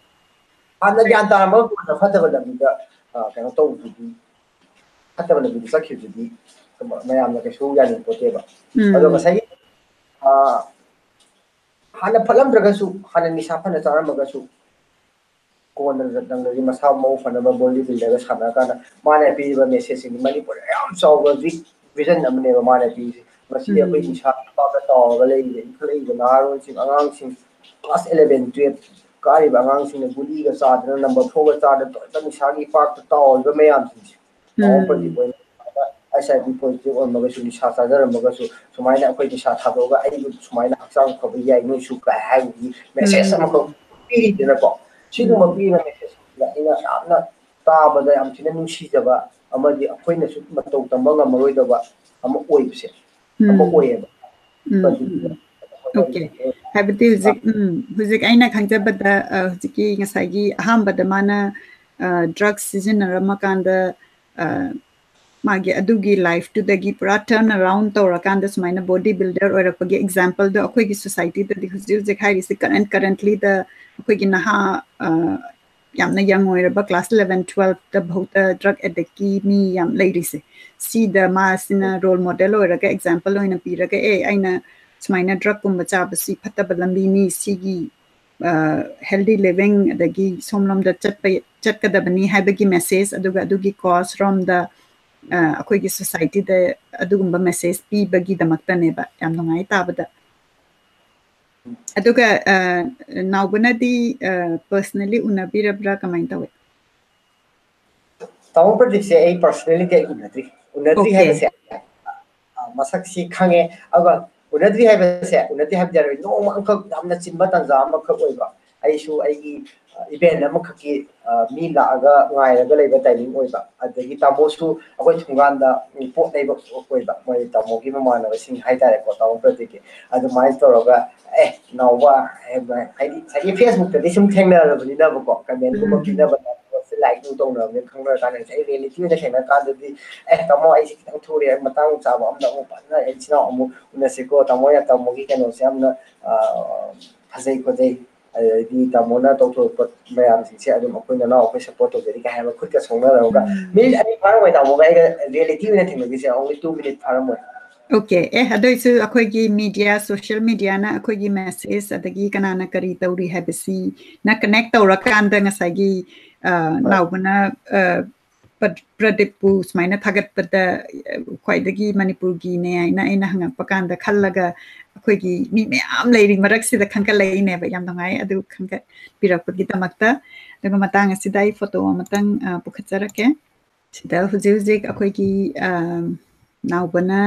ꯍꯥꯟꯅ ꯒ꯭ꯌꯥꯟ ꯇꯥꯔꯝꯃꯒ ꯀꯣꯟꯅ ꯐꯠꯇꯕ ꯂꯝꯕꯤꯗ, ꯑ, ꯀꯩꯅꯣ ꯇꯧꯕꯗꯨꯗꯤ, ꯐꯠꯇꯕ ꯂꯝꯕꯤꯗ ꯆꯠꯈꯤꯕꯗꯨꯗꯤ ꯃꯌꯥꯝꯅ ꯀꯩꯁꯨ ꯌꯥꯅꯤꯡꯄꯣꯠꯇꯦꯕ꯫ ꯑꯗꯣ ꯎꯝ꯫ ꯉꯁꯥꯏꯒꯤ, ꯑ, ꯍꯥꯟꯅ ꯐꯠꯂꯝꯗ꯭ꯔꯒꯁꯨ, ꯍꯥꯟꯅ ꯅꯤꯁꯥ ꯐꯅ ꯆꯥꯔꯝꯃꯒꯁꯨ, ꯀꯣꯟꯅ ꯅꯪꯗꯒꯤ ꯃꯁꯥ ꯃꯎ ꯐꯅꯕ ꯕꯣꯗꯤ ꯕꯤꯜꯗꯔꯒ ꯁꯥꯟꯅꯔꯀꯥꯟꯗ ꯃꯥꯅ ꯄꯤꯔꯤꯕ ꯃꯦꯁꯦꯖꯁꯤꯡꯗꯤ ꯃꯅꯤꯄꯨꯔꯗ ꯌꯥꯝ ꯆꯥꯎꯕ ꯕꯤꯛ ꯚꯤꯖꯟ ꯑꯃꯅꯦꯕ ꯃꯥꯅ ꯄꯤꯔꯤꯁꯦ꯫ ꯃꯁꯤꯗꯤ ꯑꯩꯈꯣꯏ ꯎꯝ꯫ ꯅꯤꯁꯥ ꯄꯥꯞꯇ ꯇꯥꯎꯔꯒ ꯂꯩꯔꯤꯕ, ꯏꯟꯈꯠꯂꯛꯏꯕ ꯅꯍꯥꯔꯣꯜꯁꯤꯡ, ꯑꯉꯥꯡꯁꯤꯡ, class eleven, twelve ꯀꯥꯔꯤꯕ ꯑꯉꯥꯡꯁꯤꯡꯅ ꯒꯨꯂꯤꯒ ꯆꯥꯗꯅ, ꯅꯝꯕꯔ ꯐꯣꯔꯒ ꯆꯥꯗꯅ, ꯇꯧꯔꯒ ꯅꯤꯁꯥꯒꯤ ꯄꯥꯛꯇ ꯇꯥꯎꯔꯤꯕ ꯃꯌꯥꯝꯁꯤꯡꯁꯦ꯫ ꯇꯥꯃꯣ ꯄ꯭ꯔꯗꯤꯞ ꯑꯣꯏꯅ ꯑꯩꯆ ꯑꯥꯏ ꯚꯤ ꯄꯣꯖꯤꯇꯤꯚ ꯑꯣꯏꯔꯝꯃꯒꯁꯨ, ꯅꯤꯁꯥ ꯆꯥꯖꯔꯝꯃꯒꯁꯨ, ꯁꯨꯃꯥꯏꯅ ꯑꯩꯈꯣꯏ ꯅꯤꯁꯥ ꯊꯥꯗꯣꯛꯑꯒ ꯑꯩꯕꯨ ꯁꯨꯃꯥꯏꯅ ꯍꯛꯆꯥꯡ ꯐꯕ ꯌꯥꯏ ꯅꯣꯏꯁꯨ ꯀꯥꯏ ꯍꯥꯏꯕꯒꯤ ꯃꯦꯁꯦꯖ ꯑꯃꯈꯛ ꯄꯤꯔꯤꯗꯅꯀꯣ꯫ ꯁꯤꯒꯨꯝꯕ ꯄꯤꯕ ꯃꯦꯁꯦꯖꯁꯤꯡꯁꯤꯗ ꯑꯩꯅ ꯌꯥꯝꯅ ꯇꯥꯕꯗ ꯌꯥꯝ ꯊꯤꯅ ꯅꯨꯡꯁꯤꯖꯕ ꯑꯃꯗꯤ ꯑꯩꯈꯣꯏꯅꯁꯨ ꯃꯇꯧ ꯇꯝꯕ ꯉꯝꯃꯔꯣꯏꯗꯕ ꯑꯃ ꯑꯣꯏꯕꯁꯦ ꯑꯃ ꯑꯣꯏꯌꯦꯕ꯫ ꯎꯝ, ꯎꯝ, ꯎꯝ꯫ ꯑꯣꯀꯦ꯫ ꯍꯥꯏꯕꯗꯤ ꯍꯧꯖꯤꯛ, ꯎꯝ, ꯍꯧꯖꯤꯛ ꯑꯩꯅ ꯈꯪꯖꯕꯗ, ꯑ, ꯍꯧꯖꯤꯛꯀꯤ ꯉꯁꯥꯏꯒꯤ ꯑꯍꯥꯟꯕꯗ ꯃꯥꯅ, ꯑ, ꯗ꯭ꯔꯒ ꯁꯤꯖꯤꯟꯅꯔꯝꯃꯀꯥꯟꯗ, ꯑ, ꯃꯥꯒꯤ ꯑꯗꯨꯒꯤ ꯂꯥꯏꯐꯇꯨꯗꯒꯤ ꯄꯨꯔꯥ turn around ꯇꯧꯔꯀꯥꯟꯗ ꯁꯨꯃꯥꯏꯅ ꯕꯣꯗꯤ ꯕꯤꯜꯗꯔ ꯑꯣꯏꯔꯛꯄꯒꯤ ꯑꯦꯛꯖꯥꯝꯄꯜꯗꯣ ꯑꯩꯈꯣꯏꯒꯤ ꯁꯣꯁꯥꯏꯇꯤꯗꯗꯤ ꯍꯧꯖꯤꯛ ꯍꯧꯖꯤꯛ ꯍꯥꯏꯔꯤꯁꯦ current, currentlyꯗ ꯑꯩꯈꯣꯏꯒꯤ ꯅꯍꯥ, ꯑ, ꯌꯥꯝꯅ ꯌꯪ ꯑꯣꯏꯔꯕ class eleven, twelveꯇ ꯐꯥꯎꯗ ꯗ꯭ꯔꯒ ꯑꯦꯗꯤꯛꯀꯤ ꯃꯤ ꯌꯥꯝ ꯂꯩꯔꯤꯁꯦ꯫ ꯁꯤꯗ ꯃꯥꯁꯤꯅ ꯔꯣꯜ ꯃꯣꯗꯦꯜ ꯑꯣꯏꯔꯒ, ꯑꯦꯛꯖꯥꯝꯄꯜ ꯑꯣꯏꯅ ꯄꯤꯔꯒ, "ꯑꯦ, ꯑꯩꯅ ꯁꯨꯃꯥꯏꯅ ꯗ꯭ꯔꯒꯀꯨꯝꯕ ꯆꯥꯕꯁꯤ ꯐꯠꯇꯕ ꯂꯝꯕꯤꯅꯤ, ꯁꯤꯒꯤ, ꯑ, healthy living ꯑꯗꯒꯤ ꯁꯣꯝꯂꯣꯝꯗ ꯆꯠꯄ, ꯆꯠꯀꯗꯕꯅꯤ" ꯍꯥꯏꯕꯒꯤ ꯃꯦꯁꯦꯖ, ꯑꯗꯨꯒ ꯑꯗꯨꯒꯤ ꯀꯣꯖ ꯔꯣꯝꯗ, ꯑ, ꯑꯩꯈꯣꯏꯒꯤ ꯁꯣꯁꯥꯏꯇꯤꯗ ꯑꯗꯨꯒꯨꯝꯕ ꯃꯦꯁꯦꯖ ꯄꯤꯕꯒꯤꯗꯃꯛꯇꯅꯦꯕ꯫ ꯌꯥꯝ ꯅꯨꯡꯉꯥꯏ ꯇꯥꯕꯗ꯫ ꯑꯗꯨꯒ, ꯑ, ꯅꯥꯎꯕꯅꯗꯤ, ꯑ, personally ꯎꯅꯕꯤꯔꯕ꯭ꯔꯥ, ꯀꯃꯥꯏꯅ ꯇꯧꯋꯤ? ꯇꯥꯃꯣ ꯄ꯭ꯔꯗꯤꯞꯁꯦ ꯑꯩ personallyꯗꯤ ꯑꯩ ꯎꯅꯗ꯭ꯔꯤ꯫ ꯎꯅꯗ꯭ꯔꯤ ꯍꯥꯏꯕꯁꯦ, ꯑ, ꯃꯁꯛꯁꯤ ꯈꯪꯉꯦ, ꯑꯗꯨꯒ ꯎꯅꯗ꯭ꯔꯤ ꯍꯥꯏꯕꯁꯦ, ꯎꯅꯗ꯭ꯔꯤ ꯍꯥꯏꯕꯗꯤ ꯌꯥꯔꯣꯏ, ꯅꯣꯡꯃ ꯑꯃꯈꯛ ꯌꯥꯝꯅ ꯆꯤꯟꯕ ꯇꯥꯟꯖꯥ ꯑꯃꯈꯛ ꯑꯣꯏꯕ꯫ ꯑꯩꯁꯨ ꯑꯩꯒꯤ, ꯑ, event ꯑꯃꯈꯛꯀꯤ, ꯑ, ꯃꯤ ꯂꯥꯛꯑꯒ ꯉꯥꯏꯔꯒ ꯂꯩꯕ timing ꯑꯣꯏꯕ꯫ ꯑꯗꯒꯤ ꯇꯥꯃꯣꯁꯨ ꯑꯩꯈꯣꯏ ꯊꯣꯡꯒꯥꯟꯗ, ꯎꯝ, ꯄꯣꯠ ꯂꯩꯕ ꯑꯣꯏꯕ, ꯃꯣꯏ ꯇꯥꯃꯣꯒꯤ ꯃꯃꯥꯟꯅꯕꯁꯤꯡ ꯍꯥꯏꯇꯥꯔꯦꯀꯣ, ꯇꯥꯃꯣ ꯄ꯭ꯔꯗꯤꯞꯀꯤ꯫ ꯑꯗꯨꯃꯥꯏꯅ ꯇꯧꯔꯒ, "ꯑꯦ, ꯅꯥꯎꯕ," ꯍꯥꯏꯗꯤ, ꯍꯥꯏꯗꯤ ꯉꯁꯥꯏꯒꯤ Facebookꯇꯗꯤ ꯁꯨꯝ ꯊꯦꯡꯅꯔꯕꯅꯤꯅꯕꯀꯣ, commentꯀꯨꯝꯕ ꯄꯤꯅꯕ, like ꯅꯨꯡ ꯇꯧꯅꯕꯅꯤꯅ ꯈꯪꯅꯔ ꯀꯥꯟꯗ ꯉꯁꯥꯏ reality ꯑꯣꯏꯅ ꯊꯦꯡꯅꯔ ꯀꯥꯟꯗꯗꯤ, "ꯑꯦ, ꯇꯥꯃꯣ, ꯑꯩꯁꯦ ꯈꯤꯇꯪ ꯊꯨꯔꯦ, ꯃꯇꯥꯡ ꯆꯥꯕ ꯑꯃꯗ ꯑꯃꯨꯛ ꯐꯖꯅ ꯏꯆꯤꯟ ꯏꯅꯥꯎ ꯑꯃꯨꯛ ꯎꯅꯁꯤꯀꯣ, ꯇꯥꯃꯣ, ꯌꯥꯝ ꯇꯥꯃꯣꯒꯤ ꯀꯩꯅꯣꯁꯦ ꯌꯥꯝꯅ, ꯑ, ꯐꯖꯩ ꯈꯣꯠꯆꯩ, ꯑꯗꯩꯗꯤ ꯇꯥꯃꯣꯅ ꯇꯧꯊꯣꯔꯛꯄ ꯃꯌꯥꯝꯁꯤꯡꯁꯦ ꯑꯗꯨꯝ ꯑꯩꯈꯣꯏ ꯅꯅꯥꯎ ꯑꯩꯈꯣꯏ support ꯇꯧꯖꯔꯤ" ꯀꯥꯏ ꯍꯥꯏꯕ ꯈꯨꯠꯀ ꯁꯣꯛꯅꯔꯒ, minute ꯑꯅꯤ ꯐꯥꯔꯝꯃꯣꯏ ꯇꯥꯃꯣꯒ ꯑꯩꯒ reality ꯑꯣꯏꯅ ꯊꯦꯡꯅꯈꯤꯁꯦ, only two minute ꯐꯥꯔꯝꯃꯣꯏ꯫ ꯑꯣꯀꯦ꯫ ꯑꯦ, ꯑꯗꯨꯏꯁꯨ ꯑꯩꯈꯣꯏꯒꯤ media, social mediaꯅ ꯑꯩꯈꯣꯏꯒꯤ message ꯑꯗꯒꯤ ꯀꯅꯥꯅ ꯀꯔꯤ ꯇꯧꯔꯤ ꯍꯥꯏꯕꯁꯤꯅ connect ꯇꯧꯔꯀꯥꯟꯗ ꯉꯁꯥꯏꯒꯤ, ꯑ, ꯅꯥꯎꯕꯅ, ꯑ, ꯄ꯭ꯔ- ꯄ꯭ꯔꯗꯤꯞꯄꯨ ꯁꯨꯃꯥꯏꯅ ꯊꯥꯒꯠꯄꯗ, ꯑ, ꯈ꯭ꯋꯥꯏꯗꯒꯤ ꯃꯅꯤꯄꯨꯔꯒꯤꯅꯦ ꯍꯥꯏꯅ ꯑꯩꯅ ꯍꯪꯉꯛꯄ ꯀꯥꯟꯗ ꯈꯜꯂꯒ ꯑꯩꯈꯣꯏꯒꯤ ꯃꯤ ꯃꯌꯥꯝ ꯂꯩꯔꯤ ꯃꯔꯛꯁꯤꯗ ꯈꯟꯒꯠꯂꯛꯏꯅꯦꯕ꯫ ꯌꯥꯝ ꯅꯨꯡꯉꯥꯏ ꯑꯗꯨ ꯈꯟꯒꯠꯄꯤꯔꯛꯄꯒꯤꯗꯃꯛꯇ꯫ ꯑꯗꯨꯒ ꯃꯇꯥꯡ ꯑꯁꯤꯗ ꯑꯩ ꯐꯣꯇꯣ ꯑꯃꯇꯪ, ꯑ, ꯄꯨꯈꯠꯆꯔꯛꯀꯦ꯫ ꯁꯤꯗ ꯍꯧꯖꯤꯛ ꯍꯧꯖꯤꯛ ꯑꯩꯈꯣꯏꯒꯤ, ꯑ, ꯅꯥꯎꯕꯅ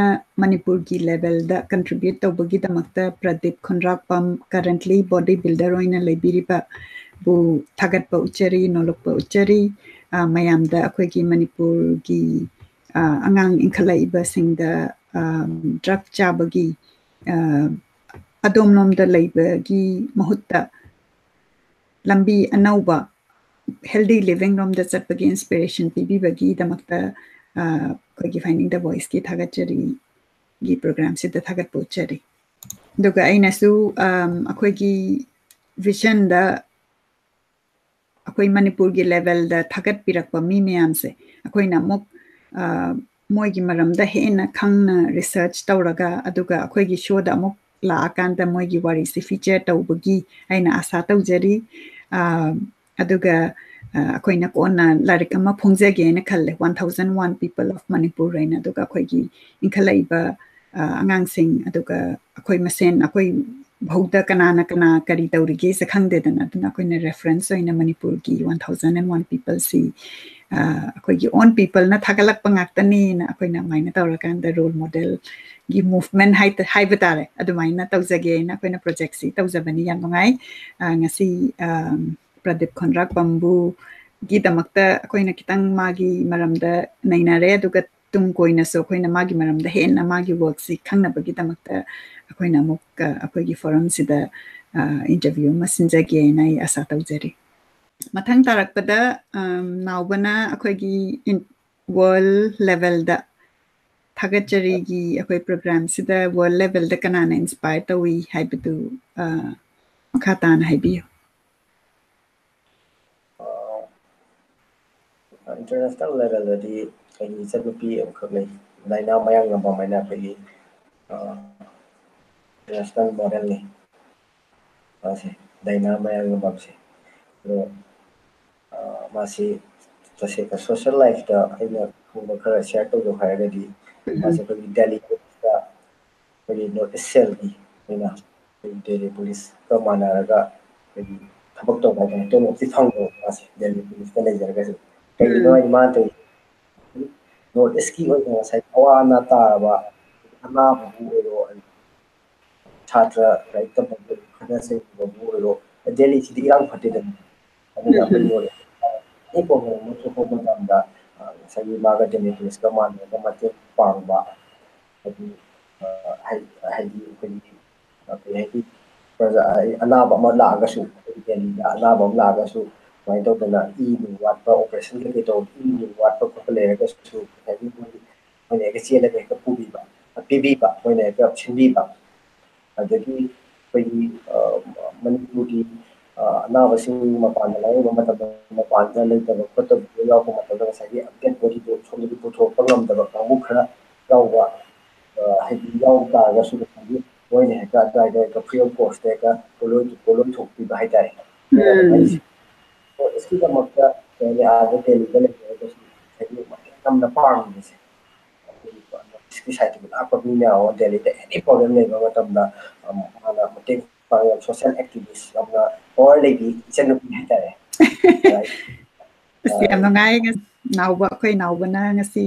ꯃꯅꯤꯄꯨꯔꯒꯤ ꯂꯦꯚꯦꯜꯗ ꯀꯟꯇ꯭ꯔꯤꯕ꯭ꯌꯨꯠ ꯇꯧꯕꯒꯤꯗꯃꯛꯇ ꯄ꯭ꯔꯗꯤꯞ ꯈꯨꯟꯗ꯭ꯔꯥꯛꯄꯝ, ꯀꯔꯦꯟꯠꯂꯤ ꯕꯣꯗꯤ ꯕꯤꯜꯗꯔ ꯑꯣꯏꯅ ꯂꯩꯕꯤꯔꯤꯕ, ꯕꯨ ꯊꯥꯒꯠꯄ ꯎꯠꯆꯔꯤ, ꯅꯣꯂꯨꯛꯄ ꯎꯠꯆꯔꯤ꯫ ꯑ, ꯃꯌꯥꯝꯗ ꯑꯩꯈꯣꯏꯒꯤ ꯃꯅꯤꯄꯨꯔꯒꯤ, ꯑ, ꯑꯉꯥꯡ ꯏꯟꯈꯠꯂꯛꯏꯕꯁꯤꯡꯗ, ꯑ, ꯗ꯭ꯔꯒ ꯆꯥꯕꯒꯤ, ꯑ, ꯑꯗꯣꯝꯂꯣꯝꯗ ꯂꯩꯕꯒꯤ ꯃꯍꯨꯠꯇ ꯂꯝꯕꯤ ꯑꯅꯧꯕ ꯍꯦꯜꯗꯤ ꯂꯤꯚꯤꯡ ꯔꯣꯝꯗ ꯆꯠꯄꯒꯤ ꯏꯟꯁꯄꯤꯔꯦꯁꯟ ꯄꯤꯕꯤꯕꯒꯤꯗꯃꯛꯇ, ꯑ, ꯑꯩꯈꯣꯏꯒꯤ ꯐꯥꯏꯟꯗꯤꯡ ꯗ ꯚꯣꯏꯁꯀꯤ ꯊꯥꯒꯠꯆꯔꯤꯒꯤ ꯄ꯭ꯔꯣꯒ꯭ꯔꯥꯝꯁꯤꯗ ꯊꯥꯒꯠꯄ ꯎꯠꯆꯔꯤ꯫ ꯑꯗꯨꯒ ꯑꯩꯅꯁꯨ, ꯑꯝ, ꯑꯩꯈꯣꯏꯒꯤ ꯚꯤꯖꯟꯗ ꯑꯩꯈꯣꯏ ꯃꯅꯤꯄꯨꯔꯒꯤ ꯂꯦꯚꯦꯜꯗ ꯊꯥꯒꯠꯄꯤꯔꯛꯄ ꯃꯤ ꯃꯌꯥꯝꯁꯦ ꯑꯩꯈꯣꯏꯅ ꯑꯃꯨꯛ, ꯑ, ꯃꯣꯏꯒꯤ ꯃꯔꯝꯗ ꯍꯦꯟꯅ ꯈꯪꯅ ꯔꯤꯁꯔꯆ ꯇꯧꯔꯒ, ꯑꯗꯨꯒ ꯑꯩꯈꯣꯏꯒꯤ ꯁꯣꯗ ꯑꯃꯨꯛ ꯂꯥꯛꯑꯀꯥꯟꯗ ꯃꯣꯏꯒꯤ ꯋꯥꯔꯤꯁꯤ ꯐꯤꯆꯔ ꯇꯧꯕꯒꯤ ꯑꯩꯅ ꯑꯥꯁꯥ ꯇꯧꯖꯔꯤ꯫ ꯑ, ꯑꯗꯨꯒ, ꯑ, ꯑꯩꯈꯣꯏꯅ ꯀꯣꯟꯅ ꯂꯥꯏꯔꯤꯛ ꯑꯃ ꯐꯣꯡꯖꯒꯦꯅ ꯈꯜꯂꯦ, One Thousand One People of Manipur ꯍꯥꯏꯅ꯫ ꯑꯗꯨꯒ ꯑꯩꯈꯣꯏꯒꯤ ꯏꯟꯈꯠꯂꯛꯏꯕ, ꯑ, ꯑꯉꯥꯡꯁꯤꯡ, ꯑꯗꯨꯒ ꯑꯩꯈꯣꯏ ꯃꯁꯦꯟ, ꯑꯩꯈꯣꯏ ꯐꯧꯗ ꯀꯅꯥꯅ ꯀꯅꯥ ꯀꯔꯤ ꯇꯧꯔꯤꯒꯦꯁꯦ ꯈꯪꯗꯦꯗꯅ꯫ ꯑꯗꯨꯅ ꯑꯩꯈꯣꯏꯅ ꯔꯦꯐꯔꯦꯟꯁ ꯑꯣꯏꯅ ꯃꯅꯤꯄꯨꯔꯒꯤ One Thousand and One Peopleꯁꯤ, ꯑ, ꯑꯩꯈꯣꯏꯒꯤ own peopleꯅ ꯊꯥꯒꯠꯂꯛꯄ ꯉꯥꯛꯇꯅꯦꯅ ꯑꯩꯈꯣꯏꯅ ꯑꯗꯨꯃꯥꯏꯅ ꯇꯧꯔꯀꯥꯟꯗ ꯔꯣꯜ ꯃꯣꯗꯦꯜꯒꯤ ꯃꯨꯚꯃꯦꯟ ꯍꯥꯏ-, ꯍꯥꯏꯕ ꯇꯥꯔꯦ, ꯑꯗꯨꯃꯥꯏꯅ ꯇꯧꯖꯒꯦꯅ ꯑꯩꯈꯣꯏꯅ ꯄ꯭ꯔꯣꯖꯦꯛꯁꯤ ꯇꯧꯖꯕꯅꯤ꯫ ꯌꯥꯝ ꯅꯨꯡꯉꯥꯏ꯫ ꯑ, ꯉꯁꯤ, ꯑ, ꯄ꯭ꯔꯗꯤꯞ ꯈꯣꯟꯗ꯭ꯔꯥꯛꯄꯝꯕꯨꯒꯤꯗꯃꯛꯇ ꯑꯩꯈꯣꯏꯅ ꯈꯤꯇꯪ ꯃꯥꯒꯤ ꯃꯔꯝꯗ ꯅꯩꯅꯔꯦ, ꯑꯗꯨꯒ ꯇꯨꯡ ꯀꯣꯏꯅꯁꯨ ꯑꯩꯈꯣꯏꯅ ꯃꯥꯒꯤ ꯃꯔꯝꯗ ꯍꯦꯟꯅ ꯃꯥꯒꯤ ꯋꯥꯔꯛꯁꯤ ꯈꯪꯅꯕꯒꯤꯗꯃꯛꯇ ꯑꯩꯈꯣꯏꯅ ꯑꯃꯨꯛ, ꯑ, ꯑꯩꯈꯣꯏꯒꯤ ꯐꯣꯔꯝꯁꯤꯗ, ꯑ, ꯏꯟꯇꯔꯚ꯭ꯌꯨ ꯑꯃ ꯁꯤꯟꯖꯒꯦꯅ ꯑꯩ ꯑꯥꯁꯥ ꯇꯧꯖꯔꯤ꯫ ꯃꯊꯪ ꯇꯥꯔꯛꯄꯗ, ꯑꯝ, ꯅꯥꯎꯕꯅ ꯑꯩꯈꯣꯏꯒꯤ ꯏꯟ-, ꯋꯥꯔꯜ ꯂꯦꯚꯦꯜꯗ ꯊꯥꯒꯠꯆꯔꯤꯒꯤ ꯑꯩꯈꯣꯏ ꯄ꯭ꯔꯣꯒ꯭ꯔꯥꯝꯁꯤꯗ ꯋꯥꯔꯜ ꯂꯦꯚꯦꯜꯗ ꯀꯅꯥꯅ ꯏꯟꯁꯄꯥꯌꯔ ꯇꯧꯏ ꯍꯥꯏꯕꯗꯨ, ꯑ, ꯃꯈꯥ ꯇꯥꯅ ꯍꯥꯏꯕꯤꯌꯨ꯫ ꯏꯟꯇꯔꯅꯦꯁꯅꯦꯜ ꯂꯦꯚꯦꯜꯗꯗꯤ ꯑꯩꯒꯤ ꯏꯆꯟꯅꯨꯄꯤ ꯑꯃꯈꯛ ꯂꯩ, ꯗꯥꯏꯅꯥ ꯃꯌꯥꯡꯂꯝꯕꯝ ꯍꯥꯏꯅ ꯑꯩꯈꯣꯏꯒꯤ, ꯑ, ꯏꯟꯇꯔꯅꯦꯁꯅꯦꯜ ꯃꯣꯗꯦꯜꯅꯤ꯫ ꯃꯥꯁꯦ, ꯗꯥꯏꯅꯥ ꯃꯌꯥꯡꯂꯝꯕꯝꯁꯦ꯫ ꯑꯗꯣ, ꯑ, ꯃꯥꯁꯤ ꯇꯁꯦꯡꯅ ꯁꯣꯁꯦꯜ ꯂꯥꯏꯐꯇ ꯑꯩꯅ ꯈꯪꯕ ꯈꯔ ꯁꯤꯌꯔ ꯇꯧꯖꯧ ꯍꯥꯏꯔꯒꯗꯤ, ꯃꯥꯁꯦ ꯑꯩꯈꯣꯏꯒꯤ ꯗꯦꯜꯂꯤꯗ ꯑꯩꯈꯣꯏꯒꯤ ꯅꯣꯔꯠ ꯏꯁ ꯁꯦꯜꯒꯤ ꯑꯩꯈꯣꯏꯅ ꯑꯩꯈꯣꯏꯒꯤ ꯗꯦꯜꯂꯤ ꯄꯨꯂꯤꯁꯀ ꯃꯥꯟꯅꯔꯒ ꯑꯩꯈꯣꯏꯒꯤ ꯊꯕꯛ ꯇꯧꯕ ꯍꯥꯏꯇꯥꯔꯦ, ꯇꯣꯂꯣꯞꯇꯤ ꯐꯪꯗꯕ ꯃꯥꯁꯦ ꯗꯦꯜꯂꯤ ꯄꯨꯂꯤꯁꯇ ꯂꯩꯖꯔꯒꯁꯨ꯫ ꯀꯩꯒꯤꯅꯣ ꯍꯥꯏꯗꯤ ꯃꯥꯅ ꯇꯧꯔꯤ ꯅꯣꯔꯠ ꯏꯁꯀꯤ ꯑꯣꯏꯅ ꯉꯁꯥꯏ ꯑꯋꯥ ꯑꯅꯥ ꯇꯥꯔꯕ ꯑꯅꯥꯕꯕꯨ ꯑꯣꯏꯔꯣ, ꯁꯥꯇ꯭ꯔ ꯂꯥꯏꯔꯤꯛ ꯇꯝꯕ ꯈꯠꯅ ꯆꯩꯅꯕꯕꯨ ꯑꯣꯏꯔꯣ, ꯗꯦꯜꯂꯤꯁꯤꯗꯤ ꯏꯔꯥꯡ ꯐꯠꯇꯦꯗꯅ꯫ ꯑꯗꯨꯅ ꯑꯩꯈꯣꯏ ꯅꯣꯔꯠ ꯏꯁ ꯑꯦꯅꯤ ꯄ꯭ꯔꯣꯕ꯭ꯂꯦꯝ ꯑꯃ ꯊꯣꯛꯄ ꯃꯇꯝꯗ ꯉꯁꯥꯏꯒꯤ ꯃꯥꯒ ꯗꯦꯜꯂꯤ ꯄꯨꯂꯤꯁꯀ ꯃꯥꯟꯅꯔꯒ ꯃꯇꯦꯡ ꯄꯥꯡꯕ, ꯍꯥꯏꯗꯤ ꯍꯥꯏꯗꯤ ꯑꯩꯈꯣꯏꯒꯤ ꯀꯩ ꯍꯥꯏꯅꯤ, ꯄ꯭ꯔꯖꯥ ꯑꯅꯥꯕ ꯑꯃ ꯂꯥꯛꯑꯒꯁꯨ, ꯑꯩꯈꯣꯏꯒꯤ ꯗꯦꯜꯂꯤꯗ ꯑꯅꯥꯕ ꯑꯃ ꯂꯥꯛꯑꯒꯁꯨ, ꯁꯨꯃꯥꯏꯅ ꯇꯧꯗꯅ ꯏ ꯅꯨꯡ ꯋꯥꯠꯄ, ꯑꯣꯄꯔꯦꯁꯟ ꯀꯩꯀꯩ ꯇꯧꯕ ꯏ ꯅꯨꯡ ꯋꯥꯠꯄ ꯈꯣꯠꯄ ꯂꯩꯔꯒꯁꯨ ꯉꯁꯥꯏꯒꯤ ꯃꯣꯏꯅ ꯍꯦꯛꯇ ꯆꯦꯜꯂꯒ ꯍꯦꯛꯇ ꯄꯨꯕꯤꯕ, ꯄꯤꯕꯤꯕ, ꯃꯣꯏꯅ ꯍꯦꯛꯇ ꯁꯤꯟꯕꯤꯕ꯫ ꯑꯗꯒꯤ ꯑꯩꯈꯣꯏꯒꯤ ꯃꯅꯤꯄꯨꯔꯒꯤ ꯑꯅꯥꯕꯁꯤꯡ ꯃꯄꯥꯟꯗ ꯂꯥꯏꯌꯦꯡꯕ ꯃꯇꯝꯗ ꯃꯄꯥꯟꯗ ꯂꯩꯇꯕ ꯈꯣꯠꯇꯕ ꯌꯥꯎꯔꯛꯄ ꯃꯇꯝꯗ ꯉꯁꯥꯏꯒꯤ ꯑꯞꯗꯦꯠ ꯕꯣꯗꯤꯗꯣ ꯁꯣꯝꯗꯒꯤ ꯄꯨꯊꯣꯔꯛꯄ ꯉꯝꯗꯕ ꯀꯥꯡꯕꯨ ꯈꯔ ꯌꯥꯎꯕ, ꯍꯥꯏꯗꯤ ꯌꯥꯎ ꯇꯥꯔꯒꯁꯨ ꯉꯁꯥꯏꯒꯤ ꯃꯣꯏꯅ ꯍꯦꯛꯇ ꯑꯗꯨꯋꯥꯏꯗ ꯍꯦꯛꯇ ꯐ꯭ꯔꯤ ꯑꯣꯐ ꯀꯣꯁꯇ ꯍꯦꯛꯇ ꯄꯣꯠꯂꯣꯏ ꯄꯣꯠꯂꯣꯏ ꯊꯣꯛꯄꯤꯕ ꯍꯥꯏꯇꯥꯔꯦ꯫ ꯑꯗꯨꯅ ꯃꯩꯁꯦ ꯅꯣꯔꯠ ꯏꯁꯀꯤꯗꯃꯛꯇ ꯀꯩ ꯍꯥꯏꯅꯤ, ꯑꯥꯗ ꯗꯦꯜꯂꯤꯗ ꯂꯩꯖꯔꯒꯁꯨ ꯉꯁꯥꯏꯒꯤ ꯃꯇꯦꯡ ꯌꯥꯝꯅ ꯄꯥꯡꯕꯁꯦ, ꯑꯩꯈꯣꯏꯒꯤ ꯅꯣꯔꯠ ꯏꯁꯀꯤ ꯁꯥꯏꯠꯇꯒꯤ ꯂꯥꯛꯄ ꯃꯤ ꯃꯌꯥꯝ ꯑꯃ ꯗꯦꯜꯂꯤꯗ ꯑꯦꯅꯤ ꯄ꯭ꯔꯣꯕ꯭ꯂꯦꯝ ꯂꯩꯕ ꯃꯇꯝꯗ ꯃꯥꯅ ꯃꯇꯦꯡ ꯄꯥꯡꯕ ꯌꯥꯝ ꯁꯣꯁꯦꯜ ꯑꯦꯛꯇꯤꯚꯤꯁ ꯌꯥꯝꯅ ꯄꯋꯥꯔ ꯂꯩꯕꯤ ꯏꯆꯟꯅꯨꯄꯤ ꯍꯥꯏꯇꯥꯔꯦ꯫ ꯑꯁ, ꯌꯥꯝ ꯅꯨꯡꯉꯥꯏ꯫ ꯅꯥꯎꯕ, ꯑꯩꯈꯣꯏ ꯅꯥꯎꯕꯅ ꯉꯁꯤ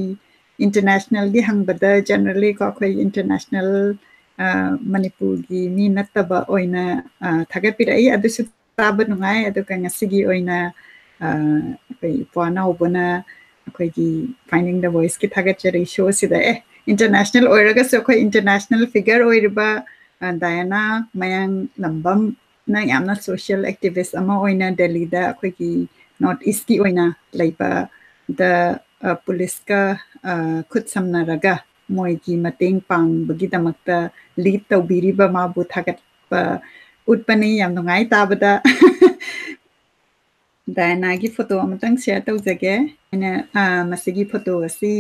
ꯏꯟꯇꯔꯅꯦꯁꯅꯦꯜꯒꯤ ꯍꯪꯕꯗ, ꯖꯦꯅꯔꯦꯜꯂꯤ ꯀꯣ, ꯑꯩꯈꯣꯏ ꯏꯟꯇꯔꯅꯦꯁꯅꯦꯜ, ꯃꯅꯤꯄꯨꯔꯒꯤ ꯃꯤ ꯅꯠꯇꯕ ꯑꯣꯏꯅ ꯊꯥꯒꯠꯄꯤꯔꯛꯏ꯫ ꯑꯗꯨꯁꯨ ꯇꯥꯕ ꯅꯨꯡꯉꯥꯏ꯫ ꯑꯗꯨꯒ ꯉꯁꯤꯒꯤ ꯑꯣꯏꯅ ꯑꯩꯈꯣꯏ ꯏꯄ꯭ꯋꯥ ꯅꯥꯎꯕꯅ ꯑꯩꯈꯣꯏꯒꯤ Finding the Voiceꯀꯤ ꯊꯥꯒꯠꯆꯔꯤ ꯁꯣꯁꯤꯗ꯫ ꯑꯦ, ꯏꯟꯇꯔꯅꯦꯁꯅꯦꯜ ꯑꯣꯏꯔꯒꯁꯨ ꯑꯩꯈꯣꯏ ꯏꯟꯇꯔꯅꯦꯁꯅꯦꯜ ꯐꯤꯒꯔ ꯑꯣꯏꯔꯤꯕ ꯗꯥꯌꯅꯥ ꯃꯌꯥꯡꯂꯝꯕꯝꯅ ꯌꯥꯝꯅ ꯁꯣꯁꯤꯌꯦꯜ ꯑꯦꯛꯇꯤꯚꯤꯁ ꯑꯃ ꯑꯣꯏꯅ ꯗꯦꯜꯂꯤꯗ ꯑꯩꯈꯣꯏꯒꯤ ꯅꯣꯔꯠ ꯏꯁꯀꯤ ꯑꯣꯏꯅ ꯂꯩꯕꯗ ꯄꯨꯂꯤꯁꯀ ꯈꯨꯠ ꯁꯝꯅꯔꯒ ꯃꯣꯏꯒꯤ ꯃꯇꯦꯡ ꯄꯥꯡꯕꯒꯤꯗꯃꯛꯇ ꯂꯤꯗ ꯇꯧꯕꯤꯔꯤꯕ ꯃꯥꯕꯨ ꯊꯥꯒꯠꯄ ꯎꯠꯄꯅꯤ꯫ ꯌꯥꯝ ꯅꯨꯡꯉꯥꯏ ꯇꯥꯕꯗ꯫ ꯗꯥꯌꯅꯥꯒꯤ ꯐꯣꯇꯣ ꯑꯃꯇꯪ ꯁꯤꯌꯔ ꯇꯧꯖꯒꯦ꯫ ꯑꯩꯅ ꯃꯁꯤꯒꯤ ꯐꯣꯇꯣ ꯑꯁꯤ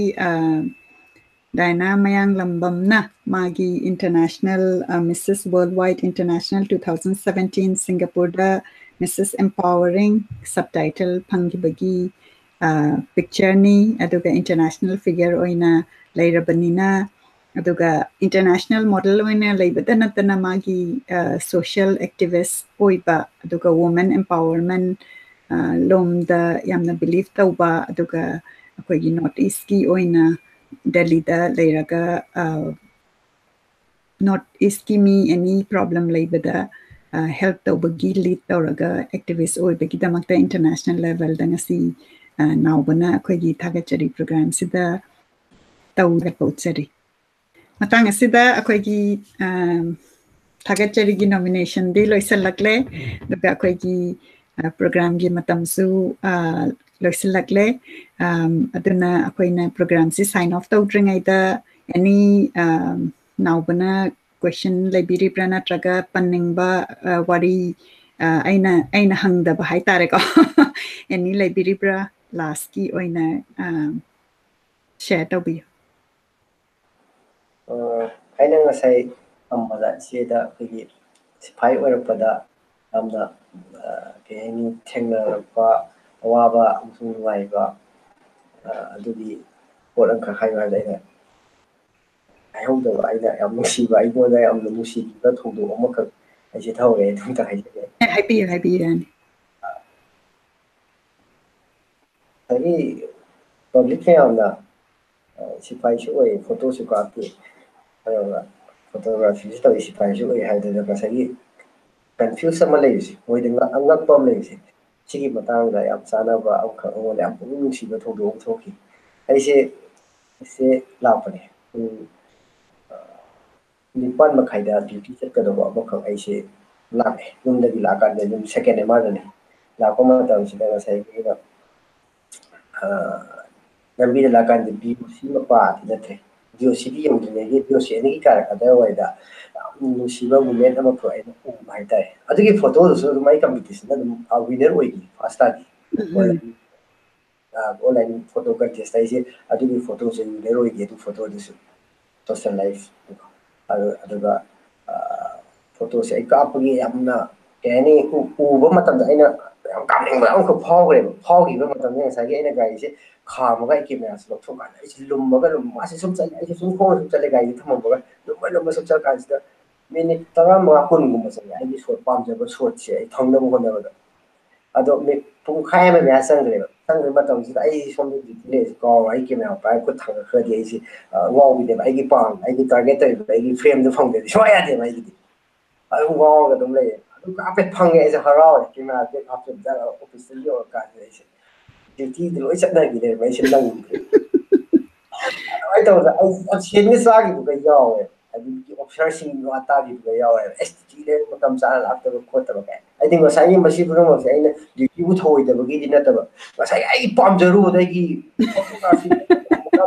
ꯗꯥꯏꯅꯥ ꯃꯌꯥꯡꯂꯝꯕꯝꯅ ꯃꯥꯒꯤ International Misses Worldwide International two thousand seventeen Singaporeꯗ Misses Empowering subtitle ꯐꯪꯈꯤꯕꯒꯤ ꯄꯤꯛꯆꯔꯅꯤ꯫ ꯑꯗꯨꯒ ꯏꯟꯇꯔꯅꯦꯁꯅꯦꯜ ꯐꯤꯒꯔ ꯑꯣꯏꯅ ꯂꯩꯔꯕꯅꯤꯅ, ꯑꯗꯨꯒ ꯏꯟꯇꯔꯅꯦꯁꯅꯦꯜ ꯃꯣꯗꯦꯜ ꯑꯣꯏꯅ ꯂꯩꯕꯇ ꯅꯠꯇꯅ ꯃꯥꯒꯤ ꯁꯣꯁꯤꯌꯦꯜ ꯑꯦꯛꯇꯤꯚꯤꯁ ꯑꯣꯏꯕ, ꯑꯗꯨꯒ ꯋꯨꯃꯦꯟ ꯑꯦꯝꯄꯥꯋꯔꯃꯦꯟ ꯂꯣꯝꯗ ꯌꯥꯝꯅ ꯕꯤꯂꯤꯞ ꯇꯧꯕ, ꯑꯗꯨꯒ ꯑꯩꯈꯣꯏꯒꯤ ꯅꯣꯔꯠ ꯏꯁꯀꯤ ꯑꯣꯏꯅ ꯗꯦꯜꯂꯤꯗ ꯂꯩꯔꯒ ꯅꯣꯔꯠ ꯏꯁꯀꯤ ꯃꯤ ꯑꯦꯅꯤ ꯄ꯭ꯔꯣꯕ꯭ꯂꯦꯝ ꯂꯩꯕꯗ ꯍꯦꯜꯞ ꯇꯧꯕꯒꯤ ꯂꯤꯗ ꯇꯧꯔꯒ ꯑꯦꯛꯇꯤꯚꯤꯁ ꯑꯣꯏꯕꯒꯤꯗꯃꯛꯇ ꯏꯟꯇꯔꯅꯦꯁꯅꯦꯜ ꯂꯦꯚꯦꯜꯗ ꯉꯁꯤ ꯅꯥꯎꯕꯅ ꯑꯩꯈꯣꯏꯒꯤ ꯊꯥꯒꯠꯆꯔꯤ ꯄ꯭ꯔꯣꯒ꯭ꯔꯥꯝꯁꯤꯗ ꯇꯧꯔꯒ ꯎꯠꯆꯔꯤ꯫ ꯃꯇꯥꯡ ꯑꯁꯤꯗ ꯑꯩꯈꯣꯏꯒꯤ ꯊꯥꯒꯠꯆꯔꯤꯒꯤ ꯅꯣꯃꯤꯅꯦꯁꯟꯗꯤ ꯂꯣꯏꯁꯤꯜꯂꯛꯂꯦ, ꯑꯗꯨꯒ ꯑꯩꯈꯣꯏꯒꯤ ꯄ꯭ꯔꯣꯒ꯭ꯔꯥꯝꯒꯤ ꯃꯇꯝꯁꯨ ꯂꯣꯏꯁꯤꯜꯂꯛꯂꯦ꯫ ꯑꯗꯨꯅ ꯑꯩꯈꯣꯏꯅ ꯄ꯭ꯔꯣꯒ꯭ꯔꯥꯝꯁꯤ ꯁꯥꯏꯟ ꯑꯣꯐ ꯇꯧꯗ꯭ꯔꯤꯉꯩꯗ ꯑꯦꯅꯤ ꯅꯥꯎꯕꯅ ꯀꯣꯏꯁꯟ ꯂꯩꯕꯤꯔꯤꯕ꯭ꯔꯥ, ꯅꯠꯇ꯭ꯔꯒ ꯄꯟꯅꯤꯡꯕ ꯋꯥꯔꯤ ꯑꯩꯅ ꯑꯩꯅ ꯍꯪꯗꯕ ꯍꯥꯏꯇꯥꯔꯦꯀꯣ, ꯑꯦꯅꯤ ꯂꯩꯕꯤꯔꯤꯕ꯭ꯔꯥ? ꯂꯥꯁꯀꯤ ꯑꯣꯏꯅ ꯁꯤꯌꯔ ꯇꯧꯕꯤꯌꯨ꯫ ꯑꯩꯅ ꯉꯁꯥꯏ ꯇꯝꯕꯗ ꯏꯆꯦꯗ ꯑꯩꯈꯣꯏꯒꯤ ꯁꯤꯐꯥꯏ ꯑꯣꯏꯔꯛꯄꯗ ꯌꯥꯝꯅ ꯀꯩ ꯍꯥꯏꯅꯤ, ꯊꯦꯡꯅꯔꯛꯄ ꯑꯋꯥꯕ ꯑꯃꯁꯨꯡ ꯅꯨꯡꯉꯥꯏꯕ ꯑꯗꯨꯒꯤ ꯄꯣꯠ ꯑꯃꯈꯛ ꯍꯥꯏꯌꯨ ꯍꯥꯏꯕꯗ ꯑꯩꯅ ꯍꯥꯏꯍꯧꯗꯕ, ꯑꯩꯅ ꯌꯥꯝ ꯅꯨꯡꯁꯤꯕ, ꯑꯩꯉꯣꯟꯗ ꯌꯥꯝꯅ ꯅꯨꯡꯁꯤꯕꯤꯕ ꯊꯧꯗꯣꯛ ꯑꯃꯈꯛ ꯑꯩꯁꯦ ꯇꯧꯔꯦ, ꯑꯗꯨꯝꯇ ꯍꯥꯏꯖꯒꯦ꯫ ꯍꯥꯏꯕꯤꯌꯨ, ꯍꯥꯏꯕꯤꯌꯨ, ꯌꯥꯅꯤ꯫ ꯉꯁꯥꯏꯒꯤ ꯄꯕ꯭ꯂꯤꯛ ꯃꯌꯥꯝꯅ ꯁꯤꯐꯥꯏꯁꯨ ꯑꯣꯏ, ꯐꯣꯇꯣꯁꯨ ꯀꯥꯞꯄꯤ, ꯑꯗꯨꯒ ꯐꯣꯇꯣꯒ꯭ꯔꯥꯐꯤꯁꯨ ꯇꯧꯏ, ꯁꯤꯐꯥꯏꯁꯨ ꯑꯣꯏ ꯍꯥꯏꯗꯅ ꯉꯁꯥꯏꯒꯤ ꯀꯟꯐ꯭ꯌꯨꯁ ꯑꯃ ꯂꯩꯕꯁꯦ, ꯃꯣꯏꯗ ꯑꯉꯛꯄ ꯑꯃ ꯂꯩꯕꯁꯦ, ꯁꯤꯒꯤ ꯃꯇꯥꯡꯗ ꯌꯥꯝ ꯆꯥꯟꯅꯕ ꯑꯃꯈꯛ, ꯑꯩꯉꯣꯟꯗ ꯌꯥꯝ ꯄꯨꯛꯅꯤꯡ ꯅꯨꯡꯁꯤꯕ ꯊꯧꯗꯣꯛ ꯑꯃ ꯊꯣꯛꯈꯤ꯫ ꯑꯩꯁꯦ ꯁꯦ ꯂꯥꯛꯄꯅꯦ, ꯄꯨꯡ ꯅꯤꯄꯥꯟ ꯃꯈꯥꯏꯗ ꯗ꯭ꯌꯨꯇꯤ ꯆꯠꯀꯗꯧꯕ ꯑꯃꯈꯛ ꯑꯩꯁꯦ ꯂꯥꯛꯑꯦ꯫ ꯌꯨꯝꯗꯒꯤ ꯂꯥꯛꯑꯀꯥꯟꯗ ꯌꯨꯝ ꯁꯦꯀꯦꯟ ꯑꯦꯝ ꯑꯥꯔꯗꯅꯦ꯫ ꯂꯥꯛꯄ ꯃꯇꯝꯁꯤꯗ ꯉꯁꯥꯏꯒꯤ ꯑꯩꯅ ꯂꯝꯕꯤꯗ ꯂꯥꯛꯀꯥꯟꯗ ꯕꯤ ꯑꯣ ꯁꯤ ꯃꯄꯥꯗꯤ ꯅꯠꯇ꯭ꯔꯦ, ꯕꯤ ꯑꯣ ꯁꯤꯗꯤ ꯌꯧꯗ꯭ꯔꯤꯉꯩꯒꯤ ꯕꯤ ꯑꯣ ꯁꯤ ꯑꯅꯤꯒꯤ ꯀꯥꯔꯛ ꯑꯗꯥꯏꯋꯥꯏꯗ ꯌꯥꯝ ꯅꯨꯡꯁꯤꯕ ꯃꯣꯃꯦꯟ ꯑꯃꯈꯛ ꯑꯩꯅ ꯎꯕ ꯍꯥꯏꯇꯥꯔꯦ꯫ ꯑꯗꯨꯒꯤ ꯐꯣꯇꯣꯗꯨꯁꯨ ꯑꯗꯨꯝ ꯑꯩ ꯀꯝꯄꯤꯇꯤꯁꯟꯗ ꯑꯗꯨꯝ ꯋꯤꯅꯔ ꯑꯣꯏꯈꯤ, ꯐꯥꯔꯁ ꯇꯥꯈꯤ꯫ ꯑꯣꯟꯂꯥꯏꯟ ꯐꯣꯇꯣ ꯀꯟꯇꯦꯁꯇ ꯑꯩꯁꯦ ꯑꯗꯨꯒꯤ ꯐꯣꯇꯣꯁꯦ ꯋꯤꯅꯔ ꯑꯣꯏꯈꯤ꯫ ꯑꯗꯨ ꯐꯣꯇꯣꯗꯨꯁꯨ ꯁꯣꯁꯦꯜ ꯂꯥꯏꯐ ꯑꯗꯨꯒ ꯐꯣꯇꯣꯁꯦ ꯑꯩ ꯀꯥꯞꯄꯒꯤ ꯌꯥꯝꯅ ꯀꯩ ꯍꯥꯏꯅꯤ, ꯎꯕ ꯃꯇꯝꯗ ꯑꯩꯅ ꯌꯥꯝ ꯀꯥꯞꯅꯤꯡꯕ ꯑꯃꯈꯛ ꯐꯥꯎꯈ꯭ꯔꯦꯕ꯫ ꯐꯥꯎꯈꯤꯕ ꯃꯇꯝꯗ ꯉꯁꯥꯏꯒꯤ ꯑꯩꯅ ꯒꯥꯔꯤꯁꯦ ꯈꯥꯝꯃꯒ ꯑꯩ ꯀꯦꯃꯦꯔꯥꯁꯦ ꯂꯧꯊꯣꯛꯀꯥꯟꯗ ꯑꯩꯁꯦ ꯂꯨꯝꯃꯒ ꯂꯨꯝ ꯃꯥꯁꯦ ꯁꯨꯝ ꯆꯠꯂꯦ, ꯑꯩꯁꯦ ꯁꯨꯝ ꯈꯣꯡꯅ ꯁꯨꯝ ꯆꯠꯂꯦ, ꯒꯥꯔꯤꯁꯦ ꯊꯝꯃꯝꯃꯒ ꯂꯨꯝꯃ ꯂꯨꯝꯃ ꯁꯨꯝ ꯆꯠꯀꯥꯟꯁꯤꯗ ꯃꯤꯅꯤꯠ ꯇꯔꯥꯃꯉꯥ ꯀꯨꯟꯒꯨꯝꯕ ꯆꯪꯉꯦ ꯑꯩꯒꯤ ꯁꯣꯠ, ꯄꯥꯝꯖꯕ ꯁꯣꯠꯁꯦ ꯑꯩ ꯐꯪꯅꯕ ꯍꯣꯠꯅꯕꯗ꯫ ꯑꯗꯣ ꯃꯤ ꯄꯨꯡꯈꯥꯏ ꯑꯃ ꯃꯌꯥ ꯆꯪꯈ꯭ꯔꯦꯕ꯫ ꯆꯪꯈꯤꯕ ꯃꯇꯝꯁꯤꯗ ꯑꯩ ꯁꯣꯝꯗ ꯗ꯭ꯌꯨꯇꯤ ꯂꯩꯔꯤꯁꯦ ꯀꯥꯎꯔꯣ, ꯑꯩ ꯀꯦꯃꯦꯔꯥ ꯄꯥꯏꯔ ꯈꯨꯠ ꯊꯥꯡꯒꯠꯈ꯭ꯔꯗꯤ ꯑꯩꯁꯦ, ꯑ, ꯉꯥꯎꯕꯤꯅꯦꯕ꯫ ꯑꯩꯒꯤ ꯄꯥꯝ, ꯑꯩꯒꯤ ꯇꯥꯔꯒꯦꯠ ꯇꯧꯔꯤꯕ ꯑꯩꯒꯤ ꯐ꯭ꯔꯦꯝꯗꯣ ꯐꯪꯗ꯭ꯔꯗꯤ ꯁꯨꯡꯌꯥ ꯌꯥꯗꯦꯕ ꯑꯩꯒꯤꯗꯤ꯫ ꯑꯗꯨꯝ ꯉꯥꯎꯔꯒ ꯑꯗꯨꯝ ꯂꯩꯌꯦ꯫ ꯑꯗꯨꯝ ꯍꯥꯏꯐꯦꯠ ꯐꯪꯉꯦ, ꯑꯩꯁꯦ ꯍꯔꯥꯎꯔꯦ꯫ ꯀꯦꯃꯦꯔꯥ ꯕꯦꯛ ꯍꯥꯞꯆꯤꯟꯕꯗ ꯑꯣꯐꯤꯁꯇ ꯌꯧꯔꯀꯥꯟꯗ ꯑꯩꯁꯦ ꯗ꯭ꯌꯨꯇꯤꯗ ꯂꯣꯏ ꯆꯠꯅꯈꯤꯗꯦꯕ, ꯑꯩꯁꯦ ꯅꯪꯗ꯭ꯔꯦ꯫ ꯑꯗꯨꯃꯥꯏꯅ ꯇꯧꯗꯅ ꯑꯩ ꯌꯥꯝ ꯁꯦꯟꯒ ꯆꯥꯈꯤꯕꯒ ꯌꯥꯎꯋꯦ꯫ ꯑꯗꯨꯒꯤ ꯑꯣꯐꯤꯁꯥꯔꯁꯤꯡ ꯋꯥ ꯇꯥꯈꯤꯕꯒ ꯌꯥꯎꯋꯦꯕ, "ꯑꯦꯁ, ꯗ꯭ꯌꯨꯇꯤ ꯂꯩꯕ ꯃꯇꯝ ꯆꯥꯅ ꯂꯥꯛꯇꯕ ꯈꯣꯠꯇꯕ" ꯀꯥꯏ꯫ ꯍꯥꯏꯗꯤ ꯉꯁꯥꯏꯒꯤ ꯃꯁꯤ ꯄꯨꯝꯅꯃꯛꯁꯦ ꯑꯩꯅ ꯗ꯭ꯌꯨꯇꯤꯕꯨ ꯊꯧꯑꯣꯏꯗꯕꯒꯤꯗꯤ ꯅꯠꯇꯕ, ꯉꯁꯥꯏꯒꯤ ꯑꯩꯒꯤ ꯄꯥꯝꯖꯔꯨꯕꯗ ꯑꯩꯒꯤ ꯐꯣꯇꯣꯒ꯭ꯔꯥꯐꯤ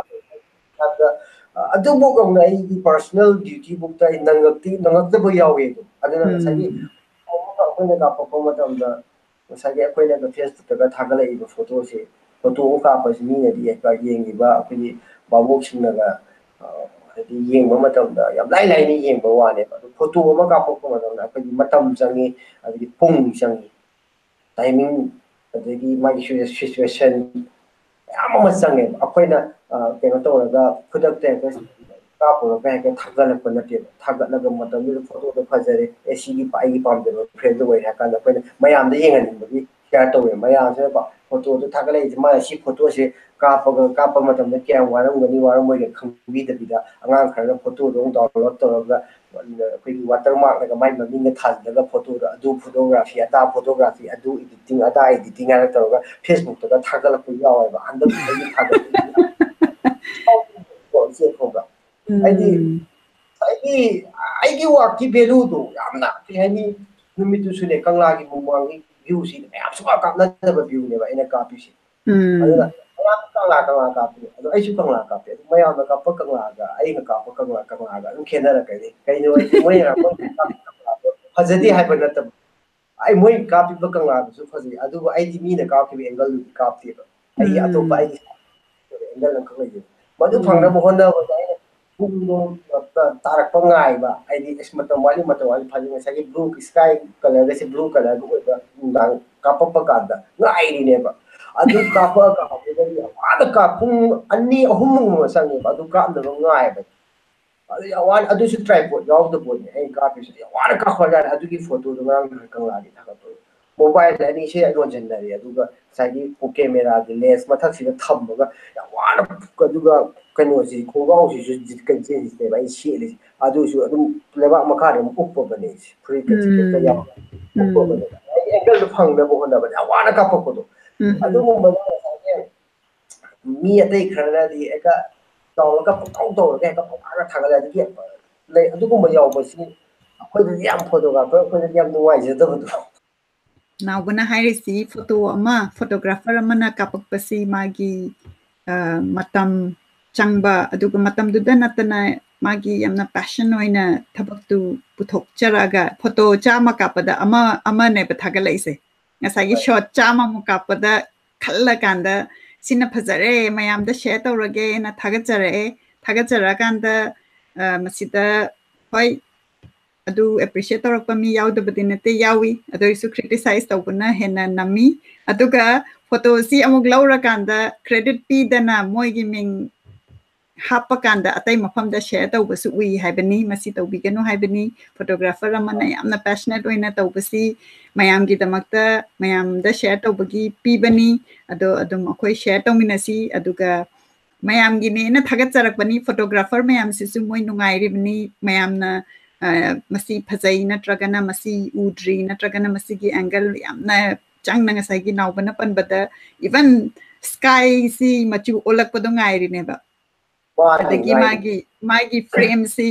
ꯍꯥꯏꯕꯗ, ꯑ, ꯑꯗꯨꯐꯥꯎ ꯌꯧꯅ ꯑꯩꯒꯤ ꯄꯥꯔꯁꯣꯅꯦꯜ ꯗ꯭ꯌꯨꯇꯤꯐꯥꯎꯗ ꯑꯩ ꯅꯪꯉꯛꯇꯤ-, ꯅꯪꯉꯛꯇꯕ ꯌꯥꯎꯋꯦ꯫ ꯑꯗꯣ ꯑꯗꯨꯅ ꯉꯁꯥꯏꯒꯤ ꯎꯝ꯫ ꯑꯩꯈꯣꯏꯅ ꯀꯥꯞꯄꯛꯄ ꯃꯇꯝꯗ ꯉꯁꯥꯏꯒꯤ ꯑꯩꯈꯣꯏꯅꯒ ꯐꯦꯁꯕꯨꯛꯇꯒ ꯊꯥꯒꯠꯂꯛꯏꯕ ꯐꯣꯇꯣꯁꯦ, ꯐꯣꯇꯣ ꯑꯃ ꯀꯥꯞꯄꯁꯤ ꯃꯤꯅꯗꯤ ꯍꯦꯛꯇ ꯌꯦꯡꯉꯤꯕ ꯑꯩꯈꯣꯏꯒꯤ ꯚꯥꯕꯣꯛꯁꯤꯡꯅꯒ, ꯑ, ꯍꯥꯏꯗꯤ ꯌꯦꯡꯕ ꯃꯇꯝꯗ ꯌꯥꯝ ꯂꯥꯏ ꯂꯥꯏꯅ ꯌꯦꯡꯕ ꯋꯥꯅꯦꯕ꯫ ꯑꯗꯣ ꯐꯣꯇꯣ ꯑꯃ ꯀꯥꯞꯄꯛꯄ ꯃꯇꯝꯗ ꯑꯩꯈꯣꯏꯒꯤ ꯃꯇꯝ ꯆꯪꯉꯤ, ꯑꯗꯒꯤ ꯄꯨꯡ ꯆꯪꯉꯤ, ꯇꯥꯏꯃꯤꯡ, ꯑꯗꯒꯤ ꯃꯥꯒꯤ ꯁꯤ-, ꯁꯤꯆꯨꯋꯦꯁꯟ ꯃꯌꯥꯝ ꯑꯃ ꯆꯪꯉꯦꯕ꯫ ꯑꯩꯈꯣꯏꯅ, ꯑ, ꯀꯩꯅꯣ ꯇꯧꯔꯒ ꯈꯨꯗꯛꯇ ꯍꯦꯛꯇ ꯀꯥꯞꯄꯨꯔꯒ ꯍꯦꯛꯇ ꯊꯥꯒꯠꯂꯛꯄ ꯅꯠꯇꯦꯕ꯫ ꯊꯥꯒꯠꯂꯒ ꯃꯇꯝꯗꯨꯗ ꯐꯣꯇꯣꯗꯣ ꯐꯖꯔꯦ, ꯑꯦ, ꯁꯤꯒꯤ ꯑꯩꯒꯤ ꯄꯥꯝꯖꯕ ꯐ꯭ꯔꯦꯝꯗꯣ ꯑꯣꯏꯔꯦ ꯍꯥꯏ ꯀꯥꯟꯗ ꯑꯩꯈꯣꯏꯅ ꯃꯌꯥꯝꯗ ꯌꯦꯡꯍꯟꯅꯤꯡꯕꯒꯤ ꯁꯤꯌꯥꯔ ꯇꯧꯋꯦ꯫ ꯃꯌꯥꯝꯁꯤꯅ ꯐꯣꯇꯣꯗꯣ ꯊꯥꯒꯠꯂꯛꯏꯁꯦ, ꯃꯥꯅ ꯁꯤ ꯐꯣꯇꯣꯁꯦ ꯀꯥꯞꯄꯒ, ꯀꯥꯞꯄ ꯃꯇꯝꯗ ꯀꯌꯥꯝ ꯋꯥꯔꯝꯒꯅꯤ, ꯋꯥꯔꯝꯃꯣꯏꯒ ꯈꯪꯕꯤꯗꯕꯤꯗ ꯑꯉꯥꯡ ꯈꯔꯅ ꯐꯣꯇꯣꯗꯣ ꯑꯃꯨꯛ ꯗꯥꯎꯟꯂꯣꯗ ꯇꯧꯔꯒ ꯑꯩꯈꯣꯏꯒꯤ ꯋꯥꯇꯔ ꯃꯥꯔꯛꯅꯒ ꯃꯥꯏ ꯃꯃꯤꯡꯒ ꯊꯥꯖꯤꯜꯂꯒ ꯐꯣꯇꯣꯗꯣ ꯑꯗꯨ ꯐꯣꯇꯣꯒ꯭ꯔꯥꯐꯤ, ꯑꯗꯥ ꯐꯣꯇꯣꯒ꯭ꯔꯥꯐꯤ, ꯑꯗꯨ ꯏꯗꯤꯇꯤꯡ, ꯑꯗꯥ ꯏꯗꯤꯇꯤꯡ ꯍꯥꯏꯅ ꯇꯧꯔꯒ ꯐꯦꯁꯕꯨꯛꯇꯒ ꯊꯥꯒꯠꯂꯛꯄ ꯌꯥꯎꯋꯦꯕ꯫ ꯍꯟꯗꯛ ꯑꯩꯒꯤ ꯊꯥꯒꯠꯄ ꯏꯆꯦ ꯈꯪꯕ꯭ꯔꯥ? ꯍꯥꯏꯗꯤ ꯎꯝ꯫ ꯑꯩꯒꯤ, ꯑꯩꯒꯤ ꯋꯥꯔꯛꯀꯤ ꯚꯦꯂꯨꯗꯣ ꯌꯥꯝꯅ ꯀꯩ ꯍꯥꯏꯅꯤ, ꯅꯨꯃꯤꯠꯇꯨꯁꯨꯅꯦ ꯀꯪꯂꯥꯒꯤ ꯃꯃꯥꯡꯒꯤ ꯚ꯭ꯌꯨꯁꯤ ꯃꯌꯥꯝ ꯁꯨꯡꯀꯥꯞ ꯀꯥꯞꯅꯗꯕ ꯚ꯭ꯌꯨꯅꯦꯕ ꯑꯩꯅ ꯀꯥꯞꯄꯤꯁꯦ꯫ ꯎꯝ꯫ ꯑꯗꯨꯅ ꯃꯌꯥꯝ ꯀꯪꯂꯥ, ꯀꯪꯂꯥ ꯀꯥꯞꯄꯤ꯫ ꯑꯗꯣ ꯑꯩꯁꯨ ꯀꯪꯂꯥ ꯀꯥꯞꯄꯤ꯫ ꯑꯗꯨ ꯃꯌꯥꯝꯅ ꯀꯥꯞꯄ ꯀꯪꯂꯥꯒ ꯑꯩꯅ ꯀꯥꯞꯄ ꯀꯪꯂꯥ, ꯀꯪꯂꯥꯒ ꯑꯗꯨꯝ ꯈꯦꯠꯅꯔꯛꯀꯅꯤ꯫ ꯀꯩꯅꯣ ꯍꯥꯏꯗꯤ ꯃꯣꯏꯅ, ꯃꯣꯏꯅ ꯀꯥꯞꯄꯤ ꯀꯪꯂꯥꯗꯣ ꯐꯖꯗꯦ ꯍꯥꯏꯕ ꯅꯠꯇꯕ꯫ ꯑꯩ ꯃꯣꯏ ꯀꯥꯞꯄꯤꯕ ꯀꯪꯂꯥꯗꯨꯁꯨ ꯐꯖꯩ꯫ ꯑꯗꯨꯕꯨ ꯑꯩꯗꯤ ꯃꯤꯅ ꯀꯥꯞꯈꯤꯕ ꯑꯦꯡꯒꯜꯗꯨꯗꯤ ꯀꯥꯞꯇꯦꯕ꯫ ꯑꯩꯒꯤ ꯑꯇꯣꯞꯄ ꯎꯝ꯫ ꯑꯩꯒꯤ ꯑꯦꯡꯒꯜ ꯑꯃꯈꯛ ꯂꯩꯖꯩ꯫ ꯃꯗꯨ ꯎꯝ꯫ ꯐꯪꯅꯕ ꯍꯣꯠꯅꯕꯗ ꯑꯩꯅ ꯄꯨꯡꯗꯣ ꯇꯥꯔꯛꯄ ꯉꯥꯏꯕ, ꯍꯥꯏꯗꯤ ꯑꯁ ꯃꯇꯝ ꯋꯥꯠꯂꯤ, ꯃꯇꯝ ꯋꯥꯠꯂꯤ, ꯐꯖꯅ ꯉꯁꯥꯏꯒꯤ blue sky colourꯒꯁꯦ blue colourꯒ ꯑꯣꯏꯕ ꯅꯨꯡꯗꯥꯡ ꯀꯥꯞꯄꯛꯄ ꯀꯥꯟꯗ ꯉꯥꯏꯔꯤꯅꯦꯕ꯫ ꯑꯗꯨ ꯀꯥꯞꯄꯛꯑ ꯀꯥꯞꯄꯛꯄꯗꯗꯤ ꯌꯥꯝ ꯋꯥꯅ ꯀꯥꯞ-, ꯄꯨꯡ ꯑꯅꯤ ꯑꯍꯨꯝꯒꯨꯝꯕ ꯆꯪꯉꯦꯕ ꯑꯗꯨ ꯀꯥꯞꯅꯕ ꯉꯥꯏꯕꯗ꯫ ꯑꯗꯨ ꯌꯥꯝ ꯋꯥꯅ, ꯑꯗꯨꯁꯨ tripod ꯌꯥꯎꯗꯕ ꯑꯣꯏꯅꯦ ꯑꯩꯅ ꯀꯥꯞꯄꯤꯁꯦ꯫ ꯌꯥꯝ ꯋꯥꯅ ꯀꯥꯞꯈ꯭ꯔꯖꯥꯠꯅꯤ ꯑꯗꯨꯒꯤ photoꯗꯣ ꯉꯔꯥꯡ ꯅꯍꯥꯟ ꯀꯪꯂꯥꯒꯤ ꯊꯥꯒꯠꯄꯗꯣ꯫ Mobile ꯑꯅꯤꯁꯦ ꯌꯣꯟꯁꯤꯟꯅꯔꯦ, ꯑꯗꯨꯒ ꯉꯁꯥꯏꯒꯤ cameraꯒꯤ lens ꯃꯊꯛꯁꯤꯗ ꯊꯝꯃꯒ ꯌꯥꯝ ꯋꯥꯅ, ꯑꯗꯨꯒ ꯀꯩꯅꯣꯁꯤ, ꯈꯣꯡꯒ꯭ꯔꯥꯎꯁꯤꯁꯨ ꯖꯤꯠꯀ ꯖꯤꯟꯁꯅꯦꯕ ꯑꯩ ꯁꯦꯠꯂꯤꯁꯦ, ꯑꯗꯨꯁꯨ ꯑꯗꯨꯝ ꯂꯩꯕꯥꯛ ꯃꯈꯥꯗ ꯑꯗꯨꯝ ꯎꯞꯄꯕꯅꯦ ꯑꯩꯁꯦ, ꯐꯨꯔꯤꯠꯀ ꯖꯤꯀꯦꯠꯀ ꯎꯝ꯫ ꯌꯥꯎꯔꯒ ꯎꯞꯄꯕꯅꯦꯕ꯫ ꯑꯩ angle ꯐꯪꯅꯕ ꯍꯣꯠꯅꯕꯗ ꯌꯥꯝ ꯋꯥꯅ ꯀꯥꯞꯄꯛꯄꯗꯣ꯫ ꯎꯝ꯫ ꯑꯗꯨꯒꯨꯝꯕꯗꯣ ꯉꯁꯥꯏꯒꯤ ꯃꯤ ꯑꯇꯩ ꯈꯔꯅꯗꯤ ꯍꯦꯛꯇ ꯇꯧꯔꯒ ꯄꯪꯇꯧ ꯇꯧꯔꯒ ꯍꯦꯛꯇ ꯄꯪꯊꯥꯒ ꯊꯥꯒꯠꯂꯦ꯫ ꯑꯗꯒꯤ ꯂꯩ, ꯑꯗꯨꯒꯨꯝꯕ ꯌꯥꯎꯕꯁꯤ ꯑꯩꯈꯣꯏꯗꯗꯤ ꯌꯥꯝ photographer, ꯑꯩꯈꯣꯏꯗꯗꯤ ꯌꯥꯝ ꯅꯨꯡꯉꯥꯏꯖꯗꯕꯗꯣ꯫ ꯅꯥꯎꯕꯅ ꯍꯥꯏꯔꯤꯁꯤ photo ꯑꯃ, photographer ꯑꯃꯅ ꯀꯥꯞꯄꯛꯄꯁꯤ ꯃꯥꯒꯤ, ꯑ, ꯃꯇꯝ ꯆꯪꯕ, ꯑꯗꯨꯒ ꯃꯇꯝꯗꯨꯗ ꯅꯠꯇꯅ ꯃꯥꯒꯤ ꯌꯥꯝꯅ passion ꯑꯣꯏꯅ ꯊꯕꯛꯇꯨ ꯄꯨꯊꯣꯛꯆꯔꯛꯑꯒ photo ꯆꯥꯝꯃ ꯀꯥꯞꯄꯗ ꯑꯃ, ꯑꯃꯅꯦꯕ ꯊꯥꯒꯠꯂꯛꯏꯁꯦ꯫ ꯉꯁꯥꯏꯒꯤ ꯍꯣꯏ꯫ Shot ꯆꯥꯝꯃꯃꯨꯛ ꯀꯥꯞꯄꯗ ꯈꯜꯂꯀꯥꯟꯗ ꯁꯤꯅ ꯐꯖꯔꯦ, ꯃꯌꯥꯝꯗ share ꯇꯧꯔꯒꯦꯅ ꯊꯥꯒꯠꯆꯔꯛꯑꯦ꯫ ꯊꯥꯒꯠꯆꯔꯛꯑꯀꯥꯟꯗ, ꯑ, ꯃꯁꯤꯗ ꯍꯣꯏ, ꯑꯗꯨ appreciate ꯇꯧꯔꯛꯄ ꯃꯤ ꯌꯥꯎꯗꯕꯗꯤ ꯅꯠꯇꯦ, ꯌꯥꯎꯏ꯫ ꯑꯗꯨ ꯑꯣꯏꯔꯁꯨ criticize ꯇꯧꯕꯅ ꯍꯦꯟꯅ ꯅꯝꯃꯤ꯫ ꯑꯗꯨꯒ photoꯁꯤ ꯑꯃꯨꯛ ꯂꯧꯔꯀꯥꯟꯗ credit ꯄꯤꯗꯅ ꯃꯣꯏꯒꯤ ꯃꯤꯡ ꯍꯥꯞꯄꯀꯥꯟꯗ ꯑꯇꯩ ꯃꯐꯝꯗ share ꯇꯧꯕꯁꯨ ꯎꯏ ꯍꯥꯏꯕꯅꯤ꯫ ꯃꯁꯤ ꯇꯧꯕꯤꯒꯅꯨ ꯍꯥꯏꯕꯅꯤ꯫ Photographer ꯑꯃꯅ ꯌꯥꯝꯅ passionate ꯑꯣꯏꯅ ꯇꯧꯕꯁꯤ ꯃꯌꯥꯝꯒꯤꯗꯃꯛꯇ, ꯃꯌꯥꯝꯗ share ꯇꯧꯕꯒꯤ ꯄꯤꯕꯅꯤ꯫ ꯑꯗꯣ ꯑꯗꯨꯝ ꯑꯩꯈꯣꯏ share ꯇꯧꯃꯤꯟꯅꯁꯤ꯫ ꯑꯗꯨꯒ ꯃꯌꯥꯝꯒꯤꯅꯦꯅ ꯊꯥꯒꯠꯆꯔꯛꯄꯅꯤ꯫ Photographer ꯃꯌꯥꯝꯁꯤꯁꯨ ꯃꯣꯏ ꯅꯨꯡꯉꯥꯏꯔꯤꯕꯅꯤ꯫ ꯃꯌꯥꯝꯅ, ꯑ, ꯃꯁꯤ ꯐꯖꯩ ꯅꯠꯇ꯭ꯔꯒꯅ ꯃꯁꯤ ꯎꯗ꯭ꯔꯤ ꯅꯠꯇ꯭ꯔꯒꯅ ꯃꯁꯤꯒꯤ angle ꯌꯥꯝꯅ ꯆꯪꯅ, ꯉꯁꯥꯏꯒꯤ ꯅꯥꯎꯕꯅ ꯄꯟꯕꯗ, even skyꯁꯤ ꯃꯆꯨ ꯑꯣꯜꯂꯛꯄꯗꯣ ꯉꯥꯏꯔꯤꯅꯦꯕ꯫ ꯃꯥꯅꯤ, ꯑꯗꯒꯤ ꯉꯥꯏꯔꯤ꯫ ꯃꯥꯒꯤ, ꯃꯥꯒꯤ frameꯁꯤ,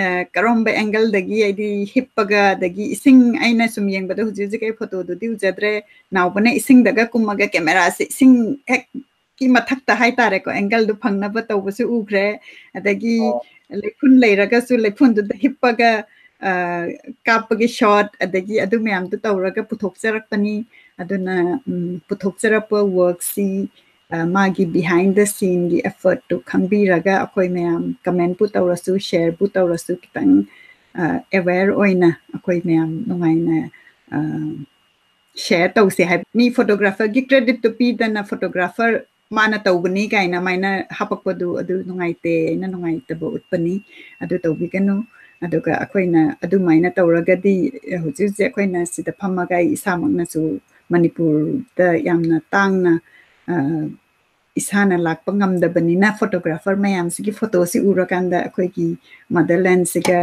ꯑ, ꯀꯔꯝꯕ angleꯗꯒꯤ, ꯍꯥꯏꯗꯤ ꯍꯤꯞꯄꯒ, ꯑꯗꯒꯤ ꯏꯁꯤꯡ, ꯑꯩꯅ ꯁꯨꯝ ꯌꯦꯡꯕꯗ ꯍꯧꯖꯤꯛ ꯍꯧꯖꯤꯛ ꯑꯩ photoꯗꯨꯗꯤ ꯎꯖꯗ꯭ꯔꯦ, ꯅꯥꯎꯕꯅ ꯏꯁꯤꯡꯗꯒ ꯀꯨꯝꯃꯒ cameraꯁꯦ ꯏꯁꯤꯡ ꯍꯦꯛ ꯀꯤ ꯃꯊꯛꯇ ꯍꯥꯏꯇꯥꯔꯦꯀꯣ, angleꯗꯨ ꯐꯪꯅꯕ ꯇꯧꯕꯁꯨ ꯎꯈ꯭ꯔꯦ꯫ ꯑꯗꯒꯤ ꯑꯣ꯫ ꯂꯩꯐꯨꯟ ꯂꯩꯔꯒꯁꯨ ꯂꯩꯐꯨꯟꯗꯨꯗ ꯍꯤꯞꯄꯒ, ꯑ, ꯀꯥꯞꯄꯒꯤ shot, ꯑꯗꯒꯤ ꯑꯗꯨ ꯃꯌꯥꯝꯗꯨ ꯇꯧꯔꯒ ꯄꯨꯊꯣꯛꯆꯔꯛꯄꯅꯤ꯫ ꯑꯗꯨꯅ, ꯎꯝ, ꯄꯨꯊꯣꯛꯆꯔꯛꯄ workꯁꯤ, ꯃꯥꯒꯤ behind the sceneꯒꯤ effortꯇꯨ ꯈꯪꯕꯤꯔꯒ ꯑꯩꯈꯣꯏ ꯃꯌꯥꯝ commentꯄꯨ ꯇꯧꯔꯁꯨ, shareꯕꯨ ꯇꯧꯔꯁꯨ, ꯈꯤꯇꯪ aware ꯑꯣꯏꯅ ꯑꯩꯈꯣꯏ ꯃꯌꯥꯝ ꯅꯨꯡꯉꯥꯏꯅ share ꯇꯧꯁꯦ ꯍꯥꯏꯕ꯫ ꯃꯤ photographerꯒꯤ creditꯇꯨ ꯄꯤꯗꯅ photographer ꯃꯥꯅ ꯇꯧꯕꯅꯤ ꯀꯥꯏꯅ ꯑꯗꯨꯃꯥꯏꯅ ꯍꯥꯄꯛꯄꯗꯨ ꯑꯗꯨ ꯅꯨꯡꯉꯥꯏꯇꯦ, ꯑꯩꯅ ꯅꯨꯡꯉꯥꯏꯇꯕ ꯎꯠꯄꯅꯤ꯫ ꯑꯗꯨ ꯇꯧꯕꯤꯒꯅꯨ꯫ ꯑꯗꯨꯒ ꯑꯩꯈꯣꯏꯅ ꯑꯗꯨꯃꯥꯏꯅ ꯇꯧꯔꯒꯗꯤ ꯍꯧꯖꯤꯛ ꯍꯧꯖꯤꯛ ꯑꯩꯈꯣꯏꯅ ꯁꯤꯗ ꯐꯝꯃꯒ ꯑꯩ ꯏꯁꯥꯃꯛꯅꯁꯨ ꯃꯅꯤꯄꯨꯔꯗ ꯌꯥꯝꯅ ꯇꯥꯡꯅ ꯏꯁꯥꯅ ꯂꯥꯛꯄ ꯉꯝꯗꯕꯅꯤꯅ photographer ꯃꯌꯥꯝꯁꯤꯒꯤ photoꯁꯤ ꯎꯔꯀꯥꯟꯗ ꯑꯩꯈꯣꯏꯒꯤ motherlandꯁꯤꯒ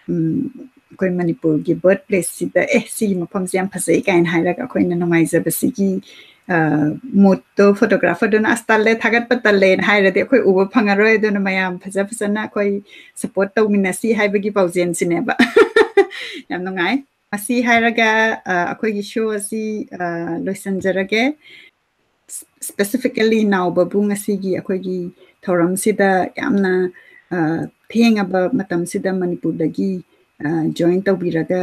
ꯑꯩꯈꯣꯏ ꯃꯅꯤꯄꯨꯔꯒꯤ birthplaceꯁꯤꯗ ꯑꯦ ꯁꯤꯒꯤ ꯃꯐꯝꯁꯦ ꯌꯥꯝ ꯐꯖꯩ ꯀꯥꯏꯅ ꯍꯥꯏꯔꯒ ꯑꯩꯈꯣꯏꯅ ꯅꯨꯡꯉꯥꯏꯖꯕꯁꯤꯒꯤ moodꯇꯣ photographerꯗꯨꯅ ꯑꯁ ꯇꯜꯂꯦ, ꯊꯥꯒꯠꯄ ꯇꯜꯂꯦꯅ ꯍꯥꯏꯔꯗꯤ ꯑꯩꯈꯣꯏ ꯎꯕ ꯐꯪꯉꯔꯣꯏ꯫ ꯑꯗꯨꯅ ꯃꯌꯥꯝ ꯐꯖ ꯐꯖꯅ ꯑꯩꯈꯣꯏ support ꯇꯧꯃꯤꯟꯅꯁꯤ ꯍꯥꯏꯕꯒꯤ ꯄꯥꯎꯖꯦꯜꯁꯤꯅꯦꯕ꯫ ꯌꯥꯝ ꯅꯨꯡꯉꯥꯏ꯫ ꯃꯁꯤ ꯍꯥꯏꯔꯒ ꯑꯩꯈꯣꯏꯒꯤ show ꯑꯁꯤ ꯂꯣꯏꯁꯤꯟꯖꯔꯒꯦ꯫ Specifically ꯅꯥꯎꯕꯕꯨ ꯉꯁꯤꯒꯤ ꯑꯩꯈꯣꯏꯒꯤ ꯊꯧꯔꯝꯁꯤꯗ ꯌꯥꯝꯅ ꯊꯦꯡꯉꯕ ꯃꯇꯝꯁꯤꯗ ꯃꯅꯤꯄꯨꯔꯗꯒꯤ join ꯇꯧꯕꯤꯔꯒ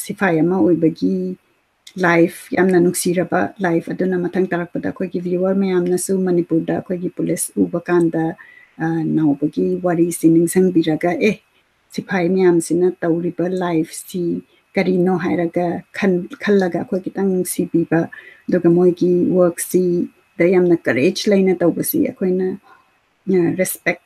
ꯁꯤꯐꯥꯏ ꯑꯃ ꯑꯣꯏꯕꯒꯤ life, ꯌꯥꯝꯅ ꯅꯨꯡꯁꯤꯔꯕ life ꯑꯗꯨꯅ ꯃꯊꯪ ꯇꯥꯔꯛꯄꯗ ꯑꯩꯈꯣꯏꯒꯤ viewer ꯃꯌꯥꯝꯅꯁꯨ ꯃꯅꯤꯄꯨꯔꯗ ꯑꯩꯈꯣꯏꯒꯤ police ꯎꯕ ꯀꯥꯟꯗ ꯅꯥꯎꯕꯒꯤ ꯋꯥꯔꯤꯁꯤ ꯅꯤꯡꯁꯤꯡꯕꯤꯔꯒ ꯑꯦ ꯁꯤꯐꯥꯏ ꯃꯌꯥꯝꯁꯤꯅ ꯇꯧꯔꯤꯕ lifeꯁꯤ ꯀꯔꯤꯅꯣ ꯍꯥꯏꯔꯒ ꯈꯜꯂꯒ ꯑꯩꯈꯣꯏ ꯈꯤꯇꯪ ꯅꯨꯡꯁꯤꯕꯤꯕ, ꯑꯗꯨꯒ ꯃꯣꯏꯒꯤ workꯁꯤꯗ ꯌꯥꯝꯅ courage ꯂꯩꯅ ꯇꯧꯕꯁꯤ ꯑꯩꯈꯣꯏꯅ respect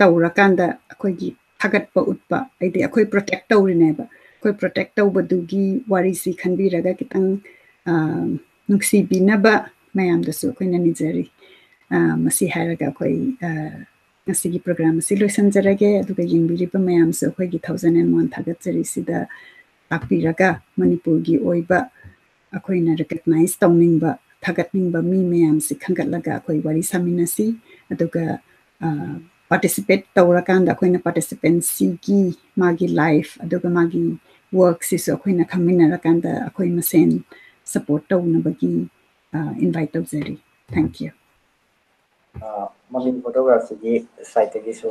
ꯇꯧꯔꯀꯥꯟꯗ ꯑꯩꯈꯣꯏꯒꯤ ꯊꯥꯒꯠꯄ ꯎꯠꯄ, ꯍꯥꯏꯗꯤ ꯑꯩꯈꯣꯏ protect ꯇꯧꯔꯤꯅꯦꯕ, ꯑꯩꯈꯣꯏ protect ꯇꯧꯕꯗꯨꯒꯤ ꯋꯥꯔꯤꯁꯤ ꯈꯟꯕꯤꯔꯒ ꯈꯤꯇꯪ ꯅꯨꯡꯁꯤꯕꯤꯅꯕ ꯃꯌꯥꯝꯗꯁꯨ ꯑꯩꯈꯣꯏꯅ ꯅꯤꯖꯔꯤ꯫ ꯃꯁꯤ ꯍꯥꯏꯔꯒ ꯑꯩꯈꯣꯏ ꯉꯁꯤꯒꯤ program ꯑꯁꯤ ꯂꯣꯏꯁꯤꯟꯖꯔꯒꯦ꯫ ꯑꯗꯨꯒ ꯌꯦꯡꯕꯤꯔꯤꯕ ꯃꯌꯥꯝꯁꯨ ꯑꯩꯈꯣꯏꯒꯤ Thousand and One ꯊꯥꯒꯠꯆꯔꯤꯁꯤꯗ ꯂꯥꯛꯄꯤꯔꯒ ꯃꯅꯤꯄꯨꯔꯒꯤ ꯑꯣꯏꯕ ꯑꯩꯈꯣꯏꯅ recognize ꯇꯧꯅꯤꯡꯕ, ꯊꯥꯒꯠꯅꯤꯡꯕ ꯃꯤ ꯃꯌꯥꯝꯁꯤ ꯈꯟꯒꯠꯂꯒ ꯑꯩꯈꯣꯏ ꯋꯥꯔꯤ ꯁꯥꯃꯤꯟꯅꯁꯤ꯫ ꯑꯗꯨꯒ participate ꯇꯧꯔꯀꯥꯟꯗ ꯑꯩꯈꯣꯏꯅ participantꯁꯤꯒꯤ ꯃꯥꯒꯤ life ꯑꯗꯨꯒ ꯃꯥꯒꯤ workꯁꯤꯁꯨ ꯑꯩꯈꯣꯏꯅ ꯈꯪꯃꯤꯟꯅꯔꯀꯥꯟꯗ ꯑꯩꯈꯣꯏ ꯃꯁꯦꯟ support ꯇꯧꯅꯕꯒꯤ invite ꯇꯧꯖꯔꯤ꯫ Thank you꯫ ꯃꯃꯤꯡ photographyꯒꯤ sideꯇꯒꯤꯁꯨ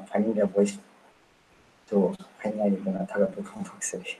Finding the Voiceꯁꯨ ꯍꯥꯏꯅꯤꯡꯉꯥꯏ ꯂꯩꯇꯅ ꯊꯥꯒꯠꯄ ꯐꯣꯡꯗꯣꯛꯆꯔꯤ꯫